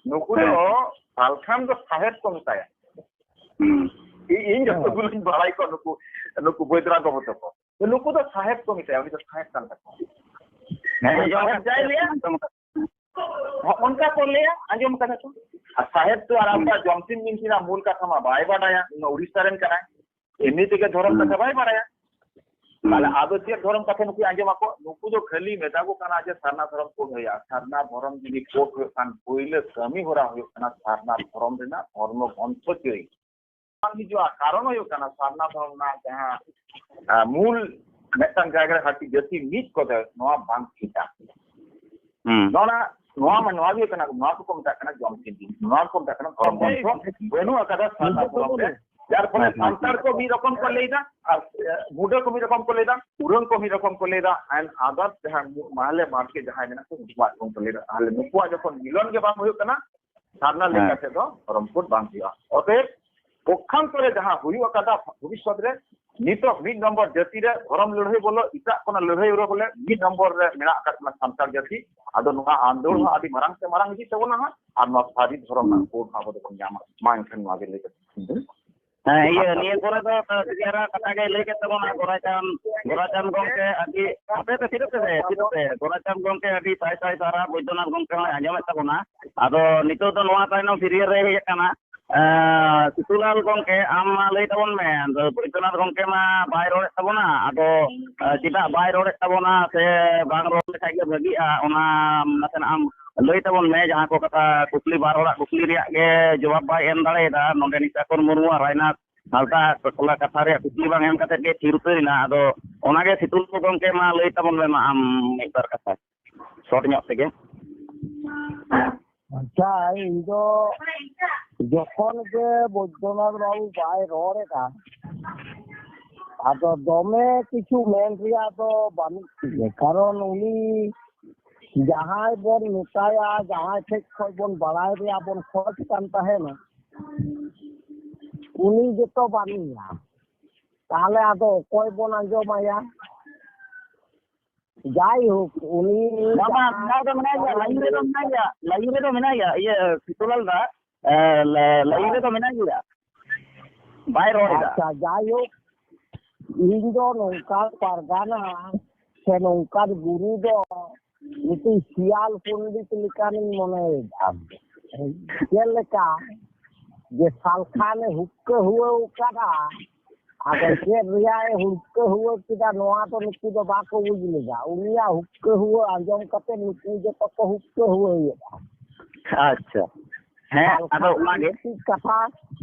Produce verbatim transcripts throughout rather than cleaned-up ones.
ᱱᱩᱠᱩ ᱫᱚ ᱦᱮᱸ᱾ ᱥᱟᱞᱠᱷᱟᱱ ᱫᱚ ᱥᱟᱦᱮᱵ ᱠᱚ ᱢᱮᱛᱟᱭᱟ᱾ ᱦᱩᱸ᱾ ᱤ-, ᱤᱧ ᱡᱚᱛᱚ ᱦᱮᱸ᱾ ᱜᱩᱞᱤᱧ ᱵᱟᱲᱟᱭ ᱠᱚ ᱱᱩᱠᱩ, ᱱᱩᱠᱩ ᱵᱳᱭᱫᱚᱱᱟᱛᱷ ᱵᱟᱵᱩ ᱛᱟᱠᱚ᱾ ᱱᱩᱠᱩ ᱫᱚ ᱥᱟᱦᱮᱵ ᱠᱚ ᱢᱮᱛᱟᱭᱟ, ᱩᱱᱤ ᱫᱚ ᱥᱟᱦᱮᱵ ᱠᱟᱱ ᱛᱟᱠᱚᱣᱟ᱾ ᱦᱮᱸ, ᱦᱮᱸ, ᱡᱟᱦᱟᱸ ᱥᱟᱦᱮᱵ ᱡᱟᱭ ᱞᱟᱹᱭᱟ, ᱦᱚᱸ, ᱚᱱᱠᱟ ᱠᱚ ᱞᱟᱹᱭᱟ, ᱟᱸᱡᱚᱢ ᱠᱟᱫᱟ ᱠᱚ᱾ ᱟᱨ ᱥᱟᱦᱮᱵ ᱫᱚ ᱟᱨ ᱦᱩᱸ᱾ ᱟᱵᱚᱣᱟᱜ ᱡᱚᱢᱥᱤᱢ ᱵᱤᱱᱛᱤ ᱨᱮᱱᱟᱜ ᱢᱩᱞ ᱠᱟᱛᱷᱟ ᱢᱟ ᱵᱟᱭ ᱵᱟᱰᱟᱭᱟ, ᱩᱱᱤ ᱢᱟ ᱩᱲᱤᱥᱥᱟ ᱨᱮᱱ ᱠᱟᱱᱟᱭ᱾ ᱮᱢᱱᱤ ᱛᱮᱜᱮ ᱫᱷᱚᱨᱚᱢ ᱦᱩᱸ᱾ ᱠᱟᱛᱷᱟ ᱵᱟᱭ ᱵᱟᱲᱟᱭᱟ᱾ ᱦᱩᱸ᱾ ᱛᱟᱦᱞᱮ ᱟᱫᱚ ᱪᱮᱫ ᱫᱷᱚᱨᱚᱢ ᱠᱟᱛᱷᱟ ᱱᱩᱠᱩᱭ ᱟᱸᱡᱚᱢ ᱟᱠᱚ? ᱱᱩᱠᱩ ᱫᱚ ᱠᱷᱟᱹᱞᱤ ᱢᱮᱛᱟ ᱠᱚ ᱠᱟᱱᱟ ᱡᱮ ᱥᱟᱨᱱᱟ ᱫᱷᱚᱨᱚᱢ ᱠᱳᱰ ᱦᱩᱭᱩᱜᱼᱟ᱾ ᱥᱟᱨᱱᱟ ᱫᱷᱚᱨᱚᱢ ᱡᱩᱫᱤ ᱠᱳᱰ ᱦᱩᱭᱩᱜ ᱠᱷᱟᱱ ᱯᱳᱭᱞᱳ ᱠᱟᱹᱢᱤ ᱦᱚᱨᱟ ᱦᱩᱭᱩᱜ ᱠᱟᱱᱟ ᱥᱟᱨᱱᱟ ᱫᱷᱚᱨᱚᱢ ᱨᱮᱱᱟᱜ ᱫᱷᱚᱨᱢᱚ ᱜᱨᱚᱱᱛᱷᱚ ᱪᱟᱹᱨᱤ᱾ ᱵᱟᱝ ᱦᱤᱡᱩᱜᱼᱟ, ᱠᱟᱨᱚᱱ ᱦᱩᱭᱩᱜ ᱠᱟᱱᱟ ᱥᱟᱨᱱᱟ ᱫᱷᱚᱨᱚᱢ ᱨᱮᱱᱟᱜ ᱡᱟᱦᱟᱸ, ᱟᱸ, ᱢᱩᱞ ᱢᱤᱫᱴᱟᱝ ᱡᱟᱭᱜᱟ ᱨᱮ ᱦᱟᱹᱴᱤᱧ ᱡᱟᱹᱛᱤ ᱢᱤᱫ ᱠᱚᱫᱚ ᱱᱚᱣᱟ ᱵᱟᱝ ᱴᱷᱤᱠᱟ᱾ ᱦᱩᱸ᱾ ᱱᱚᱣᱟ, ᱱᱚᱣᱟ ᱢᱟ, ᱱᱚᱣᱟ ᱜᱮ ᱠᱟᱱᱟ, ᱱᱚᱣᱟ ᱠᱚᱠᱚ ᱢᱮᱛᱟᱜ ᱠᱟᱱᱟ ᱡᱚᱢ ᱥᱤᱢ ᱵᱤᱱᱛᱤ, ᱱᱚᱣᱟ ᱠᱚ ᱢᱮᱛᱟᱜ ᱠᱟᱱᱟ ᱫᱷᱚᱨᱚᱢ ᱜᱨᱚᱱᱛᱷᱚ, ᱵᱟᱹᱱᱩᱜ ᱟᱠᱟᱫᱟ ᱥᱟᱨᱱᱟ ᱫᱷᱚᱨᱚᱢ ᱨᱮ᱾ ᱡᱟᱨ ᱯᱷᱚᱞᱮ ᱦᱮᱸ, ᱦᱮᱸ, ᱥᱟᱱᱛᱟᱲ ᱦᱮᱸ᱾ ᱠᱚ ᱢᱤᱫ ᱨᱚᱠᱚᱢ ᱠᱚ ᱞᱟᱹᱭᱫᱟ, ᱟᱨ, ᱮ, ᱢᱩᱰᱟᱹ ᱠᱚ ᱢᱤᱫ ᱨᱚᱠᱚᱢ ᱠᱚ ᱞᱟᱹᱭᱫᱟ, ᱩᱨᱟᱹᱝ ᱠᱚ ᱢᱤᱫ ᱨᱚᱠᱚᱢ ᱠᱚ ᱞᱟᱹᱭᱫᱟ, and other ᱡᱟᱦᱟᱸ ᱢᱩ-, ᱢᱟᱦᱞᱮ ᱢᱟᱴᱠᱮ ᱡᱟᱦᱟᱸᱭ ᱢᱮᱱᱟᱜ ᱠᱚ, ᱩᱱᱠᱩᱣᱟᱜ ᱨᱚᱠᱚᱢ ᱠᱚ ᱞᱟᱹᱭᱫᱟ᱾ ᱛᱟᱦᱞᱮ ᱱᱩᱠᱩᱣᱟᱜ ᱡᱚᱠᱷᱚᱱ ᱢᱤᱞᱚᱱ ᱜᱮ ᱵᱟᱝ ᱦᱩᱭᱩᱜ ᱠᱟᱱᱟ, ᱥᱟᱨᱱᱟ ᱦᱮᱸ᱾ ᱞᱮᱠᱟ ᱛᱮᱫᱚ ᱫᱷᱚᱨᱚᱢ ᱠᱳᱰ ᱵᱟᱝ ᱦᱩᱭᱩᱜᱼᱟ᱾ ᱚᱛᱚᱮᱵ ᱯᱚᱠᱠᱷᱟᱱᱛᱚᱨᱮ ᱡᱟᱦᱟᱸ ᱦᱩᱭᱩᱜ ᱟᱠᱟᱫᱟ ᱵᱷᱚᱵᱤᱥᱥᱚᱛ ᱨᱮ, ᱱᱤᱛᱚᱜ ᱢᱤᱫ ᱱᱚᱢᱵᱚᱨ ᱡᱟᱹᱛᱤ ᱨᱮ ᱫᱷᱚᱨᱚᱢ ᱞᱟᱹᱲᱦᱟᱹᱭ ᱵᱚᱞᱚ, ᱮᱴᱟᱜ ᱠᱳᱱᱳ ᱞᱟᱹᱲᱦᱟᱹᱭ ᱵᱚᱞᱚ ᱵᱚᱞᱮ, ᱢᱤᱫ ᱱᱚᱢᱵᱚᱨ ᱨᱮ ᱢᱮᱱᱟᱜ ᱟᱠᱟᱫ ᱵᱚᱱᱟ ᱥᱟᱱᱛᱟᱲ ᱡᱟᱹᱛᱤ᱾ ᱟᱫᱚ ᱱᱚᱣᱟ ᱟᱱᱫᱳᱲ ᱦᱚᱸ ᱟᱹᱰᱤ ᱢᱟᱨᱟᱝ ᱛᱮ ᱢᱟᱨᱟᱝ ᱤᱫᱤᱜ ᱛᱟᱵᱚᱱᱟ ᱦᱟᱸᱜ, ᱟᱨ ᱱᱚᱣᱟ ᱥᱟᱹᱨᱤ ᱫᱷᱚᱨᱚᱢ ᱨᱮᱱᱟᱜ ᱠᱳᱰ ᱦᱚᱸ ᱟᱵᱚ ᱫᱚᱵᱚᱱ ᱧᱟᱢᱟ᱾ ᱢᱟ ᱮᱱᱠᱷᱟᱱ ᱱᱚᱣᱟ ᱜᱮ ᱞᱟᱹᱭ ᱠᱟᱛᱮ᱾ ᱦᱮᱸ, ᱤᱭᱟᱹ, ᱱᱤᱭᱟᱹ ᱠᱚᱨᱮ ᱫᱚ ᱛᱟᱹᱨᱤ ᱫᱷᱟᱨᱟ ᱠᱟᱛᱷᱟ ᱜᱮ ᱞᱟᱹᱭ ᱠᱮᱫ ᱛᱟᱵᱚᱱᱟ ᱜᱚᱨᱟᱪᱟᱸᱫᱽ, ᱜᱚᱨᱟᱪᱟᱸᱫᱽ ᱜᱚᱢᱠᱮ ᱟᱹᱰᱤ, ᱦᱟᱯᱮ ᱯᱮ ᱛᱷᱤᱨᱚᱜ ᱯᱮᱥᱮ, ᱛᱷᱤᱨᱚᱜ ᱯᱮ᱾ ᱜᱚᱨᱟᱪᱟᱸᱫᱽ ᱜᱚᱢᱠᱮ ᱟᱹᱰᱤ ᱥᱟᱭ ᱥᱟᱭ ᱥᱟᱨᱦᱟᱣ, ᱵᱳᱭᱫᱚᱱᱟᱛᱷ ᱜᱚᱢᱠᱮ ᱦᱚᱸᱭ ᱟᱸᱡᱚᱢᱮᱫ ᱛᱟᱵᱚᱱᱟ᱾ ᱟᱫᱚ ᱱᱤᱛᱚᱜ ᱫᱚ ᱱᱚᱣᱟ ᱛᱟᱭᱱᱚᱢ serial ᱨᱮ ᱦᱮᱡ ᱟᱠᱟᱱᱟ᱾ ᱮᱸ, ᱥᱤᱛᱩᱞᱟᱞ ᱜᱚᱢᱠᱮ, ᱟᱢ ᱢᱟ ᱞᱟᱹᱭ ᱛᱟᱵᱚᱱ ᱢᱮ, ᱟᱫᱚ ᱵᱳᱭᱫᱚᱱᱟᱛᱷ ᱜᱚᱢᱠᱮ ᱢᱟ ᱵᱟᱭ ᱨᱚᱲᱮᱫ ᱛᱟᱵᱚᱱᱟ, ᱟᱫᱚ, ᱮᱸ, ᱪᱮᱫᱟᱜ ᱵᱟᱭ ᱨᱚᱲᱮᱫ ᱛᱟᱵᱚᱱᱟ ᱥᱮ ᱵᱟᱝ ᱨᱚᱲ ᱞᱮᱠᱷᱟᱡ ᱜᱮ ᱵᱷᱟᱹᱜᱤᱜᱼᱟ, ᱚᱱᱟ ᱱᱟᱥᱮᱱᱟᱜ ᱟᱢ ᱞᱟᱹᱭ ᱛᱟᱵᱚᱱ ᱢᱮ᱾ ᱡᱟᱦᱟᱸ ᱠᱚ ᱠᱟᱛᱷᱟ, ᱠᱩᱠᱞᱤ, ᱵᱟᱨ ᱦᱚᱲᱟᱜ ᱠᱩᱠᱞᱤ ᱨᱮᱭᱟᱜ ᱜᱮ ᱡᱚᱵᱟᱵ ᱵᱟᱭ ᱮᱢ ᱫᱟᱲᱮᱭᱟᱫᱟ ᱱᱚᱰᱮ ᱱᱤᱥᱟᱠᱚᱨ ᱢᱩᱨᱢᱩ ᱟᱨ ᱨᱟᱭᱱᱟᱛᱷ ᱦᱟᱸᱥᱫᱟ ᱴᱚᱞᱟ ᱠᱟᱛᱷᱟ ᱨᱮᱭᱟᱜ ᱠᱩᱠᱞᱤ ᱵᱟᱝ ᱮᱢ ᱠᱟᱛᱮ ᱜᱮ ᱛᱷᱤᱨ ᱩᱛᱟᱹᱨ ᱮᱱᱟ᱾ ᱟᱫᱚ ᱚᱱᱟᱜᱮ ᱥᱤᱛᱩᱞ ᱜᱚᱢᱠᱮ ᱢᱟ ᱞᱟᱹᱭ ᱛᱟᱵᱚᱱ ᱢᱮ ᱢᱟ ᱟᱢ ᱢᱤᱫ ᱵᱟᱨ ᱠᱟᱛᱷᱟ short ᱧᱚᱜ ᱛᱮᱜᱮ᱾ ᱟᱪᱪᱷᱟ, ᱤᱧ ᱫᱚ ᱡᱚᱠᱷᱚᱱ ᱜᱮ ᱵᱳᱭᱫᱚᱱᱟᱛᱷ ᱵᱟᱵᱩ ᱵᱟᱭ ᱨᱚᱲ ᱮᱫᱟ, ᱟᱫᱚ ᱫᱚᱢᱮ ᱠᱤᱪᱷᱩ ᱢᱮᱱ ᱨᱮᱭᱟᱜ ᱫᱚ ᱵᱟᱹᱱᱩᱜ ᱛᱤᱧᱟᱹ, ᱠᱟᱨᱚᱱ ᱩᱱᱤ ᱡᱟᱦᱟᱸᱭ ᱵᱚᱱ ᱢᱮᱛᱟᱭᱟ, ᱡᱟᱦᱟᱸᱭ ᱴᱷᱮᱡ ᱠᱷᱚᱡ ᱵᱚᱱ ᱵᱟᱲᱟᱭ ᱨᱮᱭᱟᱜ ᱵᱚᱱ ᱠᱷᱚᱡ ᱠᱟᱱ ᱛᱟᱦᱮᱱᱟ, ᱩᱱᱤ ᱜᱮᱛᱚ ᱵᱟᱹᱱᱩᱭᱟ᱾ ᱛᱟᱦᱞᱮ ᱟᱫᱚ ᱚᱠᱚᱭ ᱵᱚᱱ ᱟᱸᱡᱚᱢᱟᱭᱟ? ᱡᱟᱭᱦᱳᱠ, ᱩᱱᱤ ᱵᱟᱝ, ᱵᱟᱝ, ᱢᱮᱱᱟᱭ ᱫᱚ ᱢᱮᱱᱟᱭ ᱜᱮᱭᱟ, ᱞᱟᱭᱤᱱ ᱨᱮᱫᱚ ᱢᱮᱱᱟᱭ ᱜᱮᱭᱟ, ᱞᱟᱭᱤᱱ ᱨᱮᱫᱚ ᱢᱮᱱᱟᱭ ᱜᱮᱭᱟ, ᱤᱭᱟᱹ, ᱥᱤᱛᱩᱞᱟᱞ ᱫᱟ, ᱮ, ᱞᱟ-, ᱞᱟᱭᱤᱱ ᱨᱮᱫᱚ ᱢᱮᱱᱟᱭ ᱜᱮᱭᱟ, ᱵᱟᱭ ᱨᱚᱲ ᱮᱫᱟ᱾ ᱟᱪᱪᱷᱟ, ᱡᱟᱭᱦᱳᱠ, ᱤᱧ ᱫᱚ ᱱᱚᱝᱠᱟᱱ ᱯᱟᱨᱜᱟᱱᱟ ᱥᱮ ᱱᱚᱝᱠᱟᱱ ᱜᱩᱨᱩ ᱫᱚ ᱢᱤᱫᱴᱤᱡ ᱥᱤᱭᱟᱞ ᱯᱚᱱᱰᱤᱛ ᱞᱮᱠᱟᱱᱤᱧ ᱢᱚᱱᱮᱭᱮᱫᱟ᱾ ᱪᱮᱫ ᱞᱮᱠᱟ ᱡᱮ ᱥᱟᱞᱠᱷᱟᱱᱮ ᱦᱩᱠᱠᱟᱹ ᱦᱩᱣᱟᱹᱣ ᱠᱟᱫᱟ, ᱟᱫᱚ ᱪᱮᱫ ᱨᱮᱭᱟᱜ ᱮ ᱦᱩᱠᱠᱟᱹ ᱦᱩᱣᱟᱹ ᱠᱮᱫᱟ, ᱱᱚᱣᱟ ᱫᱚ ᱱᱩᱠᱩ ᱫᱚ ᱵᱟᱠᱚ ᱵᱩᱡᱽ ᱞᱮᱫᱟ᱾ ᱩᱱᱤᱭᱟᱜ ᱦᱩᱠᱠᱟᱹ ᱦᱩᱣᱟᱹ ᱟᱸᱡᱚᱢ ᱠᱟᱛᱮ ᱱᱩᱠᱩ ᱡᱚᱛᱚ ᱠᱚ ᱦᱩᱠᱠᱟᱹ ᱦᱩᱣᱟᱹᱭᱮᱫᱟ᱾ ᱟᱪᱪᱷᱟ, ᱦᱮᱸ, ᱟᱫᱚ ᱥᱟᱞᱠᱷᱟᱱ ᱚᱱᱟᱜᱮ᱾ ᱢᱤᱫᱴᱤᱡ ᱠᱟᱛᱷᱟ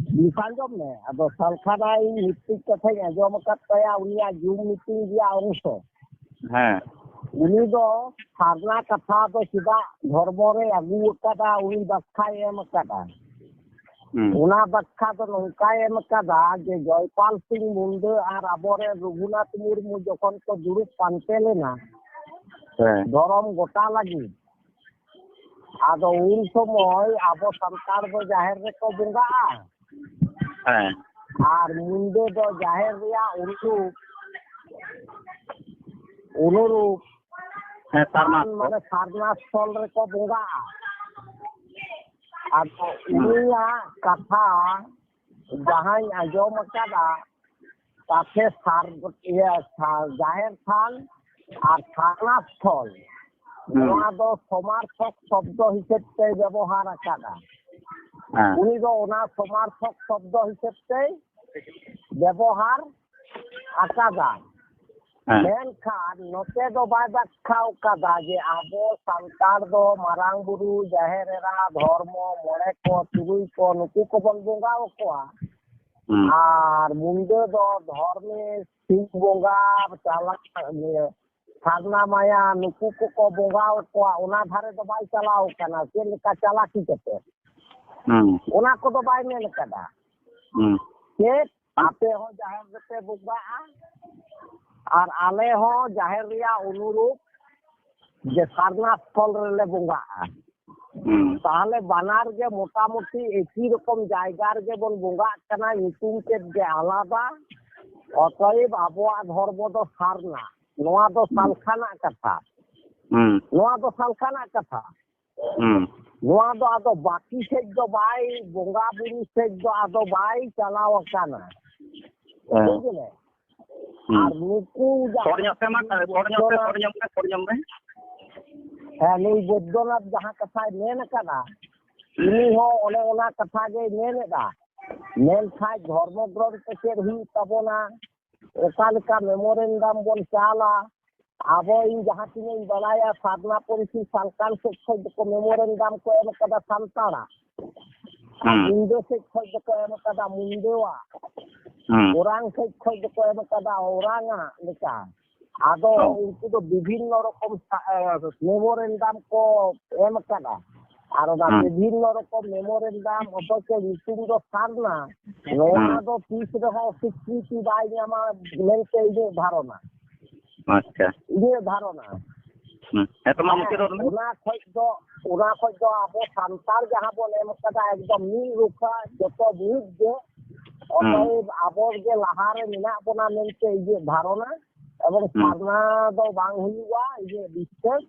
ᱟᱸᱡᱚᱢ ᱢᱮ᱾ ᱟᱫᱚ ᱥᱟᱞᱠᱷᱟᱱ ᱤᱧ ᱢᱤᱫᱴᱤᱡ ᱠᱟᱛᱷᱟᱧ ᱟᱸᱡᱚᱢ ᱟᱠᱟᱫ ᱛᱟᱭᱟ, ᱩᱱᱤᱭᱟᱜ ᱡᱩᱢ ᱢᱤᱴᱤᱝ ᱨᱮᱭᱟᱜ ᱚᱝᱥᱚ᱾ ᱦᱮᱸ᱾ ᱩᱱᱤ ᱫᱚ ᱥᱟᱨᱱᱟ ᱠᱟᱛᱷᱟ ᱫᱚ ᱪᱮᱫᱟᱜ ᱫᱷᱚᱨᱢᱚ ᱨᱮ ᱟᱹᱜᱩ ᱟᱠᱟᱫᱟ, ᱩᱱᱤ ᱵᱟᱠᱷᱟᱭ ᱮᱢ ᱟᱠᱟᱫᱟ᱾ ᱦᱩᱸ᱾ ᱚᱱᱟ ᱵᱟᱠᱷᱟ ᱫᱚ ᱱᱚᱝᱠᱟᱭ ᱮᱢ ᱟᱠᱟᱫᱟ ᱡᱮ ᱡᱚᱭᱯᱟᱞ ᱥᱤᱝ ᱢᱩᱱᱰᱟᱹ ᱟᱨ ᱟᱵᱚᱨᱮᱱ ᱨᱚᱜᱷᱩᱱᱟᱛᱷ ᱢᱩᱨᱢᱩ ᱡᱚᱠᱷᱚᱱ ᱠᱚ ᱫᱩᱲᱩᱵ ᱯᱟᱱᱛᱮ ᱞᱮᱱᱟ, ᱦᱮᱸ᱾ ᱫᱷᱚᱨᱚᱢ ᱜᱚᱴᱟ ᱞᱟᱹᱜᱤᱫ, ᱟᱫᱚ ᱩᱱ ᱥᱚᱢᱚᱭ ᱟᱵᱚ ᱥᱟᱱᱛᱟᱲ ᱫᱚ ᱡᱟᱦᱮᱨ ᱨᱮᱠᱚ ᱵᱚᱸᱜᱟᱜᱼᱟ᱾ ᱦᱮᱸ᱾ ᱟᱨ ᱢᱩᱱᱰᱟᱹ ᱫᱚ ᱡᱟᱦᱮᱨ ᱨᱮᱭᱟᱜ ᱩᱱᱩᱨᱩᱯ, ᱩᱱᱩᱨᱩᱯ ᱦᱮᱸ, ᱥᱟᱨᱱᱟ ᱢᱟᱱᱮ ᱥᱟᱨᱱᱟ ᱥᱛᱷᱚᱞ ᱨᱮᱠᱚ ᱵᱚᱸᱜᱟᱜᱼᱟ᱾ ᱟᱫᱚ ᱦᱩᱸ᱾ ᱩᱱᱤᱭᱟᱜ ᱠᱟᱛᱷᱟ ᱡᱟᱦᱟᱸᱧ ᱟᱸᱡᱚᱢ ᱟᱠᱟᱫᱟ, ᱛᱟᱛᱮ ᱥᱟᱨ-, ᱤᱭᱟᱹ, ᱥᱟ-, ᱡᱟᱦᱮᱨ ᱛᱷᱟᱱ ᱟᱨ ᱥᱟᱨᱱᱟ ᱥᱛᱷᱚᱞ, ᱦᱩᱸ᱾ ᱱᱚᱣᱟ ᱫᱚ ᱥᱚᱢᱟᱨᱛᱷᱚᱠ ᱥᱚᱵᱫᱚ ᱦᱤᱥᱟᱹᱵ ᱛᱮᱭ ᱵᱮᱵᱚᱦᱟᱨ ᱟᱠᱟᱫᱟ᱾ ᱦᱮᱸ᱾ ᱩᱱᱤ ᱫᱚ ᱚᱱᱟ ᱥᱚᱢᱟᱨᱛᱷᱚᱠ ᱥᱚᱵᱫᱚ ᱦᱤᱥᱟᱹᱵ ᱛᱮᱭ ᱵᱮᱵᱚᱦᱟᱨ ᱟᱠᱟᱫᱟ᱾ ᱦᱮᱸ᱾ ᱢᱮᱱᱠᱷᱟᱱ ᱱᱚᱛᱮ ᱫᱚ ᱵᱟᱭ ᱵᱟᱠᱷᱟᱣ ᱠᱟᱫᱟ ᱡᱮ ᱟᱵᱚ ᱥᱟᱱᱛᱟᱲ ᱫᱚ ᱢᱟᱨᱟᱝ ᱵᱩᱨᱩ, ᱡᱟᱦᱮᱨ ᱮᱨᱟ, ᱫᱷᱚᱨᱢᱚ, ᱢᱚᱬᱮ ᱠᱚ, ᱛᱩᱨᱩᱭ ᱠᱚ, ᱱᱩᱠᱩ ᱠᱚᱵᱚᱱ ᱵᱚᱸᱜᱟ ᱟᱠᱚᱣᱟ᱾ ᱦᱩᱸ᱾ ᱟᱨ ᱢᱩᱱᱰᱟᱹ ᱫᱚ ᱫᱷᱚᱨᱢᱮ, ᱥᱤᱵ ᱵᱚᱸᱜᱟ, ᱪᱟᱞᱟᱜ, ᱤᱭᱟᱹ, ᱥᱟᱨᱱᱟ ᱢᱟᱭᱟ, ᱱᱩᱠᱩ ᱠᱚᱠᱚ ᱵᱚᱸᱜᱟ ᱟᱠᱚᱣᱟ, ᱚᱱᱟ ᱫᱷᱟᱨᱮ ᱫᱚ ᱵᱟᱭ ᱪᱟᱞᱟᱣ ᱠᱟᱱᱟ᱾ ᱪᱮᱫ ᱞᱮᱠᱟ ᱪᱟᱞᱟᱠᱤ ᱠᱟᱛᱮ? ᱦᱩᱸ᱾ ᱚᱱᱟ ᱠᱚᱫᱚ ᱵᱟᱭ ᱢᱮᱱ ᱠᱟᱫᱟ᱾ ᱦᱩᱸ᱾ ᱪᱮᱫ ᱟᱯᱮ ᱦᱚᱸ ᱡᱟᱦᱮᱨ ᱨᱮᱯᱮ ᱵᱚᱸᱜᱟᱜᱼᱟ ᱟᱨ ᱟᱞᱮ ᱦᱚᱸ ᱡᱟᱦᱮᱨ ᱨᱮᱭᱟᱜ ᱚᱱᱩᱨᱩᱯ ᱡᱮ ᱥᱟᱨᱱᱟ ᱥᱛᱷᱚᱞ ᱨᱮᱞᱮ ᱵᱚᱸᱜᱟᱜᱼᱟ᱾ ᱦᱩᱸ᱾ ᱛᱟᱦᱞᱮ ᱵᱟᱱᱟᱨ ᱜᱮ ᱢᱚᱴᱟᱢᱩᱴᱤ ᱮᱠᱤ ᱨᱚᱠᱚᱢ ᱡᱟᱭᱜᱟ ᱨᱮᱜᱮ ᱵᱚᱱ ᱵᱚᱸᱜᱟᱜ ᱠᱟᱱᱟ, ᱧᱩᱛᱩᱢ ᱛᱮᱫ ᱜᱮ ᱟᱞᱟᱫᱟ᱾ ᱚᱛᱚᱮᱵ ᱟᱵᱚᱣᱟᱜ ᱫᱷᱚᱨᱢᱚ ᱫᱚ ᱥᱟᱨᱱᱟ᱾ ᱱᱚᱣᱟ ᱫᱚ ᱦᱩᱸ᱾ ᱥᱟᱞᱠᱷᱟᱱᱟᱜ ᱠᱟᱛᱷᱟ᱾ ᱦᱩᱸ᱾ ᱱᱚᱣᱟ ᱫᱚ ᱥᱟᱞᱠᱷᱟᱱᱟᱜ ᱠᱟᱛᱷᱟ᱾ ᱦᱩᱸ᱾ ᱱᱚᱣᱟ ᱫᱚ ᱟᱫᱚ ᱵᱟᱹᱠᱤ ᱥᱮᱫ ᱫᱚ ᱵᱟᱭ, ᱵᱚᱸᱜᱟ ᱵᱩᱨᱩ ᱥᱮᱫ ᱫᱚ ᱟᱫᱚ ᱵᱟᱭ ᱪᱟᱞᱟᱣ ᱟᱠᱟᱱᱟ᱾ ᱦᱮᱸ᱾ ᱵᱩᱡᱷᱟᱹᱣ ᱠᱮᱫᱟ? ᱦᱩᱸ᱾ ᱟᱨ ᱱᱩᱠᱩ ᱡᱟᱦᱟᱸ ᱥᱚᱨ ᱧᱚᱜ ᱛᱮ ᱢᱟ, ᱥᱚᱨ ᱧᱚᱜ ᱛᱮ, ᱥᱚᱨ ᱧᱚᱜ ᱢᱮ, ᱥᱚᱨ ᱧᱚᱜ ᱢᱮ᱾ ᱦᱮᱸ, ᱱᱩᱭ ᱵᱳᱭᱫᱚᱱᱟᱛᱷ ᱡᱟᱦᱟᱸ ᱠᱟᱛᱷᱟᱭ ᱢᱮᱱ ᱟᱠᱟᱫᱟ, ᱩᱱᱤ ᱦᱚᱸ ᱚᱱᱮ ᱚᱱᱟ ᱠᱟᱛᱷᱟ ᱜᱮᱭ ᱢᱮᱱ ᱮᱫᱟ᱾ ᱢᱮᱱᱠᱷᱟᱱ ᱫᱷᱚᱨᱢᱚ ᱜᱨᱚᱱᱛᱷ ᱛᱮ ᱪᱮᱫ ᱦᱩᱭᱩᱜ ᱛᱟᱵᱚᱱᱟ, ᱚᱠᱟ ᱞᱮᱠᱟ memorandum ᱵᱚᱱ ᱪᱟᱞᱟ, ᱟᱵᱚ ᱤᱧ ᱡᱟᱦᱟᱸ ᱛᱤᱱᱟᱹᱜ ᱤᱧ ᱵᱟᱲᱟᱭᱟ, ᱥᱟᱨᱱᱟ ᱯᱟᱹᱨᱥᱤ ᱥᱟᱞᱠᱷᱟᱱ ᱥᱮᱫ ᱠᱷᱚᱱ ᱫᱚᱠᱚ memorandum ᱠᱚ ᱮᱢ ᱟᱠᱟᱫᱟ ᱥᱟᱱᱛᱟᱲᱟᱜ᱾ ᱟᱨ ᱦᱩᱸ᱾ ᱢᱩᱱᱰᱟᱹ ᱥᱮᱫ ᱠᱷᱚᱱ ᱫᱚᱠᱚ ᱮᱢ ᱟᱠᱟᱫᱟ ᱢᱩᱱᱰᱟᱹᱣᱟᱜ᱾ ᱦᱩᱸ᱾ ᱳᱨᱟᱝ ᱥᱮᱫ ᱠᱷᱚᱱ ᱫᱚᱠᱚ ᱮᱢ ᱟᱠᱟᱫᱟ ᱳᱨᱟᱝᱟᱜ ᱞᱮᱠᱟ᱾ ᱟᱫᱚ ᱦᱩᱸ᱾ ᱩᱱᱠᱩ ᱫᱚ ᱵᱤᱵᱷᱤᱱᱱᱚ ᱨᱚᱠᱚᱢ ᱥᱟ-, ᱮ, memorandum ᱠᱚ ᱮᱢ ᱟᱠᱟᱫᱟ᱾ ᱟᱨ ᱚᱱᱟ ᱦᱩᱸ᱾ ᱵᱤᱵᱷᱤᱱᱱᱚ ᱨᱚᱠᱚᱢ memorandum, ᱚᱛᱷᱚᱪᱚ ᱧᱩᱛᱩᱢ ᱫᱚ ᱥᱟᱨᱱᱟ, ᱱᱚᱣᱟ ᱦᱩᱸ᱾ ᱫᱚ ᱛᱤᱥ ᱨᱮᱦᱚᱸ ᱥᱤᱠᱨᱤᱛᱤ ᱵᱟᱭ ᱧᱟᱢᱟ ᱢᱮᱱᱛᱮ ᱤᱧᱟᱹᱜ ᱫᱷᱟᱨᱚᱱᱟ᱾ ᱟᱪᱪᱷᱟ᱾ ᱤᱧᱟᱹᱜ ᱫᱷᱟᱨᱚᱱᱟ᱾ ᱦᱩᱸ᱾ ᱦᱮᱸ, ᱛᱚ ᱢᱟ ᱦᱮᱸ, ᱢᱩᱪᱟᱹᱫ ᱨᱚᱲ ᱢᱮ᱾ ᱚᱱᱟ ᱠᱷᱚᱡ ᱫᱚ, ᱚᱱᱟ ᱠᱷᱚᱡ ᱫᱚ ᱟᱵᱚ ᱥᱟᱱᱛᱟᱲ ᱡᱟᱦᱟᱸ ᱵᱚᱱ ᱮᱢ ᱠᱟᱫᱟ, ᱮᱠᱫᱚᱢ ᱢᱤᱫ ᱨᱩᱠᱷᱟ, ᱡᱚᱛᱚ ᱢᱤᱫ ᱜᱮ᱾ ᱦᱩᱸ᱾ ᱚᱛᱚᱮᱵ ᱟᱵᱚ ᱜᱮ ᱞᱟᱦᱟ ᱨᱮ ᱢᱮᱱᱟᱜ ᱵᱚᱱᱟ ᱢᱮᱱᱛᱮ ᱤᱧᱟᱹᱜ ᱫᱷᱟᱨᱚᱱᱟ, ᱮᱵᱚᱝ ᱦᱩᱸ᱾ ᱥᱟᱨᱱᱟ ᱫᱚ ᱵᱟᱝ ᱦᱩᱭᱩᱜᱼᱟ, ᱤᱧᱟᱹᱜ ᱵᱤᱥᱥᱟᱹᱥ᱾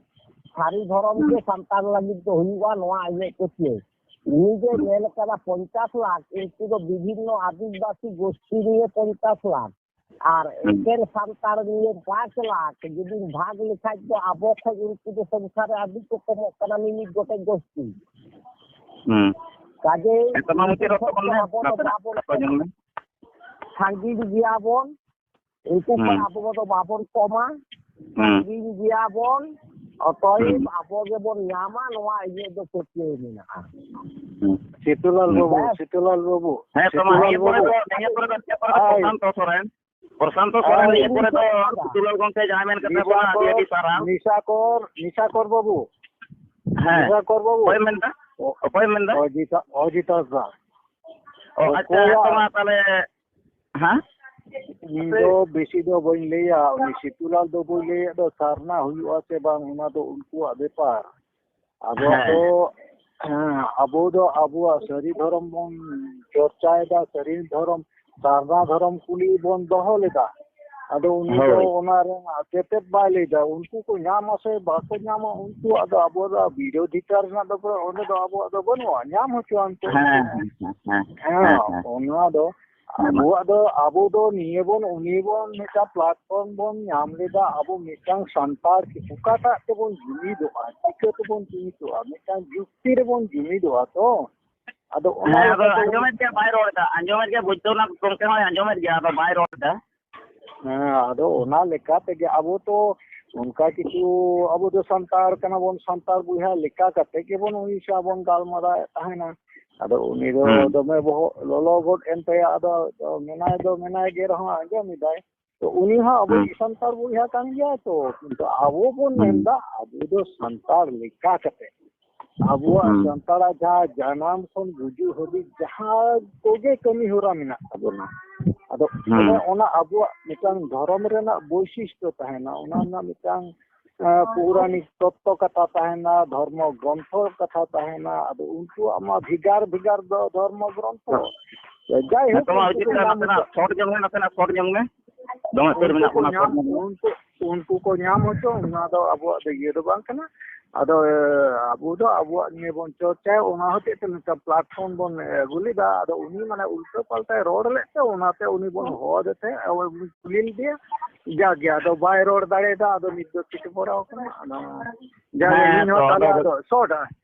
ᱥᱟᱹᱨᱤ ᱫᱷᱚᱨᱚᱢ ᱦᱩᱸ᱾ ᱜᱮ ᱥᱟᱱᱛᱟᱲ ᱞᱟᱹᱜᱤᱫ ᱫᱚ ᱦᱩᱭᱩᱜᱼᱟ, ᱱᱚᱣᱟ ᱤᱧᱟᱹᱜ ᱯᱟᱹᱛᱭᱟᱹᱣ᱾ ᱩᱱᱤ ᱡᱮ ᱦᱩᱸ᱾ ᱧᱮᱞ ᱠᱟᱫᱟ ᱯᱚᱧᱪᱟᱥ ᱞᱟᱠᱷ, ᱩᱱᱠᱩ ᱫᱚ ᱵᱤᱵᱷᱤᱱᱱᱚ ᱟᱹᱫᱤᱵᱟᱹᱥᱤ ᱜᱳᱥᱴᱤ ᱱᱤᱭᱮ ᱯᱚᱧᱪᱟᱥ ᱞᱟᱠᱷ᱾ ᱟᱨ ᱦᱩᱸ᱾ ᱮᱠᱮᱱ ᱥᱟᱱᱛᱟᱲ ᱱᱤᱭᱮ ᱯᱟᱸᱪ ᱞᱟᱠᱷ ᱡᱩᱫᱤᱢ ᱵᱷᱟᱜᱽ ᱞᱮᱠᱷᱟᱡ ᱫᱚ ᱟᱵᱚ ᱠᱷᱚᱡ ᱩᱱᱠᱩ ᱫᱚ ᱥᱚᱝᱠᱷᱟ ᱨᱮ ᱟᱹᱰᱤ ᱠᱚ ᱠᱚᱢᱚᱜ ᱠᱟᱱᱟ ᱢᱤᱢᱤᱫ ᱜᱚᱴᱮᱡ ᱜᱳᱥᱴᱤ᱾ ᱦᱩᱸ᱾ ᱠᱟᱡᱮᱭ ᱦᱮᱸ, ᱛᱚ ᱢᱟ ᱩᱱᱠᱩ ᱢᱩᱪᱟᱹᱫ ᱨᱚᱲ ᱠᱷᱚᱡ ᱛᱟᱵᱚᱱ ᱫᱚ ᱢᱮ᱾ ᱟᱵᱚ ᱫᱚ ᱱᱟᱥᱮᱱᱟᱜ ᱵᱟᱵᱚᱱ ᱠᱟᱛᱷᱟ ᱧᱮᱞ ᱢᱮ᱾ ᱥᱟᱺᱜᱤᱧ ᱜᱮᱭᱟ ᱵᱚᱱ, ᱩᱱᱠᱩ ᱠᱷᱚᱡ ᱦᱩᱸ᱾ ᱟᱵᱚ ᱫᱚ ᱵᱟᱵᱚᱱ ᱠᱚᱢᱟ, ᱦᱩᱸ᱾ ᱥᱟᱺᱜᱤᱧ ᱜᱮᱭᱟ ᱵᱚᱱ, ᱚᱛᱚᱭᱮᱵ ᱦᱩᱸ᱾ ᱟᱵᱚ ᱜᱮᱵᱚᱱ ᱧᱟᱢᱟ, ᱱᱚᱣᱟ ᱤᱧᱟᱹᱜ ᱫᱚ ᱯᱟᱹᱛᱭᱟᱹᱣ ᱢᱮᱱᱟᱜᱼᱟ᱾ ᱦᱩᱸ᱾ ᱥᱤᱛᱩᱞᱟᱞ ᱦᱩᱸ᱾ ᱵᱟᱹᱵᱩ, ᱵᱮᱥ᱾ ᱥᱤᱛᱩᱞᱟᱞ ᱵᱟᱹᱵᱩ, ᱦᱮᱸ, ᱛᱚ ᱢᱟ, ᱥᱤᱛᱩᱞᱟᱞ ᱱᱤᱭᱟᱹ ᱯᱚᱨᱮ ᱵᱟᱹᱵᱩ᱾ ᱫᱚ, ᱱᱤᱭᱟᱹ ᱯᱚᱨᱮ ᱫᱚ, ᱱᱤᱭᱟᱹ ᱯᱚᱨᱮ ᱫᱚ ᱦᱳᱭ᱾ ᱯᱨᱚᱥᱟᱱᱛᱚ ᱥᱚᱨᱮᱱ᱾ ᱯᱨᱚᱥᱟᱱᱛᱚ ᱥᱚᱨᱮᱱ, ᱦᱳᱭ᱾ ᱱᱤᱭᱟᱹ ᱯᱚᱨᱮ ᱫᱚ ᱥᱤᱛᱩᱞᱟᱞ ᱜᱚᱢᱠᱮ ᱡᱟᱦᱟᱸᱭ ᱢᱮᱱ ᱠᱟᱛᱮ ᱵᱚᱱᱟ, ᱟᱹᱰᱤ ᱟᱹᱰᱤ ᱥᱟᱨᱦᱟᱣ᱾ ᱱᱤᱥᱟᱠᱚᱨ, ᱱᱤᱥᱟᱠᱚᱨ ᱵᱟᱹᱵᱩ᱾ ᱦᱮᱸ᱾ ᱱᱤᱥᱟᱠᱚᱨ ᱵᱟᱹᱵᱩ᱾ ᱚᱠᱚᱭᱮᱢ ᱢᱮᱱᱫᱟ? ᱚ-, ᱚᱠᱚᱭᱮᱢ ᱢᱮᱱᱫᱟ? ᱚᱡᱤᱛᱟ-, ᱚᱡᱤᱛᱟᱥ ᱫᱟ᱾ ᱚ, ᱟᱪᱪᱷᱟ, ᱦᱮᱸ, ᱛᱚ ᱚᱠᱚᱭᱟᱜ? ᱢᱟ ᱛᱟᱦᱞᱮ, ᱦᱮᱸ? ᱤᱧ ᱫᱚ ᱵᱮᱥᱤ ᱫᱚ ᱵᱟᱹᱧ ᱞᱟᱹᱭᱟ, ᱩᱱᱤ ᱥᱤᱛᱩᱞᱟᱞ ᱫᱚ ᱵᱟᱹᱧ ᱞᱟᱹᱭᱮᱫ ᱫᱚ, ᱥᱟᱨᱱᱟ ᱦᱩᱭᱩᱜᱼᱟ ᱥᱮ ᱵᱟᱝ, ᱚᱱᱟ ᱫᱚ ᱩᱱᱠᱩᱣᱟᱜ ᱵᱮᱯᱟᱨ᱾ ᱟᱵᱚ ᱦᱮᱸ᱾ ᱫᱚ, ᱦᱮᱸ, ᱟᱵᱚ ᱫᱚ ᱟᱵᱚᱣᱟᱜ ᱥᱟᱹᱨᱤ ᱫᱷᱚᱨᱚᱢ ᱵᱚᱱ ᱪᱚᱨᱪᱟᱭᱮᱫᱟ, ᱥᱟᱹᱨᱤ ᱫᱷᱚᱨᱚᱢ, ᱥᱟᱨᱱᱟ ᱫᱷᱚᱨᱚᱢ ᱠᱩᱞᱤ ᱵᱚᱱ ᱫᱚᱦᱚ ᱞᱮᱫᱟ᱾ ᱟᱫᱚ ᱩᱱᱤ ᱫᱚ ᱦᱳᱭ᱾ ᱚᱱᱟ ᱨᱮᱱᱟᱜ ᱛᱮᱛᱮᱫ ᱵᱟᱭ ᱞᱟᱹᱭᱫᱟ, ᱩᱱᱠᱩ ᱠᱚ ᱧᱟᱢᱟ ᱥᱮ ᱵᱟᱠᱚ ᱧᱟᱢᱟ, ᱩᱱᱠᱩᱣᱟᱜ ᱫᱚ ᱟᱵᱚ ᱫᱚ ᱵᱤᱨᱳᱫᱷᱤᱛᱟ ᱨᱮᱱᱟᱜ ᱫᱚ ᱚᱸᱰᱮ ᱫᱚ ᱟᱵᱚᱣᱟᱜ ᱫᱚ ᱵᱟᱹᱱᱩᱜᱼᱟ, ᱧᱟᱢ ᱦᱚᱪᱚᱣᱟᱱ ᱠᱚ ᱦᱮᱸ, ᱩᱱᱠᱩ᱾ ᱦᱮᱸ, ᱦᱮᱸ, ᱦᱮᱸ, ᱦᱮᱸ, ᱦᱮᱸ᱾ ᱚᱱᱟ ᱫᱚ ᱧᱟᱢᱟ᱾ ᱟᱵᱚᱣᱟᱜ ᱫᱚ, ᱟᱵᱚ ᱫᱚ ᱱᱤᱭᱟᱹ ᱵᱚᱱ, ᱩᱱᱤ ᱵᱚᱱ ᱢᱤᱫᱴᱟᱝ platform ᱵᱚᱱ ᱧᱟᱢ ᱞᱮᱫᱟ, ᱟᱵᱚ ᱢᱤᱫᱴᱟᱝ ᱥᱟᱱᱛᱟᱲ ᱚᱠᱟᱴᱟᱜ ᱛᱮᱵᱚᱱ ᱡᱩᱢᱤᱫᱚᱜᱼᱟ, ᱪᱤᱠᱟᱹ ᱛᱮᱵᱚᱱ ᱡᱩᱢᱤᱫᱚᱜᱼᱟ, ᱢᱤᱫᱴᱟᱝ ᱡᱩᱠᱛᱤ ᱨᱮᱵᱚᱱ ᱡᱩᱢᱤᱫᱚᱜᱼᱟ ᱛᱚ᱾ ᱟᱫᱚ ᱚᱱᱟ ᱦᱮᱸ, ᱟᱫᱚ ᱞᱮᱠᱟᱛᱮ ᱟᱸᱡᱚᱢᱮᱫ ᱜᱮᱭᱟ, ᱵᱟᱭ ᱨᱚᱲ ᱮᱫᱟ᱾ ᱟᱸᱡᱚᱢᱮᱫ ᱜᱮᱭᱟ, ᱵᱳᱭᱫᱚᱱᱟᱛᱷ ᱜᱚᱢᱠᱮ ᱦᱚᱸᱭ ᱟᱸᱡᱚᱢᱮᱫ ᱜᱮᱭᱟ, ᱟᱫᱚ ᱵᱟᱭ ᱨᱚᱲ ᱮᱫᱟ᱾ ᱦᱮᱸ, ᱟᱫᱚ ᱚᱱᱟ ᱞᱮᱠᱟ ᱛᱮᱜᱮ ᱟᱵᱚ ᱛᱚ ᱚᱱᱠᱟ ᱠᱤᱪᱷᱩ, ᱟᱵᱚ ᱫᱚ ᱥᱟᱱᱛᱟᱲ ᱠᱟᱱᱟ ᱵᱚᱱ, ᱥᱟᱱᱛᱟᱲ ᱵᱚᱭᱦᱟ ᱞᱮᱠᱟ ᱠᱟᱛᱮ ᱜᱮᱵᱚᱱ ᱩᱱᱤ ᱥᱟᱶ ᱵᱚᱱ ᱜᱟᱞᱢᱟᱨᱟᱣᱮᱫ ᱛᱟᱦᱮᱱᱟ᱾ ᱟᱫᱚ ᱩᱱᱤ ᱫᱚ ᱦᱩᱸ᱾ ᱫᱚᱢᱮ ᱵᱚᱦᱚᱜ ᱞᱚᱞᱚ ᱜᱚᱫ ᱮᱱ ᱛᱟᱭᱟ, ᱟᱫᱚ ᱢᱮᱱᱟᱭ ᱫᱚ ᱢᱮᱱᱟᱭ ᱜᱮ ᱨᱮᱦᱚᱸ ᱟᱸᱡᱚᱢ ᱮᱫᱟᱭ᱾ ᱛᱚ ᱩᱱᱤ ᱦᱚᱸ ᱟᱵᱚᱭᱤᱡ ᱦᱩᱸ᱾ ᱥᱟᱱᱛᱟᱲ ᱵᱚᱭᱦᱟ ᱠᱟᱱ ᱜᱮᱭᱟᱭ ᱛᱚ, ᱠᱤᱱᱛᱩ ᱟᱵᱚ ᱵᱚᱱ ᱦᱩᱸ᱾ ᱢᱮᱱᱫᱟ ᱟᱵᱚ ᱫᱚ ᱥᱟᱱᱛᱟᱲ ᱞᱮᱠᱟ ᱠᱟᱛᱮ ᱟᱵᱚᱣᱟᱜ ᱦᱩᱸ᱾ ᱥᱟᱱᱛᱟᱲᱟᱜ ᱡᱟᱦᱟᱸ ᱡᱟᱱᱟᱢ ᱠᱷᱚᱱ ᱜᱩᱡᱩᱜ ᱦᱟᱹᱵᱤᱡ ᱡᱟᱦᱟᱸ ᱠᱚᱜᱮ ᱠᱟᱹᱢᱤ ᱦᱚᱨᱟ ᱢᱮᱱᱟᱜ ᱛᱟᱵᱚᱱᱟ, ᱟᱫᱚ ᱦᱩᱸ᱾ ᱚᱱᱮ ᱚᱱᱟ ᱟᱵᱚᱣᱟᱜ ᱢᱤᱫᱴᱟᱝ ᱫᱷᱚᱨᱚᱢ ᱨᱮᱱᱟᱜ ᱵᱳᱭᱥᱤᱥᱴᱚ ᱛᱟᱦᱮᱱᱟ, ᱚᱱᱟ ᱨᱮᱱᱟᱜ ᱢᱤᱫᱴᱟᱝ, ᱮᱸ, ᱯᱳᱣᱨᱟᱱᱤᱠ ᱛᱚᱛᱛᱚ ᱠᱟᱛᱷᱟ ᱛᱟᱦᱮᱱᱟ, ᱫᱷᱚᱨᱢᱚ ᱜᱨᱚᱱᱛᱷᱚ ᱠᱟᱛᱷᱟ ᱛᱟᱦᱮᱱᱟ᱾ ᱟᱫᱚ ᱩᱱᱠᱩᱣᱟᱜ ᱢᱟ ᱵᱷᱮᱜᱟᱨ ᱵᱷᱮᱜᱟᱨ ᱫᱚ ᱫᱷᱚᱨᱢᱚ ᱜᱨᱚᱱᱛᱷᱚ᱾ ᱡᱟᱭᱦᱳᱠ, ᱱᱤᱛᱚᱜ ᱢᱟ ᱩᱱᱠᱩ ᱩᱪᱤᱛ ᱠᱚ ᱠᱟᱱᱟ, ᱧᱟᱢ ᱱᱟᱥᱮᱱᱟᱜ ᱦᱚᱪᱚ᱾ Short ᱧᱚᱜ ᱢᱮ, ᱱᱟᱥᱮᱱᱟᱜ short ᱧᱚᱜ ᱢᱮ᱾ ᱫᱚᱢᱮ ᱩᱛᱟᱹᱨ ᱩᱱᱠᱩ ᱢᱮᱱᱟᱜ ᱠᱚ ᱵᱚᱱᱟ, ᱧᱟᱢ, short ᱧᱚᱜ ᱢᱮ᱾ ᱩᱱᱠᱩ, ᱩᱱᱠᱩ ᱠᱚ ᱧᱟᱢ ᱦᱚᱪᱚ, ᱚᱱᱟ ᱫᱚ ᱟᱵᱚᱣᱟᱜ ᱫᱚ ᱤᱭᱟᱹ ᱫᱚ ᱵᱟᱝ ᱠᱟᱱᱟ᱾ ᱟᱫᱚ, ᱮ, ᱟᱵᱚ ᱫᱚ ᱟᱵᱚᱣᱟᱜ ᱱᱤᱭᱟᱹ ᱵᱚᱱ ᱪᱚᱨᱪᱟᱭᱟ, ᱚᱱᱟ ᱦᱚᱛᱮᱡ ᱛᱮ ᱢᱤᱫᱴᱟᱝ platform ᱵᱚᱱ, ᱮ, ᱟᱹᱜᱩ ᱞᱮᱫᱟ᱾ ᱟᱫᱚ ᱩᱱᱤ ᱢᱟᱱᱮ ᱩᱞᱴᱟᱹ ᱯᱟᱞᱴᱟᱭ ᱨᱚᱲ ᱞᱮᱫ ᱛᱮ, ᱚᱱᱟᱛᱮ ᱩᱱᱤ ᱵᱚᱱ ᱦᱚᱦᱚ ᱟᱫᱮ ᱛᱟᱦᱮᱸᱫ, ᱟᱵᱚ ᱵᱚᱱ ᱠᱩᱞᱤ ᱞᱮᱫᱮᱭᱟ᱾ ᱡᱟᱜᱮ, ᱟᱫᱚ ᱵᱟᱭ ᱨᱚᱲ ᱫᱟᱲᱮᱭᱟᱫᱟ, ᱟᱫᱚ ᱱᱤᱛ ᱫᱚ ᱪᱷᱩᱴᱤ ᱯᱚᱲᱟᱣ ᱠᱟᱱᱟ᱾ ᱟᱫᱚ ᱡᱟᱜᱮ, ᱦᱮᱸ, ᱤᱧ ᱦᱚᱸ ᱛᱚ, ᱛᱟᱦᱞᱮ ᱟᱫᱚ ᱟᱫᱚ short,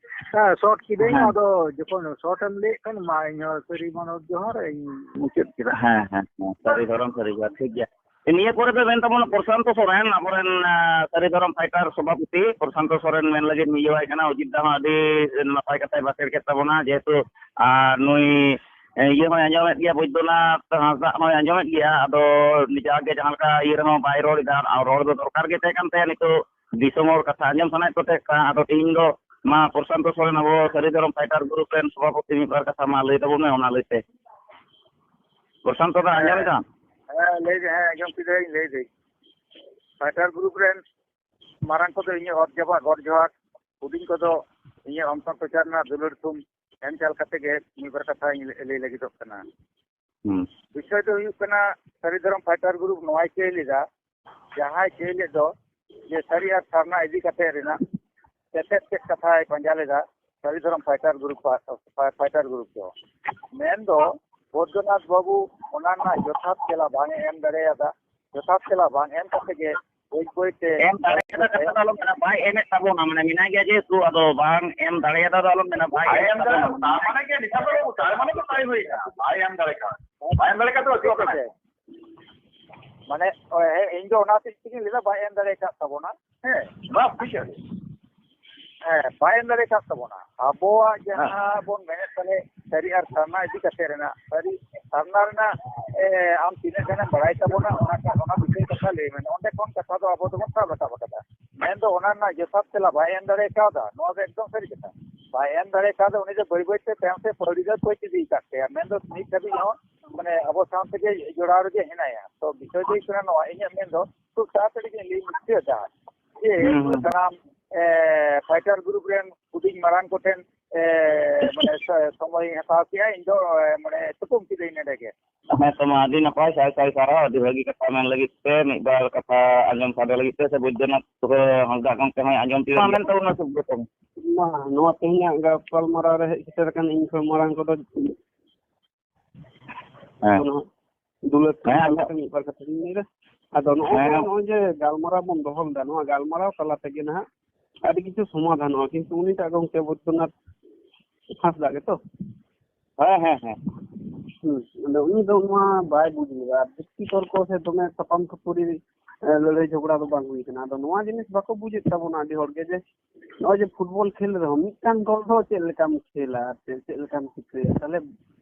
ᱦᱮᱸ, short ᱠᱤᱫᱟᱹᱧ᱾ ᱦᱮᱸ᱾ ᱟᱫᱚ ᱡᱚᱠᱷᱚᱱ short ᱮᱢ ᱞᱟᱹᱭᱮᱫ ᱠᱷᱟᱱ, ᱢᱟ, ᱤᱧ ᱦᱚᱸ ᱥᱟᱹᱨᱤ ᱢᱟᱱᱚᱛ ᱡᱚᱦᱟᱨ ᱤᱧ ᱢᱩᱪᱟᱹᱫ ᱠᱮᱫᱟ᱾ ᱦᱮᱸ, ᱦᱮᱸ, ᱦᱮᱸ, ᱥᱟᱹᱨᱤ ᱫᱷᱚᱨᱚᱢ ᱥᱟᱹᱨᱤ ᱡᱚᱦᱟᱨ, ᱴᱷᱤᱠ ᱜᱮᱭᱟ᱾ ᱱᱤᱭᱟᱹ ᱯᱚᱨᱮ ᱫᱚ ᱢᱮᱱ ᱛᱟᱵᱚᱱᱟ ᱯᱨᱚᱥᱟᱱᱛᱚ ᱥᱚᱨᱮᱱ, ᱟᱵᱚᱨᱮᱱ, ᱟ, ᱥᱟᱹᱨᱤ ᱫᱷᱚᱨᱚᱢ fighter ᱥᱚᱵᱷᱟᱯᱚᱛᱤ ᱯᱨᱚᱥᱟᱱᱛᱚ ᱥᱚᱨᱮᱱ ᱢᱮᱱ ᱞᱟᱹᱜᱤᱫ ᱤᱧ ᱤᱭᱟᱹᱣᱟᱭ ᱠᱟᱱᱟ᱾ ᱚᱡᱤᱛ ᱫᱟ ᱦᱚᱸ ᱟᱹᱰᱤ ᱱᱟᱯᱟᱭ ᱠᱟᱛᱷᱟᱭ ᱵᱟᱠᱷᱮᱲ ᱠᱮᱫ ᱛᱟᱵᱚᱱᱟ, ᱡᱮᱦᱮᱛᱩ, ᱟ, ᱱᱩᱭ, ᱮ, ᱤᱭᱟᱹ ᱦᱚᱸᱭ ᱟᱸᱡᱚᱢᱮᱫ ᱜᱮᱭᱟ, ᱵᱳᱭᱫᱚᱱᱟᱛᱷ ᱦᱟᱸᱥᱫᱟ ᱦᱚᱸᱭ ᱟᱸᱡᱚᱢᱮᱫ ᱜᱮᱭᱟ᱾ ᱟᱫᱚ ᱡᱟᱜᱮ ᱡᱟᱦᱟᱸ ᱞᱮᱠᱟ ᱤᱭᱟᱹ ᱨᱮᱦᱚᱸ ᱵᱟᱭ ᱨᱚᱲ ᱮᱫᱟ, ᱟᱨ ᱨᱚᱲ ᱫᱚ ᱫᱚᱨᱠᱟᱨ ᱜᱮ ᱛᱟᱦᱮᱸ ᱠᱟᱱ ᱛᱟᱭᱟ᱾ ᱱᱤᱛᱚᱜ ᱫᱤᱥᱚᱢ ᱦᱚᱲ ᱠᱟᱛᱷᱟ ᱟᱸᱡᱚᱢ ᱥᱟᱱᱟᱭᱮᱫ ᱠᱚ ᱛᱟᱦᱮᱸ ᱠᱟᱱᱟ᱾ ᱟᱫᱚ ᱛᱮᱦᱮᱧ ᱫᱚ ᱢᱟ ᱯᱨᱚᱥᱟᱱᱛᱚ ᱥᱚᱨᱮᱱ, ᱟᱵᱚ ᱥᱟᱹᱨᱤ ᱫᱷᱚᱨᱚᱢ fighter group ᱨᱮᱱ ᱥᱚᱵᱷᱟᱯᱚᱛᱤ, ᱢᱤᱫ ᱵᱟᱨ ᱠᱟᱛᱷᱟ ᱢᱟ ᱞᱟᱹᱭ ᱛᱟᱵᱚᱱ ᱢᱮ, ᱚᱱᱟ ᱞᱟᱹᱭᱛᱮ᱾ ᱯᱨᱚᱥᱟᱱᱛᱚ ᱫᱟ, ᱟᱸᱡᱚᱢ ᱮᱫᱟᱢ? ᱦᱮᱸ, ᱞᱟᱹᱭ ᱫᱟᱹᱧ, ᱦᱮᱸ, ᱟᱸᱡᱚᱢ ᱠᱤᱫᱟᱹᱧ, ᱞᱟᱹᱭ ᱫᱟᱹᱧ᱾ fighter group ᱨᱮᱱ ᱢᱟᱨᱟᱝ ᱠᱚᱫᱚ ᱤᱧᱟᱹᱜ ᱚᱛ ᱡᱟᱯᱟᱜ ᱜᱚᱰ ᱡᱚᱦᱟᱨ, ᱦᱩᱰᱤᱧ ᱠᱚᱫᱚ ᱤᱧᱟᱹᱜ ᱚᱱᱛᱚᱨ ᱠᱚᱪᱟ ᱨᱮᱱᱟᱜ ᱫᱩᱞᱟᱹᱲ ᱛᱷᱩᱢ ᱮᱢ ᱪᱟᱞ ᱠᱟᱛᱮ ᱜᱮ ᱢᱤᱫ ᱵᱟᱨ ᱠᱟᱛᱷᱟᱧ ᱞᱟᱹᱭ ᱞᱟᱹᱜᱤᱫᱚᱜ ᱠᱟᱱᱟ᱾ ᱦᱩᱸ᱾ ᱵᱤᱥᱚᱭ ᱫᱚ ᱦᱩᱭᱩᱜ ᱠᱟᱱᱟ, ᱥᱟᱹᱨᱤ ᱫᱷᱚᱨᱚᱢ ᱯᱷᱟᱭᱴᱟᱨ ᱜᱨᱩᱯ ᱱᱚᱣᱟᱭ ᱪᱟᱹᱭ ᱞᱮᱫᱟ, ᱡᱟᱦᱟᱸᱭ ᱪᱟᱹᱭ ᱞᱮᱫ ᱫᱚ ᱡᱮ ᱥᱟᱹᱨᱤ ᱟᱨ ᱥᱟᱨᱱᱟ ᱤᱫᱤ ᱠᱟᱛᱮ ᱨᱮᱱᱟᱜ ᱛᱮᱛᱮᱫ ᱪᱮᱫ ᱠᱟᱛᱷᱟᱭ ᱯᱟᱸᱡᱟ ᱞᱮᱫᱟ ᱥᱟᱹᱨᱤ ᱫᱷᱚᱨᱚᱢ ᱯᱷᱟᱭᱴᱟᱨ ᱜᱨᱩᱯ ᱯᱟ-, ᱯᱷᱟᱭᱴᱟᱨ ᱜᱨᱩᱯ ᱫᱚ᱾ ᱢᱮᱱᱫᱚ ᱵᱳᱭᱫᱚᱱᱟᱛᱷ ᱵᱟᱹᱵᱩ ᱚᱱᱟ ᱨᱮᱱᱟᱜ ᱡᱚᱛᱷᱟᱛ ᱛᱮᱞᱟ ᱵᱟᱝ ᱮ ᱮᱢ ᱫᱟᱲᱮᱭᱟᱫᱟ᱾ ᱡᱚᱛᱷᱟᱛ ᱛᱮᱞᱟ ᱵᱟᱝ ᱮᱢ ᱠᱟᱛᱮ ᱜᱮ ᱵᱟᱹᱭ ᱵᱟᱹᱭ ᱛᱮ ᱮᱢ ᱫᱟᱲᱮᱭᱟᱫᱟ ᱠᱟᱛᱷᱟ ᱫᱚ ᱟᱞᱚᱢ ᱢᱮᱱᱟ, ᱵᱟᱭ ᱮᱢᱮᱫ ᱛᱟᱵᱚᱱᱟ, ᱢᱟᱱᱮ ᱢᱮᱱᱟᱭ ᱜᱮᱭᱟ ᱡᱮᱦᱮᱛᱩ, ᱟᱫᱚ ᱵᱟᱝ ᱮᱢ ᱫᱟᱲᱮᱭᱟᱫᱟ ᱫᱚ ᱟᱞᱚᱢ ᱢᱮᱱᱟ, ᱵᱟᱭ ᱵᱟᱭ ᱮᱢᱮᱫ ᱮᱢ ᱫᱟᱲᱮᱭᱟᱫᱟ, ᱛᱟᱵᱚᱱᱟ᱾ ᱛᱟᱨ ᱢᱟᱱᱮ ᱜᱮ ᱱᱮᱛᱟᱨ ᱫᱚ ᱛᱟᱨ ᱢᱟᱱᱮ ᱫᱚ ᱛᱟᱭ ᱦᱩᱭ ᱠᱟᱱᱟ, ᱵᱟᱭ ᱮᱢ ᱫᱟᱲᱮ ᱠᱟᱣᱫᱟ, ᱵᱟᱭ ᱮᱢ ᱫᱟᱲᱮ ᱠᱟᱣᱫᱟ ᱪᱮᱫ ᱠᱟᱱᱟ? ᱢᱟᱱᱮ, ᱦᱮᱸ, ᱤᱧ ᱫᱚ ᱚᱱᱟ ᱦᱚᱛᱮᱡ ᱛᱮᱜᱤᱧ ᱞᱟᱹᱭᱫᱟ, ᱵᱟᱭ ᱮᱢ ᱫᱟᱲᱮ ᱟᱠᱟᱫ ᱛᱟᱵᱚᱱᱟ᱾ ᱦᱮᱸ, ᱵᱟᱝ, ᱴᱷᱤᱠ ᱟᱪᱷᱮ᱾ ᱦᱮᱸ, ᱵᱟᱭ ᱮᱢ ᱫᱟᱲᱮ ᱟᱠᱟᱫ ᱛᱟᱵᱚᱱᱟ᱾ ᱟᱵᱚᱣᱟᱜ ᱦᱮᱸ᱾ ᱡᱟᱦᱟᱸ ᱵᱚᱱ ᱢᱮᱱᱮᱫ ᱛᱟᱦᱮᱸᱫ, ᱥᱟᱹᱨᱤ ᱟᱨ ᱥᱟᱨᱱᱟ ᱤᱫᱤ ᱠᱟᱛᱮ ᱨᱮᱱᱟᱜ, ᱥᱟᱹᱨᱤ ᱥᱟᱨᱱᱟ ᱨᱮᱱᱟᱜ, ᱮ, ᱟᱢ ᱛᱤᱱᱟᱹᱜ ᱜᱟᱱᱮᱢ ᱵᱟᱲᱟᱭ ᱛᱟᱵᱚᱱᱟ, ᱚᱱᱟ, ᱚᱱᱟ ᱵᱤᱥᱚᱭ ᱠᱟᱛᱷᱟ ᱞᱟᱹᱭ ᱢᱮ᱾ ᱚᱸᱰᱮ ᱠᱷᱚᱱ ᱠᱟᱛᱷᱟ ᱫᱚ ᱟᱵᱚ ᱫᱚᱵᱚᱱ ᱥᱟᱵ ᱨᱟᱠᱟᱵ ᱟᱠᱟᱫᱟ᱾ ᱢᱮᱱᱫᱚ ᱚᱱᱟ ᱨᱮᱱᱟᱜ ᱡᱚᱛᱷᱟᱛ ᱛᱮᱞᱟ ᱵᱟᱭ ᱮᱢ ᱫᱟᱲᱮ ᱠᱟᱣᱫᱟ, ᱱᱚᱣᱟ ᱫᱚ ᱮᱠᱫᱚᱢ ᱥᱟᱹᱨᱤ ᱠᱟᱛᱷᱟ᱾ ᱵᱟᱭ ᱮᱢ ᱫᱟᱲᱮ ᱠᱟᱣᱫᱟ, ᱩᱱᱤ ᱫᱚ ᱵᱟᱹᱭ ᱵᱟᱹᱭ ᱛᱮ ᱛᱟᱭᱚᱢ ᱥᱮᱫ ᱯᱟᱹᱣᱲᱤ ᱫᱚᱭ ᱯᱟᱹᱪ ᱤᱫᱤ ᱟᱠᱟᱫ ᱛᱟᱭᱟ᱾ ᱢᱮᱱᱫᱚ ᱱᱤᱛ ᱫᱷᱟᱹᱵᱤᱡ ᱦᱚᱸ, ᱢᱟᱱᱮ, ᱟᱵᱚ ᱥᱟᱶ ᱛᱮᱜᱮ ᱡᱚᱲᱟᱣ ᱨᱮᱜᱮ ᱦᱮᱱᱟᱭᱟ᱾ ᱛᱚ ᱵᱤᱥᱚᱭ ᱫᱚ ᱦᱩᱭᱩᱜ ᱠᱟᱱᱟ ᱱᱚᱣᱟ, ᱤᱧᱟᱹᱜ ᱢᱮᱱ ᱫᱚ ᱠᱷᱩᱵ ᱛᱟᱲᱟᱛᱟᱲᱤ ᱜᱮ ᱞᱟᱹᱭ ᱢᱩᱪᱟᱹᱫᱟ ᱡᱮ ᱦᱩᱸ, ᱦᱩᱸ᱾ ᱥᱟᱱᱟᱢ, ᱮ, ᱯᱷᱟᱭᱴᱟᱨ ᱜᱨᱩᱯ ᱨᱮᱱ ᱦᱩᱰᱤᱧ ᱢᱟᱨᱟᱝ ᱠᱚᱴᱷᱮᱱ, ᱮ, ᱢᱟᱱᱮ, ᱥᱚ-, ᱥᱚᱢᱚᱭ ᱤᱧ ᱦᱟᱛᱟᱣ ᱠᱮᱜᱼᱟ, ᱤᱧ ᱫᱚ, ᱮ, ᱢᱟᱱᱮ, ᱛᱩᱠᱩᱢ ᱠᱤᱫᱟᱹᱧ ᱱᱚᱰᱮ ᱜᱮ᱾ ᱦᱮᱸ ᱛᱚ, ᱢᱟ ᱟᱹᱰᱤ ᱱᱟᱯᱟᱭ, ᱥᱟᱭ ᱥᱟᱭ ᱥᱟᱨᱦᱟᱣ, ᱟᱹᱰᱤ ᱵᱷᱟᱹᱜᱤ ᱠᱟᱛᱷᱟ ᱢᱮᱱ ᱞᱟᱹᱜᱤᱫ ᱛᱮ, ᱢᱤᱫ ᱵᱟᱨ ᱠᱟᱛᱷᱟ ᱟᱸᱡᱚᱢ ᱥᱟᱰᱮ ᱞᱟᱹᱜᱤᱫ ᱛᱮ, ᱥᱮ ᱵᱳᱭᱫᱚᱱᱟᱛᱷ ᱛᱚᱵᱮ ᱦᱟᱸᱥᱫᱟ ᱜᱚᱢᱠᱮ ᱦᱚᱸᱭ ᱟᱸᱡᱚᱢ ᱛᱤᱭᱳᱜ ᱢᱟ ᱜᱮᱭᱟ᱾ ᱢᱮᱱ ᱛᱟᱵᱚᱱ ᱢᱮ ᱥᱩᱵᱨᱚᱛᱚ᱾ ᱢᱟ, ᱱᱚᱣᱟ ᱛᱮᱦᱮᱧᱟᱜ ᱜᱟᱯᱟᱞᱢᱟᱨᱟᱣ ᱨᱮ ᱦᱮᱡ ᱥᱮᱴᱮᱨ ᱟᱠᱟᱱ ᱤᱧ ᱠᱷᱚᱱ ᱢᱟᱲᱟᱝ ᱠᱚᱫᱚ ᱦᱮᱸ᱾ ᱫᱩᱞᱟᱹᱲ ᱦᱮᱸ, ᱠᱟᱛᱷᱟ ᱟᱫᱚ ᱢᱤᱫ ᱵᱟᱨ ᱠᱟᱛᱷᱟ ᱞᱤᱧ ᱞᱟᱹᱭᱫᱟ᱾ ᱟᱫᱚ ᱱᱚᱜᱼᱚᱭ ᱦᱮᱸ᱾ ᱡᱮ, ᱱᱚᱜᱼᱚᱭ ᱡᱮ ᱜᱟᱞᱢᱟᱨᱟᱣ ᱵᱚᱱ ᱫᱚᱦᱚ ᱞᱮᱫᱟ, ᱱᱚᱣᱟ ᱜᱟᱞᱢᱟᱨᱟᱣ ᱛᱟᱞᱟ ᱛᱮᱜᱮ ᱱᱟᱦᱟᱜ ᱟᱹᱰᱤ ᱠᱤᱪᱷᱩ ᱥᱚᱢᱟᱫᱷᱟᱱᱚᱜᱼᱟ, ᱠᱤᱱᱛᱩ ᱩᱱᱤᱴᱟᱜ ᱜᱚᱢᱠᱮ ᱵᱳᱭᱫᱚᱱᱟᱛᱷ ᱦᱟᱸᱥᱫᱟ ᱜᱮᱛᱚ? ᱦᱮᱸ, ᱦᱮᱸ, ᱦᱮᱸ᱾ ᱦᱩᱸ, ᱟᱫᱚ ᱩᱱᱤ ᱫᱚ ᱱᱚᱣᱟ ᱵᱟᱭ ᱵᱩᱡᱽ ᱞᱮᱫᱟ᱾ ᱟᱨ ᱡᱩᱠᱛᱤ ᱛᱚᱨᱠᱚ ᱥᱮ ᱫᱚᱢᱮ ᱛᱟᱯᱟᱢ ᱠᱷᱟᱹᱯᱟᱹᱨᱤ, ᱮ, ᱞᱟᱹᱲᱦᱟᱹᱭ ᱡᱷᱚᱜᱽᱲᱟ ᱫᱚ ᱵᱟᱝ ᱦᱩᱭ ᱠᱟᱱᱟ᱾ ᱟᱫᱚ ᱱᱚᱣᱟ ᱡᱤᱱᱤᱥ ᱵᱟᱠᱚ ᱵᱩᱡᱮᱫ ᱛᱟᱵᱚᱱᱟ ᱟᱹᱰᱤ ᱦᱚᱲ ᱜᱮ, ᱡᱮ ᱱᱚᱜᱼᱚᱭ ᱡᱮ ᱯᱷᱩᱴᱵᱚᱞ ᱠᱷᱮᱞ ᱨᱮᱦᱚᱸ ᱢᱤᱫᱴᱟᱝ ᱫᱚᱞ ᱫᱚ ᱪᱮᱫ ᱞᱮᱠᱟᱢ ᱠᱷᱮᱞᱟ ᱟᱨ ᱪᱮᱫ, ᱪᱮᱫ ᱞᱮᱠᱟᱢ ᱪᱤᱠᱟᱹᱭᱟ? ᱛᱟᱦᱞᱮ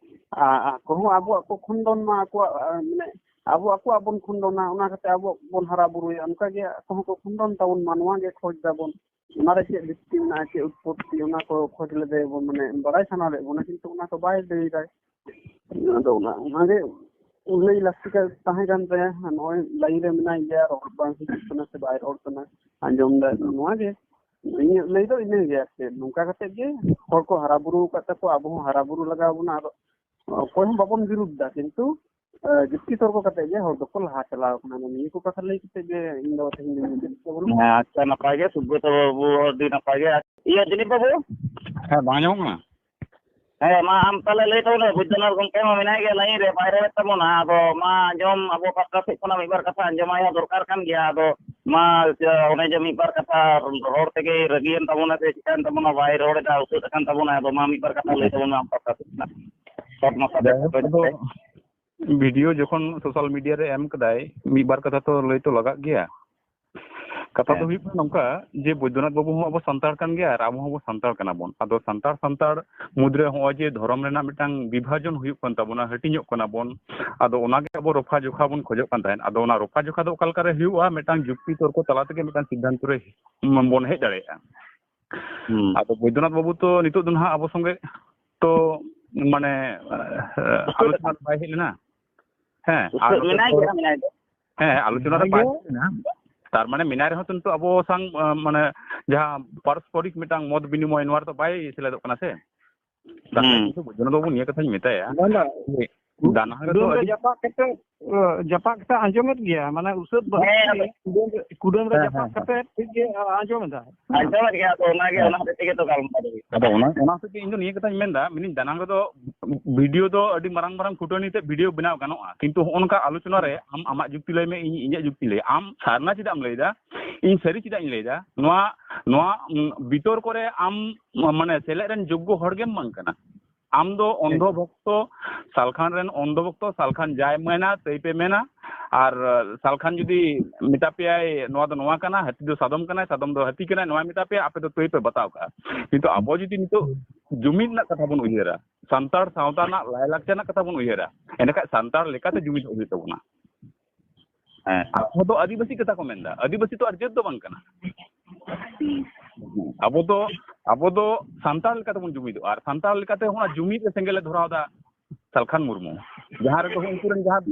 ᱟ-, ᱟᱠᱚ ᱦᱚᱸ ᱟᱵᱚᱣᱟᱜ ᱠᱚ ᱠᱷᱚᱱᱰᱚᱱ ᱢᱟ, ᱟᱠᱚᱣᱟᱜ, ᱟ, ᱢᱟᱱᱮ ᱟᱵᱚ ᱟᱠᱚᱣᱟᱜ ᱵᱚᱱ ᱠᱷᱚᱱᱰᱚᱱᱟ, ᱚᱱᱟ ᱠᱟᱛᱮ ᱟᱵᱚ ᱵᱚᱱ ᱦᱟᱨᱟ ᱵᱩᱨᱩᱭᱟ, ᱚᱱᱠᱟ ᱜᱮ ᱟᱠᱚ ᱦᱚᱸᱠᱚ ᱠᱷᱚᱱᱰᱚᱱ ᱛᱟᱵᱚᱱ ᱢᱟ, ᱱᱚᱣᱟ ᱜᱮ ᱠᱷᱚᱡᱽ ᱫᱟᱵᱚᱱ᱾ ᱚᱱᱟ ᱨᱮ ᱪᱮᱫ ᱵᱷᱤᱛᱛᱤ ᱢᱮᱱᱟᱜᱼᱟ, ᱪᱮᱫ ᱩᱛᱯᱚᱛᱛᱤ, ᱚᱱᱟ ᱠᱚ ᱠᱷᱚᱡᱽ ᱞᱮᱫᱮ ᱵᱚᱱ, ᱢᱟᱱᱮ ᱵᱟᱲᱟᱭ ᱥᱟᱱᱟ ᱞᱮᱫ ᱵᱚᱱᱟ, ᱠᱤᱱᱛᱩ ᱚᱱᱟ ᱠᱚ ᱵᱟᱭ ᱞᱟᱹᱭ ᱫᱟᱭ᱾ ᱟᱫᱚ ᱚᱱᱟ, ᱚᱱᱟᱜᱮ ᱞᱟᱹᱭ ᱞᱟᱹᱠᱛᱤ ᱠᱟ-, ᱛᱟᱦᱮᱸ ᱠᱟᱱ ᱛᱟᱭᱟ᱾ ᱱᱚᱜᱼᱚᱭ ᱞᱟᱭᱤᱱ ᱨᱮ ᱢᱮᱱᱟᱭ ᱜᱮᱭᱟ, ᱨᱚᱲ ᱵᱟᱝ ᱦᱤᱡᱩᱜ ᱠᱟᱱᱟ ᱥᱮ ᱵᱟᱭ ᱨᱚᱲ ᱠᱟᱱᱟ, ᱟᱸᱡᱚᱢ ᱫᱟ, ᱱᱚᱣᱟ ᱜᱮ ᱤᱧᱟᱹᱜ ᱞᱟᱹᱭ ᱫᱚ ᱤᱱᱟᱹ ᱜᱮ᱾ ᱟᱨ ᱪᱮᱫ, ᱱᱚᱝᱠᱟ ᱠᱟᱛᱮ ᱜᱮ ᱦᱚᱲ ᱠᱚ ᱦᱟᱨᱟ ᱵᱩᱨᱩ ᱟᱠᱟᱫ ᱛᱟᱠᱚᱣᱟ, ᱟᱵᱚ ᱦᱚᱸ ᱦᱟᱨᱟ ᱵᱩᱨᱩ ᱞᱟᱜᱟᱣ ᱵᱚᱱᱟ᱾ ᱟᱫᱚ ᱚᱠᱚᱭ ᱦᱚᱸ ᱵᱟᱵᱚᱱ ᱵᱤᱨᱩᱫᱷ ᱫᱟ, ᱠᱤᱱᱛᱩ ᱡᱩᱠᱛᱤ ᱛᱚᱨᱠᱚ ᱠᱟᱛᱮ ᱜᱮ ᱦᱚᱲ ᱫᱚᱠᱚ ᱞᱟᱦᱟ ᱪᱟᱞᱟᱣ ᱠᱟᱱᱟ᱾ ᱱᱤᱭᱟᱹ ᱠᱚ ᱠᱟᱛᱷᱟ ᱞᱟᱹᱭ ᱠᱟᱛᱮ ᱜᱮ ᱤᱧ ᱫᱚ ᱛᱮᱦᱮᱧ ᱫᱚᱧ ᱢᱩᱪᱟᱹᱫ ᱛᱟᱵᱚᱱᱟ᱾ ᱦᱮᱸ, ᱟᱪᱪᱷᱟ, ᱱᱟᱯᱟᱭ ᱜᱮ, ᱥᱩᱵᱨᱚᱛᱚ ᱵᱟᱹᱵᱩ, ᱟᱹᱰᱤ ᱱᱟᱯᱟᱭ ᱜᱮ᱾ ᱤᱭᱟᱹ, ᱫᱤᱞᱤᱯ ᱵᱟᱹᱵᱩ? ᱦᱮᱸ, ᱵᱟᱝ ᱟᱸᱡᱚᱢᱚᱜ ᱠᱟᱱᱟ? ᱦᱮᱸ, ᱢᱟ ᱟᱢ ᱛᱟᱦᱞᱮ ᱞᱟᱹᱭ ᱛᱟᱵᱚᱱ ᱢᱮ, ᱵᱳᱭᱫᱚᱱᱟᱛᱷ ᱜᱚᱢᱠᱮ ᱢᱟ ᱢᱮᱱᱟᱭ ᱜᱮ, ᱞᱟᱭᱤᱱ ᱨᱮ ᱵᱟᱭ ᱨᱚᱲᱮᱫ ᱛᱟᱵᱚᱱᱟ᱾ ᱟᱫᱚ ᱢᱟ ᱟᱸᱡᱚᱢ, ᱟᱵᱚ ᱯᱟᱦᱴᱟ ᱥᱮᱫ ᱠᱷᱚᱱᱟᱜ ᱢᱤᱫ ᱵᱟᱨ ᱠᱟᱛᱷᱟ ᱟᱸᱡᱚᱢᱟᱭ ᱦᱚᱸ ᱫᱚᱨᱠᱟᱨ ᱠᱟᱱ ᱜᱮᱭᱟ᱾ ᱟᱫᱚ ᱢᱟ, ᱚᱱᱮ ᱡᱮ ᱢᱤᱫ ᱵᱟᱨ ᱠᱟᱛᱷᱟ ᱨᱚᱲ ᱛᱮᱜᱮ ᱨᱟᱹᱜᱤᱭᱮᱱ ᱛᱟᱵᱚᱱᱟ ᱥᱮ ᱪᱤᱠᱟᱹᱭᱮᱱ ᱛᱟᱵᱚᱱᱟ, ᱵᱟᱭ ᱨᱚᱲ ᱮᱫᱟ, ᱩᱥᱟᱹᱫ ᱟᱠᱟᱱ ᱛᱟᱵᱚᱱᱟ᱾ ᱟᱫᱚ ᱢᱟ ᱢᱤᱫ ᱵᱟᱨ ᱠᱟᱛᱷᱟ ᱞᱟᱹᱭ ᱛᱟᱵᱚᱱ ᱢᱮ ᱟᱢ ᱯᱟᱦᱴᱟ ᱥᱮᱫ ᱠᱷᱚᱱᱟᱜ᱾ ᱥᱚᱴ ᱢᱟᱪᱷᱟ ᱛᱮ, ᱡᱟᱭᱦᱳᱠ, ᱠᱷᱟᱴᱚ ᱟᱫᱚ ᱧᱚᱜ ᱛᱮ᱾ ᱵᱷᱤᱰᱤᱭᱳ ᱡᱚᱠᱷᱚᱱ ᱥᱳᱥᱟᱞ ᱢᱤᱰᱤᱭᱟ ᱨᱮ ᱮᱢ ᱠᱟᱫᱟᱭ, ᱢᱤᱫ ᱵᱟᱨ ᱠᱟᱛᱷᱟ ᱛᱚ ᱞᱟᱹᱭ ᱛᱚ ᱞᱟᱜᱟᱜ ᱜᱮᱭᱟ᱾ ᱠᱟᱛᱷᱟ ᱫᱚ ᱦᱮᱸ᱾ ᱦᱩᱭᱩᱜ ᱠᱟᱱᱟ ᱱᱚᱝᱠᱟ, ᱡᱮ ᱵᱳᱭᱫᱚᱱᱟᱛᱷ ᱵᱟᱹᱵᱩ ᱦᱚᱸ ᱟᱵᱚ ᱥᱟᱱᱛᱟᱲ ᱠᱟᱱ ᱜᱮᱭᱟ ᱟᱨ ᱟᱵᱚ ᱦᱚᱸᱵᱚ ᱥᱟᱱᱛᱟᱲ ᱠᱟᱱᱟ ᱵᱚᱱ᱾ ᱟᱫᱚ ᱥᱟᱱᱛᱟᱲ, ᱥᱟᱱᱛᱟᱲ ᱢᱩᱫᱽᱨᱮ ᱦᱚᱸᱜᱼᱚᱭ ᱡᱮ ᱫᱷᱚᱨᱚᱢ ᱨᱮᱱᱟᱜ ᱢᱤᱫᱴᱟᱝ ᱵᱤᱵᱷᱟᱡᱚᱱ ᱦᱩᱭᱩᱜ ᱠᱟᱱ ᱛᱟᱵᱚᱱᱟ, ᱦᱟᱹᱴᱤᱧᱚᱜ ᱠᱟᱱᱟ ᱵᱚᱱ, ᱟᱫᱚ ᱚᱱᱟᱜᱮ ᱟᱵᱚ ᱨᱚᱯᱷᱟ ᱡᱚᱠᱷᱟ ᱵᱚᱱ ᱠᱷᱚᱡᱚᱜ ᱠᱟᱱ ᱛᱟᱦᱮᱸᱫ᱾ ᱟᱫᱚ ᱚᱱᱟ ᱨᱚᱯᱷᱟ ᱡᱚᱠᱷᱟ ᱫᱚ ᱚᱠᱟ ᱞᱮᱠᱟᱨᱮ ᱦᱩᱭᱩᱜᱼᱟ? ᱢᱤᱫᱴᱟᱝ ᱡᱩᱠᱛᱤ ᱛᱚᱨᱠᱚ ᱛᱟᱞᱟ ᱛᱮᱜᱮ ᱢᱤᱫᱴᱟᱝ ᱥᱤᱫᱽᱫᱷᱟᱱᱛᱚ ᱨᱮ ᱵᱚᱱ ᱦᱮᱡ ᱫᱟᱲᱮᱭᱟᱜᱼᱟ᱾ ᱦᱩᱸ᱾ ᱟᱫᱚ ᱵᱳᱭᱫᱚᱱᱟᱛᱷ ᱵᱟᱹᱵᱩ ᱛᱚ ᱱᱤᱛᱚᱜ ᱫᱚ ᱱᱟᱦᱟᱜ ᱟᱵᱚ ᱥᱚᱸᱜᱮ ᱛᱚ, ᱢᱟᱱᱮ, ᱟᱞᱳᱪᱚᱱᱟ ᱨᱮ ᱵᱟᱭ ᱦᱮᱡ ᱞᱮᱱᱟ᱾ ᱦᱮᱸ, ᱟᱨ ᱩᱥᱟᱹᱫ ᱱᱚᱛᱮ ᱢᱮᱱᱟᱭ ᱫᱚ, ᱜᱮᱭᱟ, ᱢᱮᱱᱟᱭ ᱜᱮᱭᱟ᱾ ᱦᱮᱸ, ᱟᱞᱳᱪᱚᱱᱟ ᱨᱮ ᱢᱮᱱᱟᱭ ᱵᱟᱭ ᱜᱮᱭᱟ᱾ ᱦᱮᱡ ᱞᱮᱱᱟ᱾ ᱛᱟᱨ ᱢᱟᱱᱮ ᱢᱮᱱᱟᱭ ᱨᱮᱦᱚᱸ ᱛᱚ ᱱᱤᱛᱚᱜ ᱟᱵᱚ ᱥᱟᱝ, ᱟᱸ, ᱢᱟᱱᱮ, ᱡᱟᱦᱟᱸ ᱯᱟᱨᱚᱥᱯᱚᱨᱤᱠ ᱢᱤᱫᱴᱟᱝ ᱢᱚᱛ ᱵᱤᱱᱤᱢᱚᱭ, ᱱᱚᱣᱟ ᱨᱮᱫᱚ ᱵᱟᱭ ᱥᱮᱞᱮᱫᱚᱜ ᱠᱟᱱᱟ ᱥᱮ᱾ ᱛᱟᱦᱞᱮ ᱦᱩᱸ᱾ ᱠᱤᱱᱛᱩ ᱵᱳᱭᱫᱚᱱᱟᱛᱷ ᱵᱟᱹᱵᱩ ᱱᱤᱭᱟᱹ ᱠᱟᱛᱷᱟᱧ ᱢᱮᱛᱟᱭᱟ ᱵᱟᱝ, ᱵᱟᱝ᱾ ᱡᱮ ᱫᱟᱱᱟᱝ ᱨᱮᱫᱚ ᱠᱩᱰᱟᱹᱢ ᱨᱮ ᱟᱹᱰᱤ ᱡᱟᱯᱟᱜ ᱠᱟᱛᱮ, ᱟᱸ, ᱡᱟᱯᱟᱜ ᱠᱟᱛᱮ ᱟᱸᱡᱚᱢᱮᱫ ᱜᱮᱭᱟ, ᱢᱟᱱᱮ ᱩᱥᱟᱹᱫ ᱵᱟᱹᱦᱩ ᱦᱮᱸ, ᱠᱩᱲᱤ ᱟᱫᱚ ᱠᱩᱰᱟᱹᱢ ᱨᱮ, ᱠᱩᱰᱟᱹᱢ ᱨᱮ ᱦᱮᱸ, ᱡᱟᱯᱟᱜ ᱦᱮᱸ, ᱦᱮᱸ᱾ ᱠᱟᱛᱮ ᱴᱷᱤᱠ ᱜᱮ, ᱟᱸ, ᱟᱸᱡᱚᱢ ᱮᱫᱟ᱾ ᱟᱸᱡᱚᱢᱮᱫ ᱜᱮᱭᱟ, ᱟᱫᱚ ᱚᱱᱟᱜᱮ, ᱦᱮᱸ᱾ ᱚᱱᱟ ᱦᱚᱛᱮᱡ ᱛᱮᱜᱮ ᱛᱚ ᱜᱟᱞᱢᱟᱨᱟᱣ ᱫᱚ ᱦᱩᱭᱩᱜ ᱟᱫᱚ ᱠᱟᱱᱟ᱾ ᱚᱱᱟ, ᱚᱱᱟ ᱦᱚᱛᱮᱡ ᱛᱮ ᱤᱧ ᱫᱚ ᱱᱤᱭᱟᱹ ᱠᱟᱛᱷᱟᱧ ᱢᱮᱱᱫᱟ, ᱢᱮᱱᱫᱟᱹᱧ ᱫᱟᱱᱟᱝ ᱨᱮᱫᱚ ᱵᱷᱤᱰᱤᱭᱳ ᱫᱚ ᱟᱹᱰᱤ ᱢᱟᱨᱟᱝ ᱢᱟᱨᱟᱝ ᱠᱷᱩᱴᱟᱹᱱᱤ ᱛᱮ ᱵᱷᱤᱰᱤᱭᱳ ᱵᱮᱱᱟᱣ ᱜᱟᱱᱚᱜᱼᱟ, ᱠᱤᱱᱛᱩ ᱦᱚᱸᱜᱼᱚ ᱱᱚᱝᱠᱟ ᱟᱞᱳᱪᱚᱱᱟ ᱨᱮ ᱟᱢ ᱟᱢᱟᱜ ᱡᱩᱠᱛᱤ ᱞᱟᱹᱭ ᱢᱮ, ᱤᱧ ᱤᱧᱟᱹᱜ ᱡᱩᱠᱛᱤ ᱞᱟᱹᱭᱟ᱾ ᱟᱢ ᱥᱟᱨᱱᱟ ᱪᱮᱫᱟᱜ ᱮᱢ ᱞᱟᱹᱭᱫᱟ? ᱱᱚᱣᱟ, ᱱᱚᱣᱟ, ᱩᱸ, ᱵᱤᱛᱚᱨᱠᱚ ᱨᱮ ᱟᱢ, ᱢᱟᱱᱮ, ᱥᱮᱞᱮᱫ ᱨᱮᱱ ᱡᱳᱜᱽᱜᱚ ᱦᱚᱲ ᱜᱮᱢ ᱵᱟᱝ ᱠᱟᱱᱟ᱾ ᱟᱢ ᱫᱚ ᱚᱱᱫᱷᱚ ᱵᱷᱚᱠᱛᱚ, ᱥᱟᱞᱠᱷᱟᱱ ᱨᱮᱱ ᱚᱱᱫᱷᱚ ᱵᱷᱚᱠᱛᱚ, ᱥᱟᱞᱠᱷᱟᱱ ᱡᱟᱭ ᱢᱮᱱᱟ ᱛᱟᱹᱭ ᱯᱮ ᱢᱮᱱᱟ᱾ ᱟᱨ, ᱟᱸ, ᱥᱟᱞᱠᱷᱟᱱ ᱡᱩᱫᱤ ᱢᱮᱛᱟ ᱯᱮᱭᱟᱭ, "ᱱᱚᱣᱟ ᱫᱚ ᱱᱚᱣᱟ ᱠᱟᱱᱟ, ᱦᱟᱹᱛᱤ ᱫᱚ ᱥᱟᱫᱚᱢ ᱠᱟᱱᱟᱭ, ᱥᱟᱫᱚᱢ ᱫᱚ ᱦᱟᱹᱛᱤ ᱠᱟᱱᱟᱭ", ᱱᱚᱣᱟ ᱢᱮᱛᱟ ᱯᱮᱭᱟ, ᱟᱯᱮ ᱫᱚ ᱛᱟᱹᱭ ᱯᱮ ᱵᱟᱛᱟᱣ ᱠᱟᱜᱼᱟ᱾ ᱠᱤᱱᱛᱩ ᱟᱵᱚ ᱡᱩᱫᱤ ᱱᱤᱛᱚᱜ ᱡᱩᱢᱤᱫ ᱨᱮᱱᱟᱜ ᱠᱟᱛᱷᱟ ᱵᱚᱱ ᱩᱭᱦᱟᱹᱨᱟ, ᱥᱟᱱᱛᱟᱲ ᱥᱟᱶᱛᱟ ᱨᱮᱱᱟᱜ ᱞᱟᱭᱞᱟᱠᱪᱟᱨ ᱨᱮᱱᱟᱜ ᱠᱟᱛᱷᱟ ᱵᱚᱱ ᱩᱭᱦᱟᱹᱨᱟ, ᱮᱸᱰᱮᱠᱷᱟᱡ ᱥᱟᱱᱛᱟᱲ ᱞᱮᱠᱟᱛᱮ ᱡᱩᱢᱤᱫᱚᱜ ᱦᱩᱭᱩᱜ ᱛᱟᱵᱚᱱᱟ᱾ ᱦᱮᱸ, ᱟᱵᱚ ᱫᱚ ᱟᱹᱫᱤᱵᱟᱹᱥᱤ ᱠᱟᱛᱷᱟ ᱠᱚ ᱢᱮᱱᱫᱟ, ᱟᱹᱫᱤᱵᱟᱹᱥᱤ ᱛᱚ ᱟᱨ ᱡᱟᱹᱛ ᱫᱚ ᱵᱟᱝ ᱠᱟᱱᱟ᱾ ᱟᱵᱚ ᱫᱚ, ᱟᱵᱚ ᱫᱚ ᱥᱟᱱᱛᱟᱲ ᱞᱮᱠᱟ ᱛᱮᱵᱚᱱ ᱡᱩᱢᱤᱫᱚᱜᱼᱟ, ᱟᱨ ᱥᱟᱱᱛᱟᱲ ᱞᱮᱠᱟᱛᱮ ᱚᱱᱟ ᱡᱩᱢᱤᱫ ᱨᱮ ᱥᱮᱸᱜᱮᱞ ᱮ ᱫᱷᱚᱨᱟᱣ ᱮᱫᱟ ᱥᱟᱞᱠᱷᱟᱱ ᱢᱩᱨᱢᱩ, ᱡᱟᱦᱟᱸ ᱨᱮᱫᱚ ᱩᱱᱠᱩ ᱨᱮᱱ ᱡᱟᱦᱟᱸ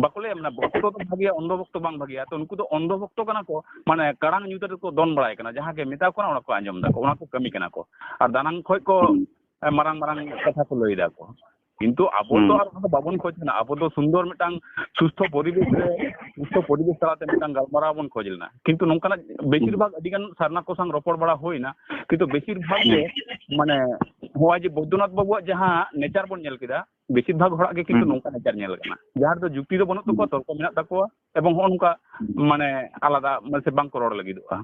ᱵᱟᱠᱚ ᱞᱟᱹᱭᱟ, ᱢᱟᱱᱮ, ᱵᱷᱚᱠᱛᱚ ᱫᱚ ᱵᱷᱟᱜᱮᱭᱟ, ᱚᱱᱫᱷᱚ ᱵᱷᱚᱠᱛᱚ ᱵᱟᱝ ᱵᱷᱟᱜᱮᱭᱟ, ᱛᱚ ᱩᱱᱠᱩ ᱫᱚ ᱚᱱᱫᱷᱚ ᱵᱷᱚᱠᱛᱚ ᱠᱟᱱᱟ ᱠᱚ, ᱢᱟᱱᱮ, ᱠᱟᱲᱟᱝ ᱧᱩᱛ ᱨᱮᱠᱚ ᱫᱚᱱ ᱵᱟᱲᱟᱭ ᱠᱟᱱᱟ, ᱡᱟᱦᱟᱸ ᱜᱮ ᱢᱮᱛᱟ ᱠᱚ ᱠᱟᱱᱟ ᱚᱱᱟ ᱠᱚ ᱟᱸᱡᱚᱢ ᱫᱟᱠᱚ, ᱚᱱᱟ ᱠᱚ ᱠᱟᱹᱢᱤ ᱠᱟᱱᱟ ᱠᱚ, ᱟᱨ ᱫᱟᱱᱟᱝ ᱠᱷᱚᱡ ᱠᱚ ᱦᱩᱸ᱾ ᱢᱟᱨᱟᱝ ᱢᱟᱨᱟᱝ ᱠᱟᱛᱷᱟ ᱠᱚ ᱞᱟᱹᱭ ᱫᱟᱠᱚ᱾ ᱠᱤᱱᱛᱩ ᱟᱵᱚ ᱫᱚ ᱟᱨ ᱚᱱᱟ ᱫᱚ ᱵᱟᱵᱚᱱ ᱠᱷᱚᱡᱽ ᱞᱮᱱᱟ᱾ ᱟᱵᱚ ᱫᱚ ᱥᱩᱱᱫᱚᱨ ᱢᱤᱫᱴᱟᱝ ᱥᱩᱥᱛᱷᱚ ᱯᱚᱨᱤᱵᱮᱥ ᱨᱮ, ᱥᱩᱥᱛᱷᱚ ᱯᱚᱨᱤᱵᱮᱥ ᱛᱟᱞᱟᱛᱮ ᱢᱤᱫᱴᱟᱝ ᱜᱟᱞᱢᱟᱨᱟᱣ ᱵᱚᱱ ᱠᱷᱚᱡᱽ ᱞᱮᱱᱟ᱾ ᱠᱤᱱᱛᱩ ᱱᱚᱝᱠᱟᱱᱟᱜ ᱵᱮᱥᱤᱨ ᱵᱷᱟᱜᱽ ᱟᱹᱰᱤ ᱜᱟᱱ ᱥᱟᱨᱱᱟ ᱠᱚ ᱥᱟᱶ ᱨᱚᱯᱚᱲ ᱵᱟᱲᱟ ᱦᱩᱭᱱᱟ, ᱠᱤᱱᱛᱩ ᱵᱮᱥᱤᱨ ᱵᱷᱟᱜᱽ ᱜᱮ ᱢᱟᱱᱮ ᱱᱚᱜᱼᱚᱭ ᱡᱮ ᱵᱳᱭᱫᱚᱱᱟᱛᱷ ᱵᱟᱵᱩᱣᱟᱜ ᱡᱟᱦᱟᱸ ᱱᱮᱪᱟᱨ ᱵᱚᱱ ᱧᱮᱞ ᱠᱮᱫᱟ, ᱵᱮᱥᱤᱨ ᱵᱷᱟᱜᱽ ᱦᱚᱲᱟᱜ ᱜᱮ ᱠᱤᱱᱛᱩ ᱱᱚᱝᱠᱟ ᱱᱮᱪᱟᱨ ᱧᱮᱞ ᱟᱠᱟᱱᱟ, ᱡᱟᱦᱟᱸ ᱨᱮᱫᱚ ᱡᱩᱠᱛᱤ ᱫᱚ ᱵᱟᱹᱱᱩᱜ ᱛᱟᱠᱚᱣᱟ, ᱛᱚᱨᱠᱚ ᱢᱮᱱᱟᱜ ᱛᱟᱠᱚᱣᱟ ᱮᱵᱚᱝ ᱦᱚᱸᱜᱼᱚ ᱱᱚᱝᱠᱟ ᱢᱟᱱᱮ ᱟᱞᱟᱫᱟ ᱢᱟᱱᱮ ᱥᱮ ᱵᱟᱝ ᱠᱚ ᱨᱚᱲ ᱞᱟᱹᱜᱤᱫᱚᱜᱼᱟ᱾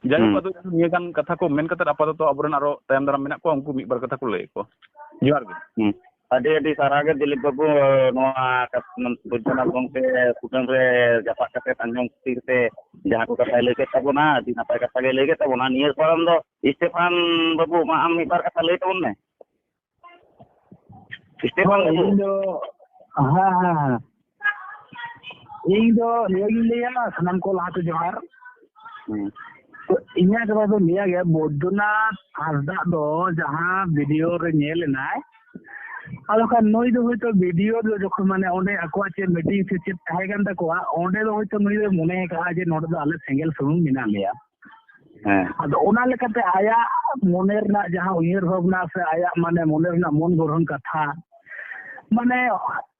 ᱡᱟᱭᱦᱳᱠ, ᱟᱫᱚ ᱱᱤᱭᱟᱹ ᱜᱟᱱ ᱠᱟᱛᱷᱟ ᱠᱚ ᱢᱮᱱ ᱠᱟᱛᱮ ᱟᱯᱟᱛᱚᱛᱚ ᱟᱵᱚᱨᱮᱱ ᱟᱨᱚ ᱛᱟᱭᱚᱢ ᱫᱟᱨᱟᱢ ᱢᱮᱱᱟᱜ ᱠᱚᱣᱟ, ᱩᱱᱠᱩ ᱢᱤᱫ ᱵᱟᱨ ᱠᱟᱛᱷᱟ ᱠᱚ ᱞᱟᱹᱭ ᱟᱠᱚ᱾ ᱡᱚᱦᱟᱨ ᱜᱮ᱾ ᱦᱩᱸ᱾ ᱟᱹᱰᱤ ᱟᱹᱰᱤ ᱥᱟᱨᱦᱟᱣ ᱜᱮ ᱫᱤᱞᱤᱯ ᱵᱟᱹᱵᱩ, ᱱᱚᱣᱟ ᱠᱟᱛ-, ᱵᱳᱭᱫᱚᱱᱟᱛᱷ ᱜᱚᱢᱠᱮ ᱠᱩᱴᱟᱹᱢ ᱨᱮ ᱡᱟᱯᱟᱜ ᱠᱟᱛᱮ ᱟᱸᱡᱚᱢ ᱠᱷᱟᱹᱛᱤᱨ ᱛᱮ ᱡᱟᱦᱟᱸ ᱠᱚ ᱠᱟᱛᱷᱟᱭ ᱞᱟᱹᱭ ᱠᱮᱫ ᱛᱟᱵᱚᱱᱟ, ᱟᱹᱰᱤ ᱱᱟᱯᱟᱭ ᱠᱟᱛᱷᱟ ᱜᱮ ᱞᱟᱹᱭ ᱠᱮᱫ ᱛᱟᱵᱚᱱᱟ᱾ ᱱᱤᱭᱟᱹ ᱯᱟᱨᱚᱢ ᱫᱚ ᱥᱴᱮᱯᱷᱟᱱ ᱵᱟᱹᱵᱩ, ᱢᱟ ᱟᱢ ᱢᱤᱫ ᱵᱟᱨ ᱠᱟᱛᱷᱟ ᱞᱟᱹᱭ ᱛᱟᱵᱚᱱ ᱢᱮ᱾ ᱥᱴᱮᱯᱷᱟᱱ ᱦᱳᱭ, ᱵᱟᱹᱵᱩ᱾ ᱤᱧ ᱫᱚ, ᱦᱮᱸ, ᱦᱮᱸ, ᱦᱮᱸ᱾ ᱤᱧ ᱫᱚ ᱱᱤᱭᱟᱹ ᱜᱤᱧ ᱞᱟᱹᱭᱟ, ᱥᱟᱱᱟᱢ ᱠᱚ ᱞᱟᱦᱟᱛᱮ ᱡᱚᱦᱟᱨ᱾ ᱦᱩᱸ᱾ ᱛᱚ, ᱤᱧᱟᱹᱜ ᱠᱟᱛᱷᱟ ᱫᱚ ᱱᱤᱭᱟᱹ ᱜᱮ, ᱵᱳᱭᱫᱚᱱᱟᱛᱷ ᱦᱟᱸᱥᱫᱟᱜ ᱫᱚ ᱡᱟᱦᱟᱸ ᱵᱷᱤᱰᱤᱭᱳ ᱨᱮ ᱧᱮᱞ ᱮᱱᱟᱭ, ᱟᱫᱚ ᱠᱷᱟᱱ ᱱᱩᱭ ᱫᱚ ᱦᱚᱭᱛᱳ ᱵᱷᱤᱰᱤᱭᱳ ᱫᱚ ᱡᱚᱠᱷᱚᱱ ᱢᱟᱱᱮ ᱚᱸᱰᱮ ᱟᱠᱚᱣᱟᱜ ᱪᱮᱫ ᱢᱤᱴᱤᱝ ᱥᱮ ᱪᱮᱫ ᱛᱟᱦᱮᱸ ᱠᱟᱱ ᱛᱟᱠᱚᱣᱟ, ᱚᱸᱰᱮ ᱫᱚ ᱦᱚᱭᱛᱳ ᱱᱩᱭ ᱫᱚᱭ ᱢᱚᱱᱮ ᱟᱠᱟᱫᱼᱟ ᱡᱮ ᱱᱚᱰᱮ ᱫᱚ ᱟᱞᱮ ᱥᱮᱸᱜᱮᱞ ᱥᱩᱱᱩᱢ ᱢᱮᱱᱟᱜ ᱞᱮᱭᱟ᱾ ᱦᱮᱸ᱾ ᱟᱫᱚ ᱚᱱᱟ ᱞᱮᱠᱟᱛᱮ ᱟᱭᱟᱜ ᱢᱚᱱᱮ ᱨᱮᱱᱟᱜ ᱡᱟᱦᱟᱸ ᱩᱭᱦᱟᱹᱨ ᱵᱷᱟᱵᱽᱱᱟ ᱥᱮ ᱟᱭᱟᱜ ᱢᱟᱱᱮ ᱢᱚᱱᱮ ᱨᱮᱱᱟᱜ ᱢᱚᱱ ᱜᱚᱲᱦᱚᱱ ᱠᱟᱛᱷᱟ, ᱢᱟᱱᱮ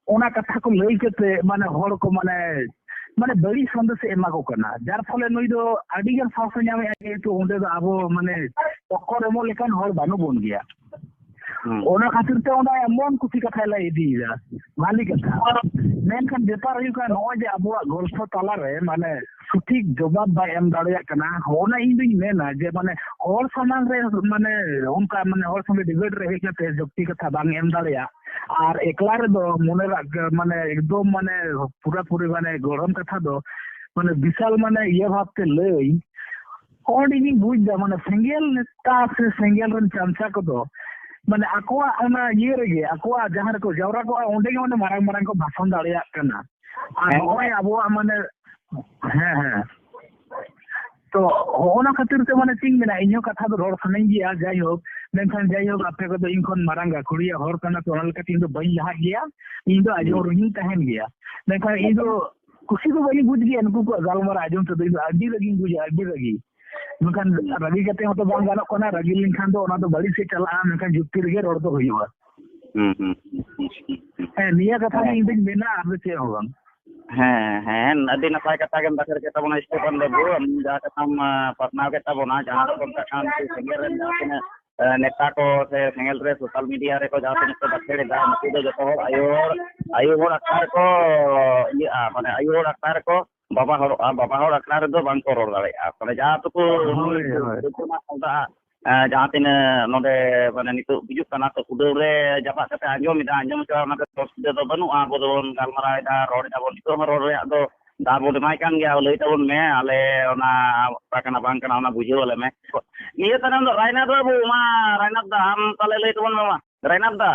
ᱚᱱᱟ ᱠᱟᱛᱷᱟ ᱠᱚ ᱞᱟᱹᱭ ᱠᱟᱛᱮ ᱢᱟᱱᱮ ᱦᱚᱲ ᱠᱚ ᱢᱟᱱᱮ, ᱢᱟᱱᱮ ᱵᱟᱹᱲᱤᱡ ᱥᱟᱸᱫᱮᱥ ᱮ ᱮᱢᱟ ᱠᱚ ᱠᱟᱱᱟ, ᱡᱟᱨ ᱯᱷᱚᱞᱮ ᱱᱩᱭ ᱫᱚ ᱟᱹᱰᱤ ᱜᱟᱱ ᱥᱟᱦᱚᱥ ᱮ ᱧᱟᱢᱮᱫᱼᱟ, ᱡᱮᱦᱮᱛᱩ ᱚᱸᱰᱮ ᱫᱚ ᱟᱵᱚ ᱢᱟᱱᱮ ᱴᱚᱠᱠᱚᱨ ᱮᱢᱚᱜ ᱞᱮᱠᱟᱱ ᱦᱚᱲ ᱵᱟᱹᱱᱩᱜ ᱵᱚᱱ ᱜᱮᱭᱟ᱾ ᱦᱩᱸ᱾ ᱚᱱᱟ ᱠᱷᱟᱹᱛᱤᱨ ᱛᱮ ᱚᱸᱰᱮ ᱟᱭᱟᱜ ᱢᱚᱱ ᱠᱩᱥᱤ ᱠᱟᱛᱷᱟᱭ ᱞᱟᱹᱭ ᱤᱫᱤᱭᱮᱫᱟ, ᱵᱷᱟᱞᱤ ᱠᱟᱛᱷᱟ᱾ ᱢᱮᱱᱠᱷᱟᱱ ᱵᱮᱯᱟᱨ ᱦᱩᱭᱩᱜ ᱠᱟᱱᱟ, ᱱᱚᱜᱼᱚᱭ ᱡᱮ ᱟᱵᱚᱣᱟᱜ ᱜᱚᱞᱯᱷᱚ ᱛᱟᱞᱟᱨᱮ ᱢᱟᱱᱮ ᱥᱚᱴᱷᱤᱠ ᱡᱚᱵᱟᱵ ᱵᱟᱭ ᱮᱢ ᱫᱟᱲᱮᱭᱟᱜ ᱠᱟᱱᱟ, ᱚᱱᱟ ᱤᱧ ᱫᱩᱧ ᱢᱮᱱᱟ ᱡᱮ ᱢᱟᱱᱮ ᱦᱚᱲ ᱥᱟᱢᱟᱝ ᱨᱮ ᱢᱟᱱᱮ ᱚᱱᱠᱟ ᱢᱟᱱᱮ ᱦᱚᱲ ᱥᱚᱸᱜᱮ ᱰᱤᱵᱮᱴ ᱨᱮ ᱦᱮᱡ ᱠᱟᱛᱮ ᱡᱩᱠᱛᱤ ᱠᱟᱛᱷᱟ ᱵᱟᱝ ᱮᱢ ᱫᱟᱲᱮᱭᱟᱜ ᱟᱨ ᱮᱠᱞᱟ ᱨᱮᱫᱚ ᱢᱚᱱᱮ ᱨᱟᱜ ᱢᱟᱱᱮ ᱮᱠᱫᱚᱢ ᱢᱟᱱᱮ ᱯᱩᱨᱟᱹᱯᱩᱨᱤ ᱢᱟᱱᱮ ᱜᱚᱲᱦᱚᱱ ᱠᱟᱛᱷᱟ ᱫᱚ ᱢᱟᱱᱮ ᱵᱤᱥᱟᱞ ᱢᱟᱱᱮ ᱤᱭᱟᱹ ᱵᱷᱟᱵᱛᱮ ᱞᱟᱹᱭ, ᱚᱸᱰᱮ ᱜᱤᱧ ᱵᱩᱡᱽ ᱫᱟ, ᱢᱟᱱᱮ ᱥᱮᱸᱜᱮᱞ ᱱᱮᱛᱟ ᱥᱮ ᱥᱮᱸᱜᱮᱞ ᱨᱮᱱ ᱪᱟᱢᱪᱟ ᱠᱚᱫᱚ, ᱢᱟᱱᱮ ᱟᱠᱚᱣᱟᱜ ᱚᱱᱟ ᱤᱭᱟᱹ ᱨᱮᱜᱮ, ᱟᱠᱚᱣᱟᱜ ᱡᱟᱦᱟᱸ ᱨᱮᱠᱚ ᱡᱟᱣᱨᱟ ᱠᱚᱜᱼᱟ, ᱚᱸᱰᱮ ᱜᱮ ᱢᱟᱱᱮ ᱢᱟᱨᱟᱝ ᱢᱟᱨᱟᱝ ᱠᱚ ᱵᱷᱟᱥᱚᱱ ᱫᱟᱲᱮᱭᱟᱜ ᱠᱟᱱᱟ᱾ ᱟᱨ ᱦᱮᱸ᱾ ᱱᱚᱜᱼᱚᱭ ᱟᱵᱚᱣᱟᱜ ᱢᱟᱱᱮ, ᱦᱮᱸ, ᱦᱮᱸ᱾ ᱛᱚ, ᱦᱚᱸᱜᱼᱚ ᱱᱟ ᱠᱷᱟᱹᱛᱤᱨ ᱛᱮ ᱢᱟᱱᱮ ᱪᱮᱫ ᱤᱧ ᱢᱮᱱᱟ, ᱤᱧ ᱦᱚᱸ ᱠᱟᱛᱷᱟ ᱫᱚ ᱨᱚᱲ ᱥᱟᱱᱟᱧ ᱜᱮᱭᱟ, ᱡᱟᱭᱦᱳᱠ, ᱢᱮᱱᱠᱷᱟᱱ ᱡᱟᱭᱦᱳᱠ, ᱟᱯᱮ ᱠᱚᱫᱚ ᱤᱧ ᱠᱷᱚᱱ ᱢᱟᱨᱟᱝ ᱜᱟᱹᱠᱷᱩᱲᱤᱭᱟᱹ ᱦᱚᱲ ᱠᱟᱱᱟ ᱯᱮ, ᱚᱱᱟ ᱞᱮᱠᱟᱛᱮ ᱤᱧ ᱫᱚ ᱵᱟᱹᱧ ᱞᱟᱦᱟᱜ ᱜᱮᱭᱟ, ᱤᱧ ᱫᱚ ᱟᱸᱡᱚᱢ ᱦᱩᱸ᱾ ᱨᱮᱦᱚᱸᱧ ᱛᱟᱦᱮᱱ ᱜᱮᱭᱟ᱾ ᱢᱮᱱᱠᱷᱟᱱ ᱤᱧ ᱫᱚ ᱠᱩᱥᱤ ᱫᱚ ᱵᱟᱹᱧ ᱵᱩᱡᱽ ᱜᱮᱭᱟ ᱱᱩᱠᱩ ᱠᱚᱣᱟᱜ ᱜᱟᱞᱢᱟᱨᱟᱣ ᱟᱸᱡᱚᱢ ᱛᱮᱫᱚ, ᱤᱧ ᱫᱚ ᱟᱹᱰᱤ ᱨᱟᱹᱜᱤᱧ ᱵᱩᱡᱟ, ᱟᱹᱰᱤ ᱨᱟᱹᱜᱤ᱾ ᱢᱮᱱᱠᱷᱟᱱ ᱨᱟᱹᱜᱤ ᱠᱟᱛᱮ ᱦᱚᱸᱛᱚ ᱵᱟᱝ ᱜᱟᱱᱚᱜ ᱠᱟᱱᱟ, ᱨᱟᱹᱜᱤ ᱞᱮᱱᱠᱷᱟᱱ ᱫᱚ ᱚᱱᱟ ᱫᱚ ᱵᱟᱹᱲᱤᱡ ᱥᱮᱫ ᱪᱟᱞᱟᱜᱼᱟ, ᱢᱮᱱᱠᱷᱟᱱ ᱡᱩᱠᱛᱤ ᱨᱮᱜᱮ ᱨᱚᱲ ᱫᱚ ᱦᱩᱭᱩᱜᱼᱟ᱾ ᱦᱩᱸ, ᱦᱩᱸ, ᱦᱩᱸ, ᱦᱩᱸ, ᱦᱩᱸ, ᱦᱩᱸ᱾ ᱦᱮᱸ, ᱱᱤᱭᱟᱹ ᱠᱟᱛᱷᱟ ᱜᱮ ᱦᱮᱸ᱾ ᱤᱧ ᱫᱩᱧ ᱢᱮᱱᱟ, ᱟᱨ ᱫᱚ ᱪᱮᱫ ᱦᱚᱸ ᱵᱟᱝ᱾ ᱦᱮᱸ, ᱦᱮᱸ, ᱟᱹᱰᱤ ᱱᱟᱯᱟᱭ ᱠᱟᱛᱷᱟ ᱜᱮᱢ ᱵᱟᱠᱷᱮᱲ ᱠᱮᱫ ᱛᱟᱵᱚᱱᱟ ᱥᱴᱤᱯᱷᱟᱱ ᱵᱟᱹᱵᱩ, ᱟᱢ ᱡᱟᱦᱟᱸ ᱠᱟᱛᱷᱟᱢ, ᱟ, ᱯᱟᱥᱱᱟᱣ ᱠᱮᱫ ᱛᱟᱵᱚᱱᱟ, ᱡᱟᱦᱟᱸ ᱫᱚᱠᱚ ᱢᱮᱛᱟᱜ ᱠᱟᱱ ᱥᱮᱸᱜᱮᱞ ᱨᱮᱱ ᱡᱟᱦᱟᱸ ᱛᱤᱱᱟᱹᱜ, ᱮ, ᱱᱮᱛᱟ ᱠᱚ ᱥᱮ ᱥᱮᱸᱜᱮᱞ ᱨᱮ ᱥᱳᱥᱟᱞ ᱢᱤᱰᱤᱭᱟ ᱨᱮᱠᱚ ᱡᱟᱦᱟᱸ ᱛᱤᱱᱟᱹᱜ ᱠᱚ ᱵᱟᱠᱷᱮᱲ ᱮᱫᱟ, ᱱᱩᱠᱩ ᱫᱚ ᱡᱚᱛᱚ ᱦᱚᱲ ᱟᱭᱳ ᱦᱚᱲ, ᱟᱭᱳ ᱦᱚᱲ ᱟᱠᱷᱲᱟ ᱨᱮᱠᱚ ᱤᱭᱟᱹᱜᱼᱟ, ᱢᱟᱱᱮ ᱟᱭᱳ ᱦᱚᱲ ᱟᱠᱷᱲᱟ ᱨᱮᱠᱚ ᱵᱟᱵᱟ ᱦᱚᱲᱚᱜᱼᱟ, ᱵᱟᱵᱟ ᱦᱚᱲ ᱟᱠᱷᱲᱟ ᱨᱮᱫᱚ ᱵᱟᱝ ᱠᱚ ᱨᱚᱲ ᱫᱟᱲᱮᱭᱟᱜᱼᱟ᱾ ᱢᱟᱱᱮ ᱡᱟᱦᱟᱸ ᱴᱩᱠᱩ ᱦᱳᱭ, ᱦᱳᱭ᱾ ᱮ, ᱡᱟᱦᱟᱸ ᱛᱤᱱᱟᱹᱜ ᱱᱚᱰᱮ ᱢᱟᱱᱮ ᱱᱤᱛᱚᱜ ᱦᱤᱡᱩᱜ ᱠᱟᱱᱟ, ᱛᱚ ᱠᱩᱰᱟᱹᱢ ᱨᱮ ᱡᱟᱯᱟᱜ ᱠᱟᱛᱮ ᱟᱸᱡᱚᱢ ᱮᱫᱟ, ᱟᱸᱡᱚᱢ ᱦᱚᱪᱚ ᱚᱱᱟ ᱫᱚ ᱚᱥᱩᱵᱤᱫᱷᱟ ᱫᱚ ᱵᱟᱹᱱᱩᱜᱼᱟ᱾ ᱟᱵᱚ ᱫᱚᱵᱚᱱ ᱜᱟᱞᱢᱟᱨᱟᱣ ᱮᱫᱟ, ᱨᱚᱲ ᱮᱫᱟ ᱵᱚᱱ, ᱱᱤᱛᱚᱜ ᱦᱚᱸ ᱨᱚᱲ ᱨᱮᱭᱟᱜ ᱫᱚ ᱫᱟᱣ ᱵᱚᱱ ᱮᱢᱟᱭ ᱠᱟᱱ ᱜᱮᱭᱟ᱾ ᱞᱟᱹᱭ ᱛᱟᱵᱚᱱ ᱢᱮ, ᱟᱞᱮ ᱚᱱᱟ ᱚᱠᱟ ᱠᱟᱱᱟ ᱵᱟᱝ ᱠᱟᱱᱟ ᱚᱱᱟ ᱵᱩᱡᱷᱟᱹᱣ ᱟᱞᱮ ᱢᱮ᱾ ᱱᱤᱭᱟᱹ ᱛᱟᱭᱱᱚᱢ ᱫᱚ ᱨᱟᱭᱱᱟᱛᱷ ᱵᱟᱹᱵᱩ, ᱢᱟ ᱨᱟᱭᱱᱟᱛᱷ ᱫᱟ, ᱟᱢ ᱛᱟᱦᱞᱮ ᱞᱟᱹᱭ ᱛᱟᱵᱚᱱ ᱢᱮ ᱢᱟ᱾ ᱨᱟᱭᱱᱟᱛᱷ ᱫᱟ,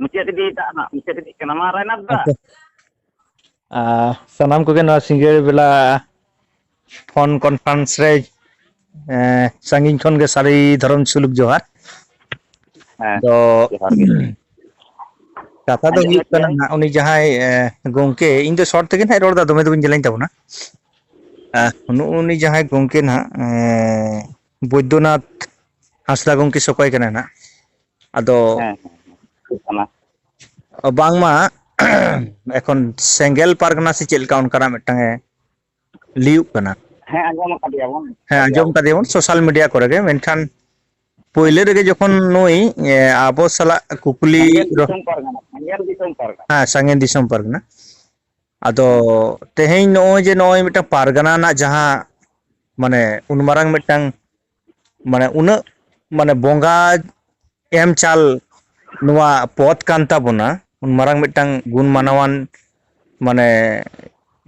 ᱢᱩᱪᱟᱹᱫ ᱤᱫᱤᱭᱮᱫᱟ ᱦᱟᱸᱜ, ᱢᱩᱪᱟᱹᱫ ᱤᱫᱤᱜ ᱠᱟᱱᱟ᱾ ᱢᱟ ᱨᱟᱭᱱᱟᱛᱷ ᱫᱟ᱾ ᱟᱪᱪᱷᱟ᱾ ᱟᱨ ᱥᱟᱱᱟᱢ ᱠᱚᱜᱮ ᱱᱚᱣᱟ ᱥᱤᱸᱜᱟᱹᱲ ᱵᱮᱞᱟ ᱯᱷᱳᱱ ᱠᱚᱱᱯᱷᱟᱨᱮᱱᱥ ᱨᱮ, ᱮᱸ, ᱥᱟᱺᱜᱤᱧ ᱠᱷᱚᱱ ᱜᱮ ᱥᱟᱹᱨᱤ ᱫᱷᱚᱨᱚᱢ ᱥᱩᱞᱩᱠ ᱡᱚᱦᱟᱨ᱾ ᱦᱮᱸ, ᱫᱚ ᱡᱚᱦᱟᱨ ᱜᱮ᱾ ᱠᱟᱛᱷᱟ ᱫᱚ ᱟᱸᱡᱚᱢ ᱦᱩᱭᱩᱜ ᱢᱮ ᱠᱟᱱᱟ ᱜᱮᱭᱟᱭ᱾ ᱱᱟᱦᱟᱜ, ᱩᱱᱤ ᱡᱟᱦᱟᱸᱭ, ᱮᱸ, ᱜᱚᱢᱠᱮ, ᱤᱧ ᱫᱚ ᱥᱚᱨᱴ ᱛᱮᱜᱮ ᱱᱟᱦᱟᱜ ᱨᱚᱲ ᱮᱫᱟ, ᱫᱚᱢᱮ ᱫᱚ ᱵᱟᱹᱧ ᱡᱮᱞᱮᱧ ᱛᱟᱵᱚᱱᱟ᱾ ᱮᱸ, ᱱᱩᱜᱼᱩ ᱩᱱᱤ ᱡᱟᱦᱟᱸᱭ ᱜᱚᱢᱠᱮ ᱱᱟᱦᱟᱜ, ᱮᱸ, ᱵᱳᱭᱫᱚᱱᱟᱛᱷ ᱦᱟᱸᱥᱫᱟ ᱜᱚᱢᱠᱮ ᱥᱚᱠᱚᱭ ᱠᱟᱱᱟᱭ ᱱᱟᱦᱟᱜ᱾ ᱟᱫᱚ ᱦᱮᱸ, ᱦᱮᱸ, ᱦᱮᱸ᱾ ᱦᱩᱭᱩᱜ ᱠᱟᱱᱟ᱾ ᱵᱟᱝᱢᱟ ᱮᱠᱷᱚᱱ ᱥᱮᱸᱜᱮᱞ ᱯᱟᱨᱜᱟᱱᱟ ᱥᱮ ᱪᱮᱫ ᱞᱮᱠᱟ ᱚᱱᱠᱟᱱᱟᱜ ᱢᱤᱫᱴᱟᱝ ᱮ ᱞᱟᱹᱭᱩᱜ ᱠᱟᱱᱟ᱾ ᱦᱮᱸ, ᱟᱸᱡᱚᱢ ᱟᱠᱟᱫᱮᱭᱟ ᱵᱚᱱ᱾ ᱦᱮᱸ, ᱟᱸᱡᱚᱢ ᱟᱠᱟᱫᱮᱭᱟ ᱵᱚᱱ ᱥᱳᱥᱟᱞ ᱢᱤᱰᱤᱭᱟ ᱠᱚᱨᱮ ᱜᱮ, ᱢᱮᱱᱠᱷᱟᱱ ᱦᱮᱸ᱾ ᱯᱳᱭᱞᱳ ᱨᱮᱜᱮ ᱡᱚᱠᱷᱚᱱ ᱱᱩᱭ, ᱮ, ᱟᱵᱚ ᱥᱟᱞᱟᱜ ᱠᱩᱠᱞᱤ ᱥᱟᱸᱜᱮ ᱨᱚ-, ᱫᱤᱥᱚᱢ ᱯᱟᱨᱜᱟᱱᱟ, ᱥᱟᱸᱜᱮ ᱫᱤᱥᱚᱢ ᱯᱟᱨᱜᱟᱱᱟ᱾ ᱦᱮᱸ, ᱥᱟᱸᱜᱮ ᱫᱤᱥᱚᱢ ᱯᱟᱨᱜᱟᱱᱟ᱾ ᱟᱫᱚ ᱦᱮᱸ᱾ ᱛᱮᱦᱮᱧ ᱱᱚᱜᱼᱚᱭ ᱡᱮ ᱱᱚᱜᱼᱚᱭ ᱢᱤᱫᱴᱟᱝ ᱯᱟᱨᱜᱟᱱᱟ ᱨᱮᱱᱟᱜ ᱡᱟᱦᱟᱸ, ᱢᱟᱱᱮ, ᱩᱱ ᱢᱟᱨᱟᱝ ᱢᱤᱫᱴᱟᱝ, ᱢᱟᱱᱮ, ᱩᱱᱟᱹᱜ, ᱢᱟᱱᱮ, ᱵᱚᱸᱜᱟ ᱮᱢ ᱪᱟᱞ ᱱᱚᱣᱟ ᱯᱚᱫᱽ ᱠᱟᱱ ᱛᱟᱵᱚᱱᱟ, ᱩᱱ ᱢᱟᱨᱟᱝ ᱢᱤᱫᱴᱟᱝ ᱜᱩᱱ ᱢᱟᱱᱟᱣᱟᱱ, ᱢᱟᱱᱮ,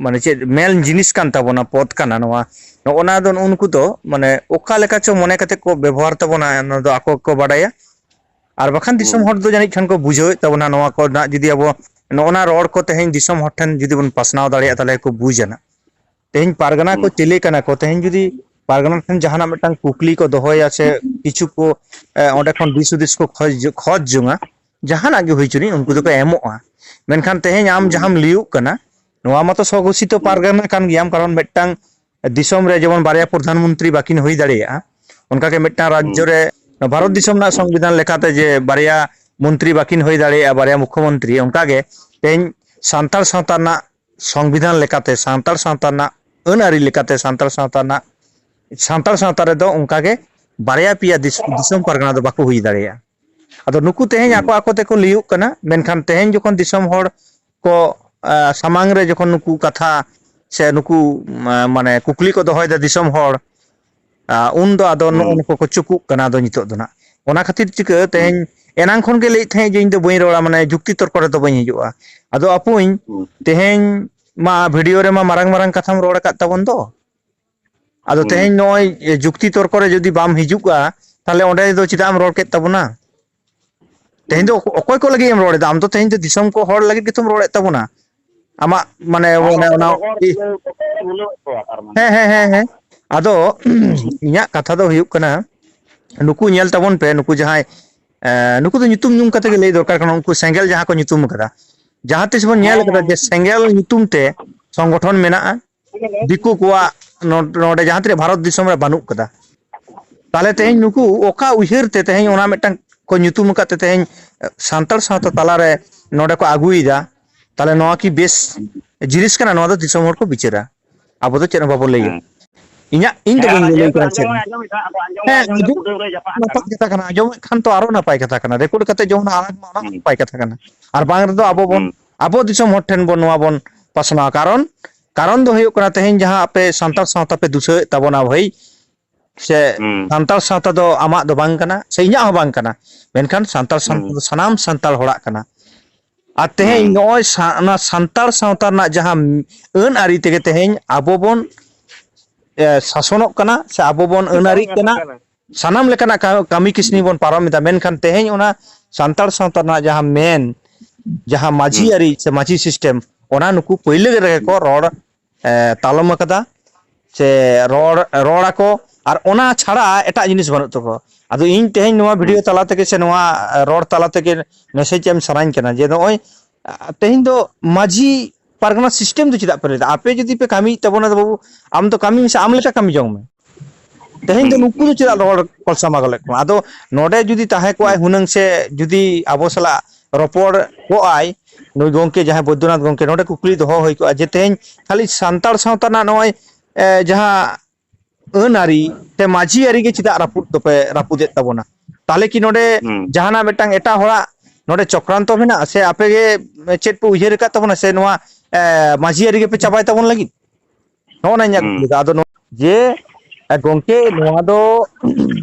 ᱢᱟᱱᱮ ᱪᱮᱫ ᱢᱮᱱ ᱡᱤᱱᱤᱥ ᱠᱟᱱ ᱛᱟᱵᱚᱱᱟ, ᱯᱚᱫᱽ ᱠᱟᱱᱟ ᱱᱚᱣᱟ᱾ ᱱᱚᱜᱼᱚ ᱱᱟ ᱫᱚ ᱱᱩᱜᱼᱩ ᱱᱩᱠᱩ ᱫᱚ, ᱢᱟᱱᱮ, ᱚᱠᱟ ᱞᱮᱠᱟ ᱪᱚ ᱢᱚᱱᱮ ᱠᱟᱛᱮ ᱠᱚ ᱵᱮᱵᱚᱦᱟᱨ ᱛᱟᱵᱚᱱᱟ, ᱚᱱᱟ ᱫᱚ ᱟᱠᱚ ᱜᱮᱠᱚ ᱵᱟᱰᱟᱭᱟ᱾ ᱟᱨ ᱵᱟᱠᱷᱟᱱ ᱫᱤᱥᱚᱢ ᱦᱩᱸ᱾ ᱦᱚᱲ ᱫᱚ ᱡᱟᱹᱱᱤᱡ ᱠᱷᱟᱱ ᱠᱚ ᱵᱩᱡᱷᱟᱹᱣᱮᱫ ᱛᱟᱵᱚᱱᱟ ᱱᱚᱣᱟ ᱠᱚ ᱨᱮᱱᱟᱜ, ᱡᱩᱫᱤ ᱟᱵᱚ ᱱᱚᱜᱼᱚ ᱱᱟ ᱨᱚᱲ ᱠᱚ ᱛᱮᱦᱮᱧ ᱫᱤᱥᱚᱢ ᱦᱚᱲ ᱴᱷᱮᱱ ᱡᱩᱫᱤ ᱵᱚᱱ ᱯᱟᱥᱱᱟᱣ ᱫᱟᱲᱮᱭᱟᱜᱼᱟ, ᱛᱟᱦᱚᱞᱮ ᱠᱚ ᱵᱩᱡᱟ ᱱᱟᱜ᱾ ᱛᱮᱦᱮᱧ ᱯᱟᱨᱜᱟᱱᱟ ᱠᱚ ᱦᱩᱸ᱾ ᱪᱤᱞᱤ ᱠᱟᱱᱟ ᱠᱚ? ᱛᱮᱦᱮᱧ ᱡᱩᱫᱤ ᱯᱟᱨᱜᱟᱱᱟ ᱴᱷᱮᱱ ᱡᱟᱦᱟᱱᱟᱜ ᱢᱤᱫᱴᱟᱝ ᱠᱩᱠᱞᱤ ᱠᱚ ᱫᱚᱦᱚᱭᱟ ᱥᱮ ᱠᱤᱪᱷᱩ ᱠᱚ, ᱮ, ᱚᱸᱰᱮ ᱠᱷᱚᱱ ᱫᱤᱥ ᱦᱩᱫᱤᱥ ᱠᱚ ᱠᱷᱚᱡᱽ, ᱠᱷᱚᱡᱽ ᱡᱚᱝᱟ, ᱡᱟᱦᱟᱱᱟᱜ ᱜᱮ ᱦᱩᱭ ᱪᱩᱱᱤᱡ, ᱩᱱᱠᱩ ᱦᱩᱸ᱾ ᱫᱚᱠᱚ ᱮᱢᱚᱜᱼᱟ᱾ ᱢᱮᱱᱠᱷᱟᱱ ᱛᱮᱦᱮᱧ ᱟᱢ ᱦᱩᱸ᱾ ᱡᱟᱦᱟᱸᱢ ᱞᱟᱹᱭᱩᱜ ᱠᱟᱱᱟ, ᱱᱚᱣᱟ ᱢᱟᱛᱚ ᱥᱚᱜᱷᱳᱥᱤᱛᱚ ᱦᱩᱸ᱾ ᱯᱟᱨᱜᱟᱱᱟ ᱠᱟᱱ ᱜᱮᱭᱟᱢ, ᱠᱟᱨᱚᱱ ᱢᱤᱫᱴᱟᱝ ᱫᱤᱥᱚᱢ ᱨᱮ ᱡᱮᱢᱚᱱ ᱵᱟᱨᱭᱟ ᱯᱨᱚᱫᱷᱟᱱ ᱢᱚᱱᱛᱨᱤ ᱵᱟᱹᱠᱤᱱ ᱦᱩᱭ ᱫᱟᱲᱮᱭᱟᱜᱼᱟ, ᱚᱱᱠᱟᱜᱮ ᱢᱤᱫᱴᱟᱝ ᱦᱩᱸ᱾ ᱨᱟᱡᱽᱡᱚ ᱨᱮ ᱵᱷᱟᱨᱚᱛ ᱫᱤᱥᱚᱢ ᱨᱮᱱᱟᱜ ᱥᱚᱝᱵᱤᱫᱷᱟᱱ ᱞᱮᱠᱟᱛᱮ ᱡᱮ ᱵᱟᱨᱭᱟ ᱢᱚᱱᱛᱨᱤ ᱵᱟᱹᱠᱤᱱ ᱦᱩᱭ ᱫᱟᱲᱮᱭᱟᱜᱼᱟ, ᱵᱟᱨᱭᱟ ᱢᱩᱠᱷᱚᱢᱚᱱᱛᱨᱤ, ᱚᱱᱠᱟᱜᱮ ᱛᱮᱦᱮᱧ ᱥᱟᱱᱛᱟᱲ ᱥᱟᱶᱛᱟ ᱨᱮᱱᱟᱜ ᱥᱚᱝᱵᱤᱫᱷᱟᱱ ᱞᱮᱠᱟᱛᱮ, ᱥᱟᱱᱛᱟᱲ ᱥᱟᱶᱛᱟ ᱨᱮᱱᱟᱜ ᱟᱹᱱ ᱟᱹᱨᱤ ᱞᱮᱠᱟᱛᱮ, ᱥᱟᱱᱛᱟᱲ ᱥᱟᱶᱛᱟ ᱨᱮᱱᱟᱜ, ᱥᱟᱱᱛᱟᱲ ᱥᱟᱶᱛᱟ ᱨᱮᱫᱚ ᱚᱱᱠᱟᱜᱮ ᱵᱟᱨᱭᱟ ᱯᱮᱭᱟ ᱫᱤᱥ-, ᱫᱤᱥᱚᱢ ᱯᱟᱨᱜᱟᱱᱟ ᱫᱚ ᱵᱟᱠᱚ ᱦᱩᱭ ᱫᱟᱲᱮᱭᱟᱜᱼᱟ᱾ ᱟᱫᱚ ᱱᱩᱠᱩ ᱛᱮᱦᱮᱧ ᱟᱠᱚ ᱟᱠᱚ ᱛᱮᱠᱚ ᱞᱟᱹᱭᱩᱜ ᱠᱟᱱᱟ, ᱢᱮᱱᱠᱷᱟᱱ ᱛᱮᱦᱮᱧ ᱡᱚᱠᱷᱚᱱ ᱫᱤᱥᱚᱢ ᱦᱚᱲ ᱠᱚ, ᱟ, ᱥᱟᱢᱟᱝ ᱨᱮ ᱡᱚᱠᱷᱚᱱ ᱱᱩᱠᱩ ᱠᱟᱛᱷᱟ ᱥᱮ ᱱᱩᱠᱩ, ᱢᱟ-, ᱢᱟᱱᱮ ᱠᱩᱠᱞᱤ ᱠᱚ ᱫᱚᱦᱚᱭᱮᱫᱟ ᱫᱤᱥᱚᱢ ᱦᱚᱲ, ᱟ, ᱩᱱᱫᱚ ᱟᱫᱚ ᱱᱚᱜᱼᱚ ᱱᱩᱠᱩ ᱠᱚ ᱪᱩᱠᱩᱜ ᱠᱟᱱᱟ᱾ ᱟᱫᱚ ᱱᱤᱛᱚᱜ ᱫᱚ ᱱᱟᱜ ᱚᱱᱟ ᱠᱷᱟᱹᱛᱤᱨ ᱪᱤᱠᱟᱹ ᱛᱮᱦᱮᱧ ᱮᱱᱟᱝ ᱠᱷᱚᱱ ᱜᱮ ᱞᱟᱹᱭᱮᱫ ᱛᱟᱦᱮᱸᱫ ᱡᱮ ᱤᱧ ᱫᱚ ᱵᱟᱹᱧ ᱨᱚᱲᱟ, ᱢᱟᱱᱮ ᱡᱩᱠᱛᱤ ᱛᱚᱨᱠᱚ ᱨᱮᱫᱚ ᱵᱟᱹᱧ ᱦᱤᱡᱩᱜᱼᱟ᱾ ᱟᱫᱚ ᱟᱯᱩᱧ ᱛᱮᱦᱮᱧ ᱢᱟ ᱵᱷᱤᱰᱤᱭᱳ ᱨᱮᱢᱟ ᱢᱟᱨᱟᱝ ᱢᱟᱨᱟᱝ ᱠᱟᱛᱷᱟᱢ ᱨᱚᱲ ᱟᱠᱟᱫ ᱛᱟᱵᱚᱱ ᱫᱚ, ᱟᱫᱚ ᱛᱮᱦᱮᱧ ᱱᱚᱜᱼᱚᱭ ᱡᱩᱠᱛᱤ ᱛᱚᱨᱠᱚ ᱨᱮ ᱡᱩᱫᱤ ᱵᱟᱢ ᱦᱤᱡᱩᱜᱼᱟ, ᱛᱟᱦᱞᱮ ᱚᱸᱰᱮ ᱫᱚ ᱪᱮᱫᱟᱜ ᱮᱢ ᱨᱚᱲ ᱠᱮᱫ ᱛᱟᱵᱚᱱᱟ? ᱛᱮᱦᱮᱧ ᱫᱚ ᱚᱠᱚᱭ ᱠᱚ ᱞᱟᱹᱜᱤᱫ ᱮᱢ ᱨᱚᱲ ᱮᱫᱟ? ᱟᱢ ᱫᱚ ᱛᱮᱦᱮᱧ ᱫᱚ ᱫᱤᱥᱚᱢ ᱠᱚ ᱦᱚᱲ ᱞᱟᱹᱜᱤᱫ ᱜᱮᱛᱚᱢ ᱨᱚᱲᱮᱫ ᱛᱟᱵᱚᱱᱟ᱾ ᱟᱢᱟᱜ ᱢᱟᱱᱮ ᱚᱱᱮ ᱚᱱᱟ ᱨᱚᱲ ᱤ- ᱵᱩᱞᱟᱹᱣ ᱠᱚᱣᱟ ᱛᱟᱨ ᱢᱟᱱᱮ᱾ ᱦᱮᱸ, ᱦᱮᱸ, ᱦᱮᱸ, ᱦᱮᱸ᱾ ᱟᱫᱚ ᱤᱧᱟᱹᱜ ᱠᱟᱛᱷᱟ ᱫᱚ ᱦᱩᱭᱩᱜ ᱠᱟᱱᱟ, ᱱᱩᱠᱩ ᱧᱮᱞ ᱛᱟᱵᱚᱱ ᱯᱮ, ᱱᱩᱠᱩ ᱡᱟᱦᱟᱸᱭ, ᱮ, ᱱᱩᱠᱩ ᱫᱚ ᱧᱩᱛᱩᱢ ᱧᱩᱢ ᱠᱟᱛᱮ ᱜᱮ ᱞᱟᱹᱭ ᱫᱚᱨᱠᱟᱨ ᱠᱟᱱᱟ, ᱩᱱᱠᱩ ᱥᱮᱸᱜᱮᱞ ᱡᱟᱦᱟᱸ ᱠᱚ ᱧᱩᱛᱩᱢ ᱠᱟᱫᱟ, ᱡᱟᱦᱟᱸ ᱛᱤᱥ ᱵᱚᱱ ᱧᱮᱞ ᱠᱟᱫᱟ ᱡᱮ ᱥᱮᱸᱜᱮᱞ ᱧᱩᱛᱩᱢ ᱛᱮ ᱥᱚᱝᱜᱚᱴᱷᱚᱱ ᱢᱮᱱᱟᱜᱼᱟ, ᱫᱤᱠᱩ ᱠᱚᱣᱟᱜ ᱱᱚ-, ᱱᱚᱰᱮ ᱡᱟᱦᱟᱸ ᱛᱤᱱᱟᱹᱜ ᱵᱷᱟᱨᱚᱛ ᱫᱤᱥᱚᱢ ᱨᱮ ᱵᱟᱹᱱᱩᱜ ᱠᱟᱫᱟ᱾ ᱛᱟᱦᱞᱮ ᱛᱮᱦᱮᱧ ᱱᱩᱠᱩ ᱚᱠᱟ ᱩᱭᱦᱟᱹᱨ ᱛᱮ ᱛᱮᱦᱮᱧ ᱚᱱᱟ ᱢᱤᱫᱴᱟᱝ ᱠᱚ ᱧᱩᱛᱩᱢ ᱟᱠᱟᱫ ᱛᱮ ᱛᱮᱦᱮᱧ ᱥᱟᱱᱛᱟᱲ ᱥᱟᱶᱛᱟ ᱛᱟᱞᱟᱨᱮ ᱱᱚᱰᱮ ᱠᱚ ᱟᱹᱜᱩᱭᱮᱫᱟ? ᱛᱟᱦᱞᱮ ᱱᱚᱣᱟ ᱠᱤ ᱵᱮᱥ ᱡᱤᱱᱤᱥ ᱠᱟᱱᱟ? ᱱᱚᱣᱟ ᱫᱚ ᱫᱤᱥᱚᱢ ᱦᱚᱲ ᱠᱚ ᱵᱤᱪᱟᱹᱨᱟ, ᱟᱵᱚ ᱫᱚ ᱪᱮᱫ ᱦᱚᱸ ᱵᱟᱵᱚᱱ ᱞᱟᱹᱭᱟ᱾ ᱦᱮᱸ᱾ ᱤᱧᱟᱜ, ᱤᱧ ᱫᱚ ᱦᱮᱸ, ᱵᱟᱹᱧ ᱟᱸᱡᱚᱢ ᱞᱟᱹᱭ ᱠᱟᱱᱟ ᱟᱸᱡᱚᱢ ᱪᱮᱫ ᱦᱚᱸ᱾ ᱟᱸᱡᱚᱢᱮᱫ ᱛᱟᱦᱮᱸᱫ ᱟᱠᱚ, ᱟᱸᱡᱚᱢ ᱦᱮᱸ, ᱟᱸᱡᱚᱢ ᱟᱸᱡᱚᱢ ᱠᱩᱰᱟᱹᱢ ᱨᱮ ᱡᱟᱯᱟᱜ ᱱᱟᱯᱟᱭ ᱟᱠᱟᱱᱟ᱾ ᱠᱟᱛᱷᱟ ᱠᱟᱱᱟ, ᱟᱸᱡᱚᱢᱮᱫ ᱠᱷᱟᱱ ᱛᱚ ᱟᱨᱚ ᱱᱟᱯᱟᱭ ᱠᱟᱛᱷᱟ ᱠᱟᱱᱟ, ᱨᱮᱠᱚᱨᱰ ᱠᱟᱛᱮ ᱡᱮᱢᱚᱱ ᱟᱲᱟᱜ ᱢᱟ, ᱚᱱᱟ ᱦᱚᱸ ᱦᱩᱸ᱾ ᱱᱟᱯᱟᱭ ᱠᱟᱛᱷᱟ ᱠᱟᱱᱟ᱾ ᱟᱨ ᱵᱟᱝ ᱨᱮᱫᱚ ᱟᱵᱚ ᱵᱚᱱ, ᱦᱩᱸ᱾ ᱟᱵᱚ ᱫᱤᱥᱚᱢ ᱦᱚᱲ ᱴᱷᱮᱱ ᱵᱚᱱ ᱱᱚᱣᱟ ᱵᱚᱱ ᱯᱟᱥᱱᱟᱣᱟ᱾ ᱠᱟᱨᱚᱱ, ᱠᱟᱨᱚᱱ ᱫᱚ ᱦᱩᱭᱩᱜ ᱠᱟᱱᱟ, ᱛᱮᱦᱮᱧ ᱡᱟᱦᱟᱸ ᱟᱯᱮ ᱥᱟᱱᱛᱟᱲ ᱥᱟᱶᱛᱟ ᱯᱮ ᱫᱩᱥᱟᱹᱣᱮᱫ ᱛᱟᱵᱚᱱᱟ ᱵᱷᱟᱹᱭ, ᱥᱮ ᱦᱩᱸ᱾ ᱥᱟᱱᱛᱟᱲ ᱥᱟᱶᱛᱟ ᱫᱚ ᱟᱢᱟᱜ ᱫᱚ ᱵᱟᱝ ᱠᱟᱱᱟ, ᱥᱮ ᱤᱧᱟᱹᱜ ᱦᱚᱸ ᱵᱟᱝ ᱠᱟᱱᱟ, ᱢᱮᱱᱠᱷᱟᱱ ᱥᱟᱱᱛᱟᱲ ᱥᱟᱶᱛᱟ ᱦᱩᱸ᱾ ᱫᱚ ᱥᱟᱱᱟᱢ ᱥᱟᱱᱛᱟᱲ ᱦᱚᱲᱟᱜ ᱠᱟᱱᱟ᱾ ᱟᱨ ᱛᱮᱦᱮᱧ ᱦᱩᱸ᱾ ᱱᱚᱜᱼᱚᱭ ᱥᱟ-, ᱚᱱᱟ ᱥᱟᱱᱛᱟᱲ ᱥᱟᱶᱛᱟ ᱨᱮᱱᱟᱜ ᱡᱟᱦᱟᱸ ᱟᱹᱱ ᱟᱹᱨᱤ ᱛᱮᱜᱮ ᱛᱮᱦᱮᱧ ᱟᱵᱚ ᱵᱚᱱ, ᱮ, ᱥᱟᱥᱚᱱᱚᱜ ᱠᱟᱱᱟ, ᱥᱮ ᱟᱵᱚ ᱵᱚᱱ ᱟᱹᱱ ᱟᱹᱨᱤᱜ ᱠᱟᱱᱟ, ᱥᱟᱱᱟᱢ ᱞᱮᱠᱟᱱᱟᱜ ᱠᱟ-, ᱠᱟᱹᱢᱤ ᱠᱟᱹᱥᱱᱤ ᱵᱚᱱ ᱯᱟᱨᱚᱢ ᱮᱫᱟ, ᱢᱮᱱᱠᱷᱟᱱ ᱛᱮᱦᱮᱧ ᱚᱱᱟ ᱥᱟᱱᱛᱟᱲ ᱥᱟᱶᱛᱟ ᱨᱮᱱᱟᱜ ᱡᱟᱦᱟᱸ ᱢᱮᱱ, ᱡᱟᱦᱟᱸ ᱢᱟᱹᱡᱷᱤ ᱦᱩᱸ᱾ ᱟᱹᱨᱤ ᱥᱮ ᱢᱟᱹᱡᱷᱤ ᱥᱤᱥᱴᱮᱢ, ᱚᱱᱟ ᱱᱩᱠᱩ ᱯᱟᱹᱭᱞᱟᱹ ᱨᱮᱜᱮ ᱠᱚ ᱨᱚᱲ, ᱮ, ᱛᱟᱞᱚᱢ ᱟᱠᱟᱫᱟ, ᱥᱮ ᱨᱚᱲ, ᱨᱚᱲ ᱟᱠᱚ, ᱟᱨ ᱚᱱᱟ ᱪᱷᱟᱲᱟ ᱮᱴᱟᱜ ᱡᱤᱱᱤᱥ ᱵᱟᱹᱱᱩᱜ ᱛᱟᱠᱚᱣᱟ᱾ ᱟᱫᱚ ᱤᱧ ᱛᱮᱦᱮᱧ ᱱᱚᱣᱟ ᱦᱩᱸ᱾ ᱵᱷᱤᱰᱤᱭᱳ ᱛᱟᱞᱟ ᱛᱮᱜᱮ ᱥᱮ ᱱᱚᱣᱟ, ᱮ, ᱨᱚᱲ ᱛᱟᱞᱟ ᱛᱮᱜᱮ ᱢᱮᱥᱮᱡᱽ ᱮᱢ ᱥᱟᱱᱟᱧ ᱠᱟᱱᱟ ᱡᱮ ᱱᱚᱜᱼᱚᱭ, ᱟ, ᱛᱮᱦᱮᱧ ᱫᱚ ᱢᱟᱹᱡᱷᱤ ᱯᱟᱨᱜᱟᱱᱟ ᱥᱤᱥᱴᱮᱢ ᱫᱚ ᱪᱮᱫᱟᱜ ᱯᱮ ᱞᱟᱹᱭᱫᱟ? ᱟᱯᱮ ᱡᱩᱫᱤ ᱯᱮ ᱠᱟᱹᱢᱤᱭᱮᱫ ᱛᱟᱵᱚᱱᱟ, ᱵᱟᱹᱵᱩ, ᱟᱢ ᱫᱚ ᱠᱟᱹᱢᱤ ᱢᱮᱥᱮ, ᱟᱢ ᱞᱮᱠᱟ ᱠᱟᱹᱢᱤ ᱡᱚᱝ ᱢᱮ᱾ ᱛᱮᱦᱮᱧ ᱫᱚ ᱱᱩᱠᱩ ᱫᱚ ᱪᱮᱫᱟᱜ ᱨᱚᱲ ᱠᱚᱞᱥᱟᱢᱟ ᱜᱚᱞᱮᱫ ᱠᱚᱣᱟ? ᱟᱫᱚ ᱱᱚᱰᱮ ᱡᱩᱫᱤ ᱛᱟᱦᱮᱸ ᱠᱚᱜᱼᱟᱭ ᱦᱩᱱᱟᱹᱝ, ᱥᱮ ᱡᱩᱫᱤ ᱟᱵᱚ ᱥᱟᱞᱟᱜ ᱨᱚᱯᱚᱲ ᱠᱚᱜᱼᱟᱭ ᱱᱩᱭ ᱜᱚᱝᱠᱮ, ᱡᱟᱦᱟᱸᱭ ᱵᱳᱭᱫᱚᱱᱟᱛᱷ ᱜᱚᱝᱠᱮ, ᱱᱚᱰᱮ ᱠᱩᱠᱞᱤ ᱫᱚᱦᱚ ᱦᱩᱭ ᱠᱚᱜᱼᱟ ᱡᱮ ᱛᱮᱦᱮᱧ ᱠᱷᱟᱹᱞᱤ ᱥᱟᱱᱛᱟᱲ ᱥᱟᱶᱛᱟ ᱨᱮᱱᱟᱜ ᱱᱚᱜᱼᱚᱭ, ᱮ, ᱡᱟᱦᱟᱸ ᱟᱹᱱ ᱟᱹᱨᱤ ᱥᱮ ᱢᱟᱹᱡᱷᱤ ᱟᱹᱨᱤ ᱜᱮ ᱪᱮᱫᱟᱜ ᱨᱟᱹᱯᱩᱫ ᱫᱚᱯᱮ ᱨᱟᱹᱯᱩᱫᱮᱫ ᱛᱟᱵᱚᱱᱟ? ᱛᱟᱦᱚᱞᱮ ᱠᱤ ᱱᱚᱰᱮ ᱦᱩᱸ᱾ ᱡᱟᱦᱟᱱᱟᱜ ᱢᱤᱫᱴᱟᱝ ᱮᱴᱟᱜ ᱦᱚᱲᱟᱜ ᱱᱚᱰᱮ ᱪᱚᱠᱨᱟᱱᱛᱚ ᱢᱮᱱᱟᱜᱼᱟ, ᱥᱮ ᱟᱯᱮ ᱜᱮ ᱪᱮᱫ ᱯᱮ ᱩᱭᱦᱟᱹᱨ ᱟᱠᱟᱫ ᱛᱟᱵᱚᱱᱟ, ᱥᱮ ᱱᱚᱣᱟ, ᱮ, ᱢᱟᱹᱡᱷᱤ ᱟᱹᱨᱤ ᱜᱮᱯᱮ ᱪᱟᱵᱟᱭ ᱛᱟᱵᱚᱱ ᱞᱟᱹᱜᱤᱫ? ᱱᱚᱜᱼᱚ ᱱᱟ ᱤᱧᱟᱹᱜ ᱦᱩᱸ᱾ ᱠᱩᱠᱞᱤ ᱫᱚ᱾ ᱟᱫᱚ ᱱᱚᱣᱟ ᱡᱮ, ᱮ, ᱜᱚᱝᱠᱮ, ᱱᱚᱣᱟ ᱫᱚ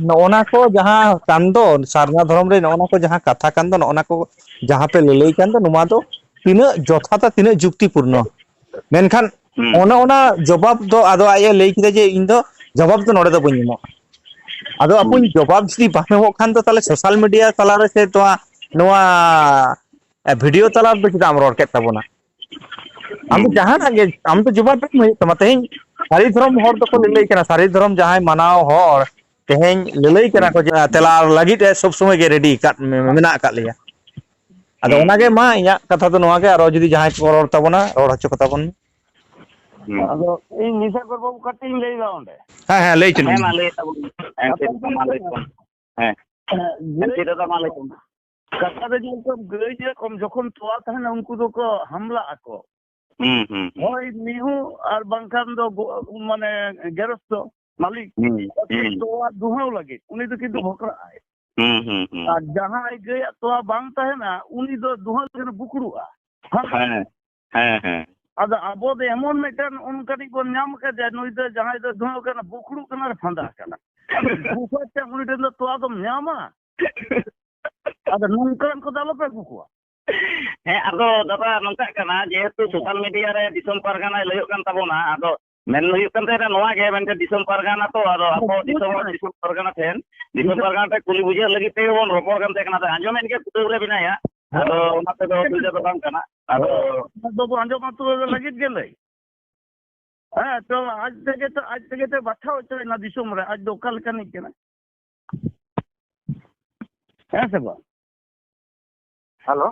ᱱᱚᱜᱼᱚ ᱱᱟ ᱠᱚ ᱡᱟᱦᱟᱸ ᱠᱟᱱ ᱫᱚ, ᱥᱟᱨᱱᱟ ᱫᱷᱚᱨᱚᱢ ᱨᱮ ᱱᱚᱜᱼᱚ ᱱᱟ ᱠᱚ ᱡᱟᱦᱟᱸ ᱠᱟᱛᱷᱟ ᱠᱟᱱ ᱫᱚ, ᱱᱚᱜᱼᱚ ᱱᱟ ᱠᱚ ᱡᱟᱦᱟᱸ ᱯᱮ ᱞᱟᱹᱞᱟᱹᱭ ᱠᱟᱱ ᱫᱚ, ᱱᱚᱣᱟ ᱫᱚ ᱛᱤᱱᱟᱹᱜ ᱡᱚᱛᱷᱟᱛᱟ, ᱛᱤᱱᱟᱹᱜ ᱡᱩᱠᱛᱤᱯᱩᱨᱱᱚ? ᱢᱮᱱᱠᱷᱟᱱ ᱦᱩᱸ᱾ ᱚᱱᱮ ᱚᱱᱟ ᱡᱚᱵᱟᱵ ᱫᱚ ᱟᱫᱚ ᱟᱡ ᱮ ᱞᱟᱹᱭ ᱠᱮᱫᱟ ᱡᱮ, "ᱤᱧ ᱫᱚ ᱡᱚᱵᱟᱵ ᱫᱚ ᱱᱚᱰᱮ ᱫᱚ ᱵᱟᱹᱧ ᱮᱢᱚᱜᱼᱟ᱾" ᱟᱫᱚ ᱟᱯᱚᱧ ᱦᱩᱸ᱾ ᱡᱚᱵᱟᱵ ᱡᱩᱫᱤ ᱵᱟᱢ ᱮᱢᱚᱜ ᱠᱷᱟᱱ ᱫᱚ, ᱛᱟᱦᱚᱞᱮ ᱥᱳᱥᱟᱞ ᱢᱤᱰᱤᱭᱟ ᱛᱟᱞᱟᱨᱮ ᱥᱮ ᱱᱚᱣᱟ, ᱱᱚᱣᱟ ᱮ, ᱵᱷᱤᱰᱤᱭᱳ ᱛᱟᱞᱟ ᱨᱮᱫᱚ ᱪᱮᱫᱟᱜ ᱮᱢ ᱨᱚᱲ ᱠᱮᱫ ᱛᱟᱵᱚᱱᱟ? ᱟᱢ ᱫᱚ ᱦᱩᱸ᱾ ᱡᱟᱦᱟᱱᱟᱜ ᱜᱮ, ᱟᱢ ᱫᱚ ᱡᱚᱵᱟᱵ ᱮᱢ ᱦᱩᱭᱩᱜ ᱛᱟᱢᱟ᱾ ᱛᱮᱦᱮᱧ ᱥᱟᱹᱨᱤ ᱫᱷᱚᱨᱚᱢ ᱦᱚᱲ ᱫᱚᱠᱚ ᱞᱟᱹᱞᱟᱹᱭ ᱠᱟᱱᱟ, ᱥᱟᱹᱨᱤ ᱫᱷᱚᱨᱚᱢ ᱡᱟᱦᱟᱸᱭ ᱢᱟᱱᱟᱣ ᱦᱚᱲ ᱛᱮᱦᱮᱧ ᱞᱟᱹᱞᱟᱹᱭ ᱠᱟᱱᱟ ᱦᱩᱸ᱾ ᱠᱚ ᱡᱮ, ᱛᱮᱞᱟ ᱞᱟᱹᱜᱤᱫ ᱮ ᱥᱚᱵ ᱥᱚᱢᱚᱭ ᱜᱮ ᱨᱮᱰᱤ ᱠᱟᱫ ᱢᱮ-, ᱢᱮᱱᱟᱜ ᱟᱠᱟᱫ ᱞᱮᱭᱟ᱾ ᱟᱫᱚ ᱦᱩᱸ, ᱚᱱᱟᱜᱮ ᱦᱩᱸ᱾ ᱢᱟ ᱤᱧᱟᱹᱜ ᱠᱟᱛᱷᱟ ᱫᱚ ᱱᱚᱣᱟ ᱜᱮ, ᱟᱨᱚ ᱡᱩᱫᱤ ᱡᱟᱦᱟᱸᱭ ᱠᱚ ᱨᱚᱲ ᱛᱟᱵᱚᱱᱟ, ᱨᱚᱲ ᱦᱚᱪᱚ ᱠᱚᱛᱟ ᱵᱚᱱ ᱢᱮ᱾ ᱦᱩᱸ᱾ ᱟᱫᱚ ᱤᱧ ᱱᱤᱥᱟᱠᱚᱨ ᱵᱟᱹᱵᱩ ᱠᱟᱹᱴᱤᱡ ᱤᱧ ᱞᱟᱹᱭ ᱮᱫᱟ ᱚᱸᱰᱮ᱾ ᱦᱮᱸ, ᱦᱮᱸ, ᱞᱟᱹᱭ ᱦᱚᱪᱚ ᱦᱮᱸ, ᱢᱟ ᱞᱟᱹᱭ ᱛᱟᱵᱚᱱ ᱢᱮ᱾ ᱦᱮᱸ, ᱪᱮᱫ ᱠᱟᱛᱷᱟ ᱞᱮᱠᱟ ᱢᱟ ᱞᱟᱹᱭ ᱛᱟᱵᱚᱱ ᱢᱮ᱾ ᱦᱮᱸ᱾ ᱦᱮᱸ, ᱪᱮᱫ ᱫᱟᱫᱟ ᱢᱟ ᱞᱟᱹᱭ ᱛᱟᱵᱚᱱ ᱢᱮ᱾ ᱠᱟᱛᱷᱟ ᱫᱚ ᱧᱮᱞ ᱠᱚᱢ, ᱜᱟᱹᱭ ᱡᱮᱨᱚᱠᱚᱢ ᱡᱚᱠᱷᱚᱱ ᱛᱚᱣᱟ ᱛᱟᱦᱮᱱᱟ, ᱩᱱᱠᱩ ᱫᱚᱠᱚ ᱦᱟᱢᱞᱟᱜ ᱟᱠᱚ᱾ ᱦᱩᱸ, ᱦᱩᱸ, ᱦᱩᱸ᱾ ᱦᱳᱭ, ᱢᱤᱦᱩ ᱟᱨ ᱵᱟᱝᱠᱷᱟᱱ ᱫᱚ ᱜᱚ-, ᱢᱟᱱᱮ ᱜᱮᱨᱚᱥᱛᱚ ᱢᱟᱹᱞᱤᱠ᱾ ᱦᱩᱸ, ᱟᱨ ᱦᱩᱸ᱾ ᱛᱚᱣᱟ ᱫᱩᱦᱟᱹᱣ ᱞᱟᱹᱜᱤᱫ ᱩᱱᱤ ᱫᱚ ᱠᱤᱱᱛᱩ ᱵᱷᱚᱠᱨᱟᱜ ᱟᱭ᱾ ᱦᱩᱸ, ᱦᱩᱸ, ᱦᱩᱸ᱾ ᱟᱨ ᱡᱟᱦᱟᱸᱭ ᱜᱟᱹᱭᱟᱜ ᱛᱚᱣᱟ ᱵᱟᱝ ᱛᱟᱦᱮᱱᱟ, ᱩᱱᱤ ᱫᱚ ᱫᱩᱦᱟᱹᱣ ᱞᱮᱠᱷᱟᱱ ᱵᱩᱠᱲᱩᱜᱼᱟ᱾ ᱦᱮᱸ, ᱦᱮᱸ, ᱦᱮᱸ᱾ ᱟᱫᱚ ᱟᱵᱚ ᱫᱚ ᱮᱢᱚᱱ ᱢᱤᱫᱴᱮᱱ ᱚᱱᱠᱟᱱᱤᱡ ᱵᱚᱱ ᱧᱟᱢ ᱠᱟᱫᱮᱭᱟ, ᱱᱩᱭ ᱫᱚ ᱡᱟᱦᱟᱸᱭ ᱫᱚ ᱫᱩᱦᱟᱹᱣ ᱠᱟᱱᱟ, ᱵᱩᱠᱲᱩᱜ ᱠᱟᱱᱟ ᱟᱨ ᱯᱷᱟᱸᱫᱟ ᱠᱟᱱᱟ᱾ ᱟᱫᱚ ᱵᱩᱠᱲᱩ ᱛᱮ ᱩᱱᱤ ᱴᱷᱮᱱ ᱫᱚ ᱛᱚᱣᱟ ᱫᱚᱢ ᱧᱟᱢᱟ? ᱟᱫᱚ ᱱᱚᱝᱠᱟᱱ ᱠᱚᱫᱚ ᱟᱞᱚᱯᱮ ᱟᱹᱜᱩ ᱠᱚᱣᱟ᱾ ᱦᱮᱸ, ᱟᱫᱚ ᱫᱟᱫᱟ ᱱᱚᱝᱠᱟᱜ ᱠᱟᱱᱟ, ᱡᱮᱦᱮᱛᱩ ᱦᱮᱸ᱾ ᱥᱳᱥᱟᱞ ᱢᱤᱰᱤᱭᱟ ᱨᱮ ᱫᱤᱥᱚᱢ ᱯᱟᱨᱜᱟᱱᱟᱭ ᱞᱟᱹᱭᱚᱜ ᱠᱟᱱ ᱛᱟᱵᱚᱱᱟ, ᱟᱫᱚ ᱢᱮᱱ ᱦᱩᱭᱩᱜ ᱠᱟᱱ ᱛᱟᱦᱮᱱᱟ ᱱᱚᱣᱟ ᱜᱮ, ᱢᱮᱱᱠᱷᱟᱱ ᱫᱤᱥᱚᱢ ᱯᱟᱨᱜᱟᱱᱟ ᱛᱚ, ᱟᱫᱚ ᱟᱵᱚ ᱦᱮᱸ, ᱫᱤᱥᱚᱢ ᱦᱚᱲ ᱦᱮᱸ᱾ ᱫᱤᱥᱚᱢ ᱯᱟᱨᱜᱟᱱᱟ ᱴᱷᱮᱱ, ᱫᱤᱥᱚᱢ ᱦᱮᱸ᱾ ᱯᱟᱨᱜᱟᱱᱟ ᱴᱷᱮᱱ ᱠᱩᱞᱤ ᱵᱩᱡᱷᱟᱹᱣ ᱞᱟᱹᱜᱤᱫ ᱛᱮᱜᱮ ᱵᱚᱱ ᱨᱚᱯᱚᱲ ᱠᱟᱱ ᱛᱟᱦᱮᱸ ᱠᱟᱱᱟ᱾ ᱟᱫᱚ ᱟᱸᱡᱚᱢᱮᱫ ᱜᱮ ᱠᱩᱴᱟᱹᱢ ᱨᱮ ᱢᱮᱱᱟᱭᱟ, ᱟᱫᱚ ᱦᱮᱸ᱾ ᱚᱱᱟ ᱛᱮᱫᱚ ᱚᱥᱩᱵᱤᱫᱷᱟ ᱫᱚ ᱵᱟᱝ ᱠᱟᱱᱟ᱾ ᱟᱫᱚ ᱦᱮᱸ᱾ ᱵᱟᱹᱵᱩ ᱟᱸᱡᱚᱢ ᱢᱟᱛᱚ ᱞᱟᱹᱜᱤᱫ ᱜᱮ ᱞᱟᱹᱭ᱾ ᱦᱮᱸ, ᱛᱚ ᱟᱡ ᱛᱮᱜᱮ ᱛᱚ, ᱟᱡ ᱛᱮᱜᱮ ᱛᱚ ᱵᱟᱪᱷᱟᱣ ᱦᱚᱪᱚᱭᱮᱱᱟ ᱫᱤᱥᱚᱢ ᱨᱮ, ᱟᱡ ᱫᱚ ᱚᱠᱟ ᱞᱮᱠᱟᱱᱤᱡ ᱠᱟᱱᱟᱭ? ᱦᱮᱸ ᱥᱮ ᱵᱟᱝ? ᱦᱮᱞᱳ᱾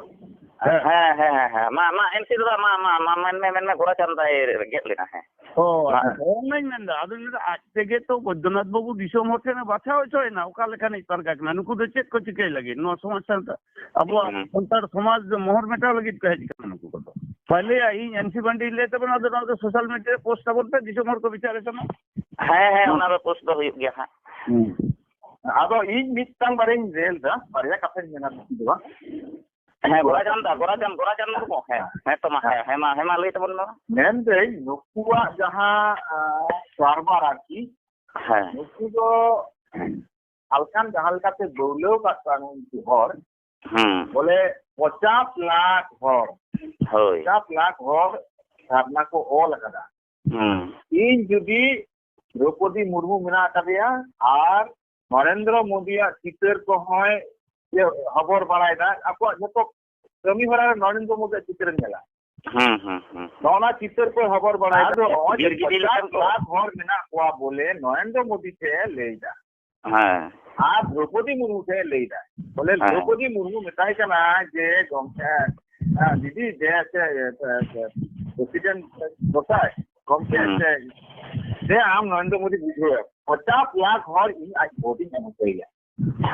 ᱦᱮᱸ᱾ ᱦᱮᱸ, ᱦᱮᱸ, ᱦᱮᱸ, ᱦᱮᱸ᱾ ᱢᱟ, ᱢᱟ, ᱮᱢ ᱥᱤ ᱫᱟᱫᱟ, ᱢᱟ, ᱢᱟ, ᱢᱟ, ᱢᱮᱱ ᱢᱮ, ᱢᱮᱱ ᱢᱮ, ᱜᱳᱨᱟᱪᱟᱸᱫᱟᱭ ᱜᱮᱫ ᱞᱮᱱᱟ, ᱦᱮᱸ᱾ ᱚ, ᱢᱟ- ᱟᱪᱪᱷᱟ, ᱚᱱᱟᱧ ᱢᱮᱱᱫᱟ᱾ ᱟᱫᱚᱧ ᱢᱮᱱᱫᱟ, ᱟᱡ ᱛᱮᱜᱮ ᱛᱚ ᱵᱳᱭᱫᱚᱱᱟᱛᱷ ᱵᱟᱹᱵᱩ ᱫᱤᱥᱚᱢ ᱦᱚᱲ ᱴᱷᱮᱱ ᱮ ᱵᱟᱪᱷᱟᱣ ᱦᱚᱪᱚᱭᱮᱱᱟ, ᱚᱠᱟ ᱞᱮᱠᱟᱱᱤᱡ ᱯᱟᱨᱜᱟ ᱠᱟᱱᱟ? ᱱᱩᱠᱩ ᱫᱚ ᱪᱮᱫ ᱠᱚ ᱪᱤᱠᱟᱹᱭ ᱞᱟᱹᱜᱤᱫ ᱱᱚᱣᱟ ᱥᱚᱢᱟᱡᱽ ᱥᱟᱶᱛᱟ? ᱟᱵᱚᱣᱟᱜ ᱦᱩᱸ᱾ ᱥᱟᱱᱛᱟᱲ ᱥᱚᱢᱟᱡᱽ ᱫᱚ ᱢᱚᱦᱚᱨ ᱢᱮᱴᱟᱣ ᱞᱟᱹᱜᱤᱫ ᱠᱚ ᱦᱮᱡ ᱟᱠᱟᱱᱟ ᱱᱩᱠᱩ ᱠᱚᱫᱚ᱾ ᱯᱟᱦᱞᱮ ᱤᱧ ᱮᱱ ᱥᱤ ᱵᱟᱱᱰᱤᱧ ᱞᱟᱹᱭ ᱛᱟᱵᱚᱱᱟ, ᱟᱫᱚ ᱱᱚᱣᱟ ᱫᱚ ᱥᱳᱥᱟᱞ ᱢᱤᱰᱤᱭᱟ ᱨᱮ ᱯᱳᱥᱴ ᱛᱟᱵᱚᱱ ᱯᱮ, ᱫᱤᱥᱚᱢ ᱦᱚᱲ ᱠᱚ ᱵᱤᱪᱟᱹᱨ ᱟᱠᱟᱱᱟ᱾ ᱦᱮᱸ, ᱦᱮᱸ, ᱚᱱᱟ ᱫᱚ ᱯᱳᱥᱴ ᱫᱚ ᱦᱩᱭᱩᱜ ᱜᱮᱭᱟ ᱦᱟᱸᱜ᱾ ᱦᱩᱸ᱾ ᱟᱫᱚ ᱤᱧ ᱢᱤᱫᱴᱟᱝ ᱵᱟᱨᱭᱟᱧ ᱞᱟᱹᱭ ᱞᱮᱫᱟ, ᱵᱟᱨᱭᱟ ᱠᱟᱛᱷᱟᱧ ᱢᱮᱱᱟ, ᱵᱮᱥᱤ ᱫᱚ ᱵᱟᱝ᱾ ᱦᱮᱸ, ᱜᱚᱨᱟᱪᱟᱸᱫᱽ ᱫᱟ, ᱜᱚᱨᱟᱪᱟᱸᱫᱽ, ᱜᱚᱨᱟᱪᱟᱸᱫᱽ ᱢᱩᱨᱢᱩ, ᱦᱮᱸ, ᱦᱮᱸ ᱛᱚ ᱢᱟ, ᱦᱮᱸ, ᱦᱮᱸ ᱢᱟ, ᱦᱮᱸ ᱢᱟ, ᱞᱟᱹᱭ ᱛᱟᱵᱚᱱ ᱢᱮ ᱢᱟ᱾ ᱢᱮᱱᱫᱟᱹᱧ, ᱱᱩᱠᱩᱣᱟᱜ ᱡᱟᱦᱟᱸ, ᱟᱸ, ᱥᱟᱨᱵᱟᱨ ᱟᱨᱠᱤ, ᱦᱮᱸ᱾ ᱱᱩᱠᱩ ᱫᱚ ᱦᱟᱞᱠᱟᱱ ᱡᱟᱦᱟᱸ ᱞᱮᱠᱟᱛᱮ ᱵᱟᱹᱣᱞᱟᱹᱣ ᱠᱟᱜ ᱠᱚᱣᱟ ᱱᱩᱠᱩ ᱦᱚᱲ, ᱦᱩᱸ᱾ ᱵᱚᱞᱮ ᱯᱚᱪᱟᱥ ᱞᱟᱠᱷ ᱦᱚᱲ, ᱦᱳᱭ᱾ ᱯᱚᱪᱟᱥ ᱞᱟᱠᱷ ᱦᱚᱲ ᱫᱷᱟᱨᱱᱟ ᱠᱚ ᱚᱞ ᱟᱠᱟᱫᱟ᱾ ᱦᱩᱸ᱾ ᱤᱧ ᱡᱩᱫᱤ ᱫᱨᱚᱯᱚᱫᱤ ᱢᱩᱨᱢᱩ ᱢᱮᱱᱟᱜ ᱟᱠᱟᱫᱮᱭᱟ ᱟᱨ ᱱᱚᱨᱮᱱᱫᱨᱚ ᱢᱳᱫᱤᱭᱟᱜ ᱪᱤᱛᱟᱹᱨ ᱠᱚᱦᱚᱸᱭ ᱤᱭᱟᱹ ᱦᱚᱵᱚᱨ ᱵᱟᱲᱟᱭᱮᱫᱟ, ᱟᱠᱚᱣᱟᱜ ᱡᱷᱚᱛᱚ ᱠᱟᱹᱢᱤ ᱦᱚᱨᱟ ᱨᱮ ᱱᱚᱨᱮᱱᱫᱨᱚ ᱢᱳᱫᱤᱭᱟᱜ ᱪᱤᱛᱟᱹᱨᱮᱢ ᱧᱮᱞᱟ᱾ ᱦᱩᱸ, ᱦᱩᱸ, ᱦᱩᱸ᱾ ᱱᱚᱜᱼᱚ ᱱᱟ ᱪᱤᱛᱟᱹᱨ ᱠᱚᱭ ᱦᱚᱵᱚᱨ ᱵᱟᱲᱟᱭᱮᱫᱟ᱾ ᱟᱫᱚ ᱱᱚᱜᱼᱚᱭ ᱡᱮ ᱜᱤᱨᱜᱤᱴᱤ ᱞᱮᱠᱟᱱ ᱯᱚᱪᱟᱥ ᱠᱚ᱾ ᱞᱟᱠᱷ ᱦᱚᱲ ᱢᱮᱱᱟᱜ ᱠᱚᱣᱟ ᱵᱚᱞᱮ ᱱᱚᱨᱮᱱᱫᱨᱚ ᱢᱳᱫᱤ ᱴᱷᱮᱱ ᱞᱟᱹᱭᱫᱟ᱾ ᱦᱮᱸ᱾ ᱟᱨ ᱫᱨᱚᱯᱚᱫᱤ ᱢᱩᱨᱢᱩ ᱴᱷᱮᱱ ᱞᱟᱹᱭᱫᱟ᱾ ᱵᱚᱞᱮ ᱦᱮᱸ᱾ ᱫᱨᱚᱯᱚᱫᱤ ᱢᱩᱨᱢᱩ ᱢᱮᱛᱟᱭ ᱠᱟᱱᱟ ᱡᱮ, "ᱜᱚᱢᱠᱮ, ᱦᱮᱸ, ᱫᱤᱫᱤ, ᱫᱮ ᱥᱮ, ᱮ, ᱮ, ᱯᱨᱮᱥᱤᱰᱮᱱᱴ ᱜᱚᱸᱥᱟᱭ, ᱜᱚᱢᱠᱮ ᱦᱩᱸ᱾ ᱥᱮ, ᱫᱮ ᱟᱢ ᱱᱚᱨᱮᱱᱫᱨᱚ ᱢᱳᱫᱤ ᱵᱩᱡᱷᱟᱹᱣ ᱮᱢ᱾ ᱯᱚᱪᱟᱥ ᱞᱟᱠᱷ ᱦᱚᱲ ᱤᱧ ᱟᱡ ᱵᱷᱳᱴ ᱤᱧ ᱮᱢ ᱦᱚᱪᱚᱭᱮᱭᱟ᱾"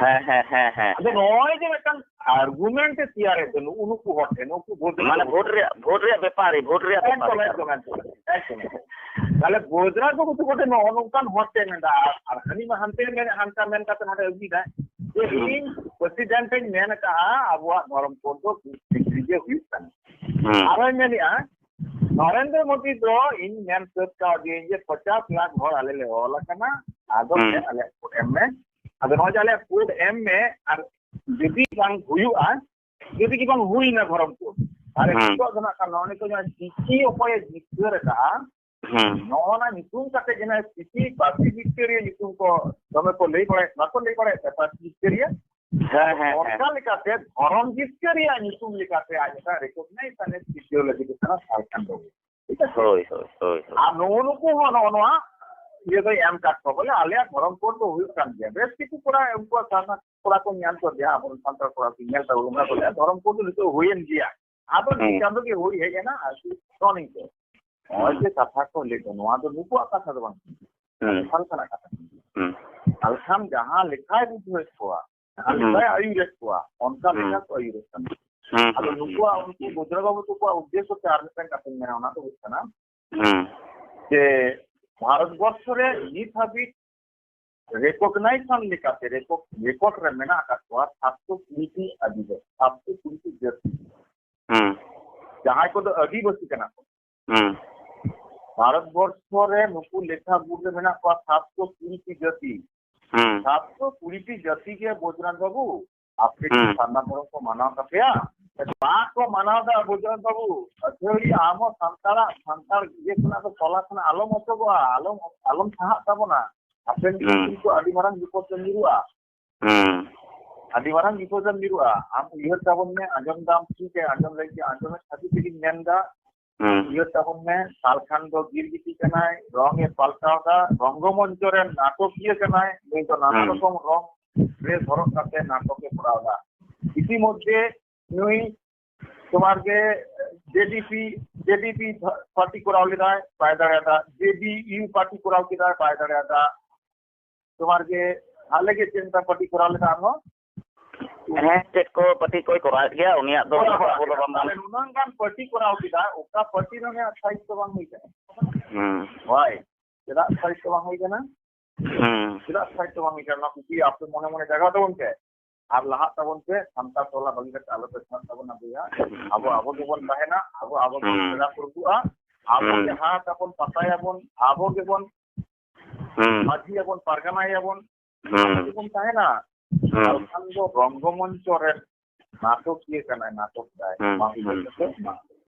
ᱦᱮᱸ, ᱦᱮᱸ, ᱦᱮᱸ, ᱦᱮᱸ᱾ ᱟᱫᱚ ᱱᱚᱜᱼᱚᱭ ᱡᱮ ᱢᱤᱫᱴᱟᱝ ᱟᱨᱜᱩᱢᱮᱱᱴ ᱮ ᱛᱮᱭᱟᱨᱮᱫ ᱫᱚ ᱱᱩᱜᱼᱩ ᱱᱩᱠᱩ ᱦᱚᱲ ᱴᱷᱮᱱ, ᱱᱩᱠᱩ ᱵᱷᱳᱴ ᱨᱮ ᱢᱟᱱᱮ ᱵᱷᱳᱴ ᱨᱮᱭᱟᱜ, ᱵᱷᱳᱴ ᱨᱮᱭᱟᱜ ᱵᱮᱯᱟᱨ, ᱵᱷᱳᱴ ᱨᱮᱭᱟᱜ ᱵᱮᱯᱟᱨ᱾ ᱮᱠᱫᱚᱢ, ᱮᱠᱫᱚᱢ, ᱮᱠᱫᱚᱢ, ᱮᱠᱫᱚᱢ᱾ ᱛᱟᱦᱞᱮ ᱵᱳᱭᱫᱚᱱᱟᱛᱷ ᱵᱟᱵᱩ ᱛᱟᱠᱚ ᱴᱷᱮᱱ ᱱᱚᱜᱼᱚ ᱱᱚᱝᱠᱟᱱ ᱦᱚᱲ ᱴᱷᱮᱱ ᱢᱮᱱᱫᱟ, ᱟᱨ, ᱟᱨ ᱦᱟᱹᱱᱤ ᱢᱟ ᱦᱟᱱᱛᱮ ᱢᱮᱱ, ᱦᱟᱱᱠᱟ ᱢᱮᱱ ᱠᱟᱛᱮ ᱱᱚᱰᱮ ᱟᱹᱜᱩᱭᱮᱫᱟᱭ ᱡᱮ ᱦᱩᱸ᱾ ᱤᱧ ᱯᱨᱮᱥᱤᱰᱮᱱᱴ ᱤᱧ ᱢᱮᱱ ᱟᱠᱟᱫᱼᱟ ᱟᱵᱚᱣᱟᱜ ᱫᱷᱚᱨᱚᱢ ᱠᱳᱰ ᱫᱚ ᱵᱷᱤᱛᱨᱤ ᱜᱮ ᱦᱩᱭᱩᱜ ᱠᱟᱱᱟ᱾ ᱦᱩᱸ᱾ ᱟᱨᱦᱚᱸᱭ ᱢᱮᱱᱮᱫᱼᱟ, ᱱᱚᱨᱮᱱᱫᱨᱚ ᱢᱳᱫᱤ ᱫᱚ ᱤᱧ ᱢᱮᱱ ᱥᱟᱹᱛ ᱠᱟᱣᱫᱤᱭᱟᱹᱧ ᱡᱮ ᱯᱚᱪᱟᱥ ᱞᱟᱠᱷ ᱦᱚᱲ ᱟᱞᱮ ᱞᱮ ᱚᱞ ᱟᱠᱟᱱᱟ, ᱟᱫᱚ ᱦᱩᱸ᱾ ᱟᱞᱮᱭᱟᱜ ᱠᱳᱰ ᱮᱢ ᱢᱮ᱾ ᱟᱫᱚ ᱱᱚᱜᱼᱚᱭ ᱡᱮ ᱟᱞᱮᱭᱟᱜ ᱠᱳᱰ ᱮᱢ ᱢᱮ, ᱟᱨ ᱡᱩᱫᱤ ᱵᱟᱝ ᱦᱩᱭᱩᱜᱼᱟ, ᱡᱩᱫᱤ ᱜᱮ ᱵᱟᱝ ᱦᱩᱭᱱᱟ ᱫᱷᱚᱨᱚᱢ ᱠᱳᱰ, ᱛᱟᱦᱞᱮ ᱦᱩᱸ᱾ ᱱᱤᱛᱚᱜ ᱫᱚ ᱱᱟᱜ ᱠᱷᱟᱱ ᱱᱚᱜᱼᱚᱭ ᱱᱤᱛᱚᱜ ᱡᱟᱦᱟᱸ ᱪᱤᱠᱤ ᱚᱠᱚᱭᱮ ᱡᱤᱛᱠᱟᱹᱨ ᱟᱠᱟᱫᱼᱟ, ᱦᱩᱸ᱾ ᱱᱚᱜᱼᱚ ᱱᱟ ᱧᱩᱛᱩᱢ ᱠᱟᱛᱮ ᱡᱟᱦᱟᱸ ᱪᱤᱠᱤ ᱯᱟᱹᱨᱥᱤ ᱡᱤᱛᱠᱟᱹᱨᱤᱭᱟᱹ ᱧᱩᱛᱩᱢ ᱠᱚ ᱫᱚᱢᱮ ᱠᱚ ᱞᱟᱹᱭ ᱵᱟᱲᱟᱭᱮᱫ, ᱵᱟᱠᱚ ᱞᱟᱹᱭ ᱵᱟᱲᱟᱭᱮᱫ ᱛᱟᱦᱮᱸ ᱯᱟᱹᱨᱥᱤ ᱡᱤᱛᱠᱟᱹᱨᱤᱭᱟᱹ? ᱦᱮᱸ, ᱦᱮᱸ, ᱦᱮᱸ᱾ ᱚᱱᱠᱟ ᱞᱮᱠᱟᱛᱮ ᱫᱷᱚᱨᱚᱢ ᱡᱤᱛᱠᱟᱹᱨᱤᱭᱟᱹ ᱧᱩᱛᱩᱢ ᱞᱮᱠᱟᱛᱮ ᱟᱡ ᱚᱱᱟ ᱨᱮᱠᱚᱜᱱᱟᱭᱤᱡᱽ ᱥᱤᱨᱡᱟᱹᱣ ᱞᱟᱹᱜᱤᱫ ᱠᱟᱱᱟ ᱡᱷᱟᱲᱠᱷᱚᱸᱰ ᱫᱚ᱾ ᱴᱷᱤᱠ ᱟᱪᱷᱮ? ᱦᱳᱭ, ᱦᱳᱭ, ᱦᱳᱭ, ᱦᱳᱭ᱾ ᱟᱨ ᱱᱩᱜᱼᱩ ᱱᱩᱠᱩ ᱦᱚᱸ ᱱᱚᱜᱼᱚ ᱱᱚᱣᱟ ᱤᱭᱟᱹ ᱫᱚᱭ ᱮᱢ ᱠᱟᱫ ᱠᱚᱣᱟ, ᱵᱚᱞᱮ ᱟᱞᱮᱭᱟᱜ ᱫᱷᱚᱨᱚᱢ ᱠᱳᱰ ᱫᱚ ᱦᱩᱭᱩᱜ ᱠᱟᱱ ᱜᱮᱭᱟ᱾ ᱵᱮᱥ ᱠᱤᱪᱷᱩ ᱠᱚᱲᱟ ᱩᱱᱠᱩᱣᱟᱜ ᱥᱟᱨᱱᱟ ᱠᱚᱲᱟ ᱠᱚ ᱧᱮᱞ ᱠᱚ ᱜᱮᱭᱟ, ᱟᱵᱚᱨᱮᱱ ᱥᱟᱱᱛᱟᱲ ᱠᱚᱲᱟ ᱠᱚ ᱧᱮᱞ ᱛᱟᱵᱚᱱᱟ, ᱵᱚᱞᱮ ᱫᱷᱚᱨᱚᱢ ᱠᱳᱰ ᱫᱚ ᱱᱤᱛᱚᱜ ᱦᱩᱭᱮᱱ ᱜᱮᱭᱟ᱾ ᱟᱫᱚ ᱢᱤᱫ ᱦᱩᱸ᱾ ᱪᱟᱸᱫᱚ ᱜᱮ ᱦᱩᱭ ᱦᱮᱡ ᱮᱱᱟ, ᱟᱨᱠᱤ ᱱᱚᱜᱼᱚ ᱱᱤᱝᱠᱟᱹ᱾ ᱱᱚᱜᱼᱚᱭ ᱡᱮ ᱠᱟᱛᱷᱟ ᱠᱚ ᱞᱟᱹᱭ ᱫᱟ, ᱱᱚᱣᱟ ᱫᱚ ᱱᱩᱠᱩᱣᱟᱜ ᱠᱟᱛᱷᱟ ᱫᱚ ᱵᱟᱝ ᱠᱟᱱᱟ, ᱦᱩᱸ᱾ ᱚᱠᱟ ᱞᱮᱠᱟᱱᱟᱜ ᱠᱟᱛᱷᱟ ᱠᱟᱱᱟ? ᱦᱩᱸ᱾ ᱟᱞᱠᱷᱟᱱ ᱡᱟᱦᱟᱸ ᱞᱮᱠᱟᱭ ᱵᱩᱡᱷᱟᱹᱣᱮᱫ ᱠᱚᱣᱟ, ᱡᱟᱦᱟᱸ ᱦᱩᱸ᱾ ᱞᱮᱠᱟᱭ ᱟᱹᱭᱩᱨᱮᱫ ᱠᱚᱣᱟ, ᱚᱱᱠᱟ ᱦᱩᱸ᱾ ᱞᱮᱠᱟ ᱠᱚ ᱟᱹᱭᱩᱨᱮᱫ ᱠᱟᱱᱟ᱾ ᱦᱩᱸ, ᱟᱫᱚ ᱦᱩᱸ, ᱱᱩᱠᱩᱣᱟᱜ, ᱦᱩᱸ, ᱩᱱᱠᱩ ᱦᱩᱸ᱾ ᱵᱚᱡᱽᱨᱚ ᱵᱟᱹᱵᱩ ᱛᱟᱠᱚᱣᱟᱜ ᱩᱫᱽᱫᱮᱥᱥᱚ ᱛᱮ ᱟᱨ ᱢᱤᱫᱴᱟᱝ ᱠᱟᱛᱷᱟᱧ ᱢᱮᱱᱟ, ᱚᱱᱟ ᱫᱚ ᱦᱩᱭᱩᱜ ᱠᱟᱱᱟ ᱦᱩᱸ᱾ ᱡᱮ ᱵᱷᱟᱨᱚᱛ ᱵᱚᱨᱥᱚ ᱨᱮ ᱱᱤᱛ ᱦᱟᱹᱵᱤᱡ recognition ᱞᱮᱠᱟᱛᱮ ᱨᱮᱠᱚ-, record ᱨᱮ ᱢᱮᱱᱟᱜ ᱟᱠᱟᱫ ᱠᱚᱣᱟ ᱥᱟᱛᱥᱚ ᱠᱩᱲᱤ ᱴᱤ ᱟᱹᱫᱤᱵᱟᱹᱥᱤ, ᱥᱟᱛᱥᱚ ᱠᱩᱲᱤ ᱴᱤ ᱡᱟᱹᱛᱤ, ᱦᱩᱸ᱾ ᱡᱟᱦᱟᱸᱭ ᱠᱚᱫᱚ ᱟᱹᱫᱤᱵᱟᱹᱥᱤ ᱠᱟᱱᱟ ᱠᱚ᱾ ᱦᱩᱸ᱾ ᱵᱷᱟᱨᱚᱛ ᱵᱚᱨᱥᱚ ᱨᱮ ᱱᱩᱠᱩ ᱞᱮᱠᱷᱟ ᱜᱩᱴ ᱨᱮ ᱢᱮᱱᱟᱜ ᱠᱚᱣᱟ ᱥᱟᱛᱥᱚ ᱠᱩᱲᱤ ᱴᱤ ᱡᱟᱹᱛᱤ᱾ ᱦᱩᱸ᱾ ᱥᱟᱛᱥᱚ ᱠᱩᱲᱤ ᱴᱤ ᱡᱟᱹᱛᱤ ᱜᱮ ᱵᱚᱡᱽᱨᱟᱱ ᱵᱟᱹᱵᱩ, ᱟᱯᱮ ᱠᱤ ᱦᱩᱸ᱾ ᱥᱟᱨᱱᱟ ᱫᱷᱚᱨᱚᱢ ᱠᱚ ᱢᱟᱱᱟᱣ ᱛᱟᱯᱮᱭᱟ? ᱵᱟᱠᱚ ᱢᱟᱱᱟᱣ ᱫᱟ ᱵᱚᱡᱽᱨᱟᱱ ᱵᱟᱹᱵᱩ᱾ ᱟᱹᱛᱷᱟᱹᱲᱤ ᱟᱢ ᱦᱚᱸ ᱥᱟᱱᱛᱟᱲᱟᱜ, ᱥᱟᱱᱛᱟᱲ ᱤᱭᱟᱹ ᱠᱷᱚᱱᱟᱜ ᱫᱚ, ᱛᱚᱞᱟ ᱠᱷᱚᱱᱟᱜ ᱟᱞᱚᱢ ᱚᱪᱚᱜᱚᱜᱼᱟ, ᱟᱞᱚᱢ, ᱟᱞᱚᱢ ᱥᱟᱦᱟᱜ ᱛᱟᱵᱚᱱᱟ᱾ ᱦᱟᱯᱮᱱ ᱫᱤᱱ ᱦᱩᱸ᱾ ᱠᱤᱱᱛᱩ ᱟᱹᱰᱤ ᱢᱟᱨᱟᱝ ᱵᱤᱯᱚᱫ ᱨᱮᱢ ᱧᱩᱨᱩᱜᱼᱟ᱾ ᱦᱩᱸ᱾ ᱟᱹᱰᱤ ᱢᱟᱨᱟᱝ ᱵᱤᱯᱚᱫ ᱨᱮᱢ ᱧᱩᱨᱩᱜᱼᱟ᱾ ᱟᱢ ᱩᱭᱦᱟᱹᱨ ᱛᱟᱵᱚᱱ ᱢᱮ, ᱟᱸᱡᱚᱢ ᱫᱟᱢ, ᱴᱷᱤᱠ ᱜᱮ, ᱟᱸᱡᱚᱢ ᱞᱟᱹᱜᱤᱫ ᱟᱸᱡᱚᱢᱮᱫ ᱠᱷᱟᱹᱛᱤᱨ ᱛᱮᱜᱤᱧ ᱢᱮᱱ ᱫᱟ᱾ ᱦᱩᱸ᱾ ᱩᱭᱦᱟᱹᱨ ᱛᱟᱵᱚᱱ ᱢᱮ, ᱥᱟᱞᱠᱷᱟᱱ ᱫᱚ ᱜᱤᱨ ᱜᱤᱛᱤᱡ ᱠᱟᱱᱟᱭ, ᱨᱚᱝ ᱮ ᱯᱟᱞᱴᱟᱣ ᱫᱟ, ᱨᱚᱝᱜᱚ ᱢᱚᱧᱪᱚ ᱨᱮ ᱱᱟᱴᱚᱠᱤᱭᱟᱹ ᱠᱟᱱᱟᱭ, ᱱᱩᱭ ᱫᱚ ᱱᱟᱱᱟ ᱦᱩᱸ᱾ ᱨᱚᱠᱚᱢ ᱨᱚᱝ ᱰᱨᱮᱥ ᱦᱚᱨᱚᱜ ᱠᱟᱛᱮ ᱱᱟᱴᱚᱠ ᱮ ᱠᱚᱨᱟᱣ ᱫᱟ᱾ ᱤতিᱢᱚᱫᱽᱫᱷᱮ ᱱᱩᱭ ᱛᱳᱢᱟᱨ ᱜᱮ ᱡᱮ ᱰᱤ ᱯᱤ, ᱡᱮ ᱰᱤ ᱯᱤ ᱯᱟᱨᱴᱤ ᱠᱚᱨᱟᱣ ᱞᱮᱫᱟᱭ, ᱵᱟᱭ ᱫᱟᱲᱮᱭᱟᱫᱟ, ᱡᱮ ᱰᱤ ᱤᱭᱩ ᱯᱟᱨᱴᱤ ᱠᱚᱨᱟᱣ ᱠᱮᱫᱟᱭ, ᱵᱟᱭ ᱫᱟᱲᱮᱭᱟᱫᱟ᱾ ᱛᱳᱢᱟᱨ ᱜᱮ ᱦᱟᱞᱮ ᱜᱮ ᱪᱮᱫ ᱞᱮᱠᱟ ᱯᱟᱨᱴᱤ ᱠᱚᱨᱟᱣ ᱞᱮᱫᱟ ᱟᱨᱦᱚᱸ? ᱦᱮᱸ, ᱪᱮᱫ ᱠᱚ ᱯᱟᱨᱴᱤ ᱠᱚᱭ ᱠᱚᱨᱟᱣᱮᱫ ᱜᱮᱭᱟ, ᱩᱱᱤᱭᱟᱜ ᱫᱚ ᱦᱳᱭ, ᱦᱳᱭ, ᱟᱵᱚ ᱫᱚ ᱵᱟᱝ ᱛᱟᱦᱞᱮ ᱵᱚᱱ ᱱᱩᱱᱟᱹᱝ ᱜᱟᱱ ᱯᱟᱨᱴᱤ ᱠᱚᱨᱟᱣ ᱠᱮᱫᱟ, ᱚᱠᱟ ᱯᱟᱨᱴᱤ ᱨᱮ ᱩᱱᱤᱭᱟᱜ ᱥᱟᱭᱤᱡ ᱫᱚ ᱵᱟᱝ ᱦᱩᱭ ᱠᱟᱱᱟ? ᱦᱩᱸ᱾ ᱦᱳᱭ, ᱪᱮᱫᱟᱜ ᱥᱟᱭᱤᱡ ᱫᱚ ᱵᱟᱝ ᱦᱩᱭ ᱠᱟᱱᱟ? ᱦᱩᱸ᱾ ᱪᱮᱫᱟᱜ ᱥᱟᱭᱤᱡ ᱫᱚ ᱵᱟᱝ ᱦᱩᱭ ᱠᱟᱱᱟ? ᱚᱱᱟ ᱠᱩᱠᱞᱤ ᱟᱯᱮ ᱢᱚᱱᱮ ᱢᱚᱱᱮ ᱡᱟᱜᱟᱣ ᱛᱟᱵᱚᱱ ᱯᱮ ᱟᱨ ᱞᱟᱦᱟᱜ ᱛᱟᱵᱚᱱ ᱯᱮ᱾ ᱥᱟᱱᱛᱟᱲ ᱴᱚᱞᱟ ᱵᱟᱹᱜᱤ ᱠᱟᱛᱮ ᱟᱞᱚ ᱯᱮ ᱥᱮᱱᱚᱜ ᱛᱟᱵᱚᱱᱟ ᱵᱚᱭᱦᱟ᱾ ᱟᱵᱚ, ᱟᱵᱚ ᱜᱮᱵᱚᱱ ᱛᱟᱦᱮᱱᱟ, ᱟᱵᱚ, ᱟᱵᱚ ᱜᱮᱵᱚᱱ ᱦᱩᱸ᱾ ᱯᱮᱲᱟ ᱯᱩᱨᱵᱩᱜᱼᱟ, ᱟᱵᱚ ᱦᱩᱸ᱾ ᱡᱟᱦᱟᱸ ᱛᱟᱵᱚᱱ ᱯᱟᱛᱟᱭᱟᱵᱚᱱ, ᱟᱵᱚ ᱜᱮᱵᱚᱱ ᱦᱩᱸ᱾ ᱢᱟᱹᱡᱷᱤᱭᱟᱵᱚᱱ, ᱯᱟᱨᱜᱟᱱᱟᱭᱟᱵᱚᱱ, ᱦᱩᱸ᱾ ᱟᱵᱚ ᱜᱮᱵᱚᱱ ᱛᱟᱦᱮᱱᱟ᱾ ᱦᱩᱸ᱾ ᱟᱨ ᱠᱷᱟᱱ ᱫᱚ ᱨᱚᱝᱜᱚᱢᱚᱧᱪᱚ ᱨᱮ ᱱᱟᱴᱚᱠᱤᱭᱟᱹ ᱠᱟᱱᱟᱭ, ᱱᱟᱴᱚᱠ ᱫᱟᱭ᱾ ᱦᱩᱸ, ᱢᱟ ᱦᱩᱭ ᱦᱩᱸ, ᱠᱟᱛᱮ ᱦᱩᱸ᱾ ᱢᱟ᱾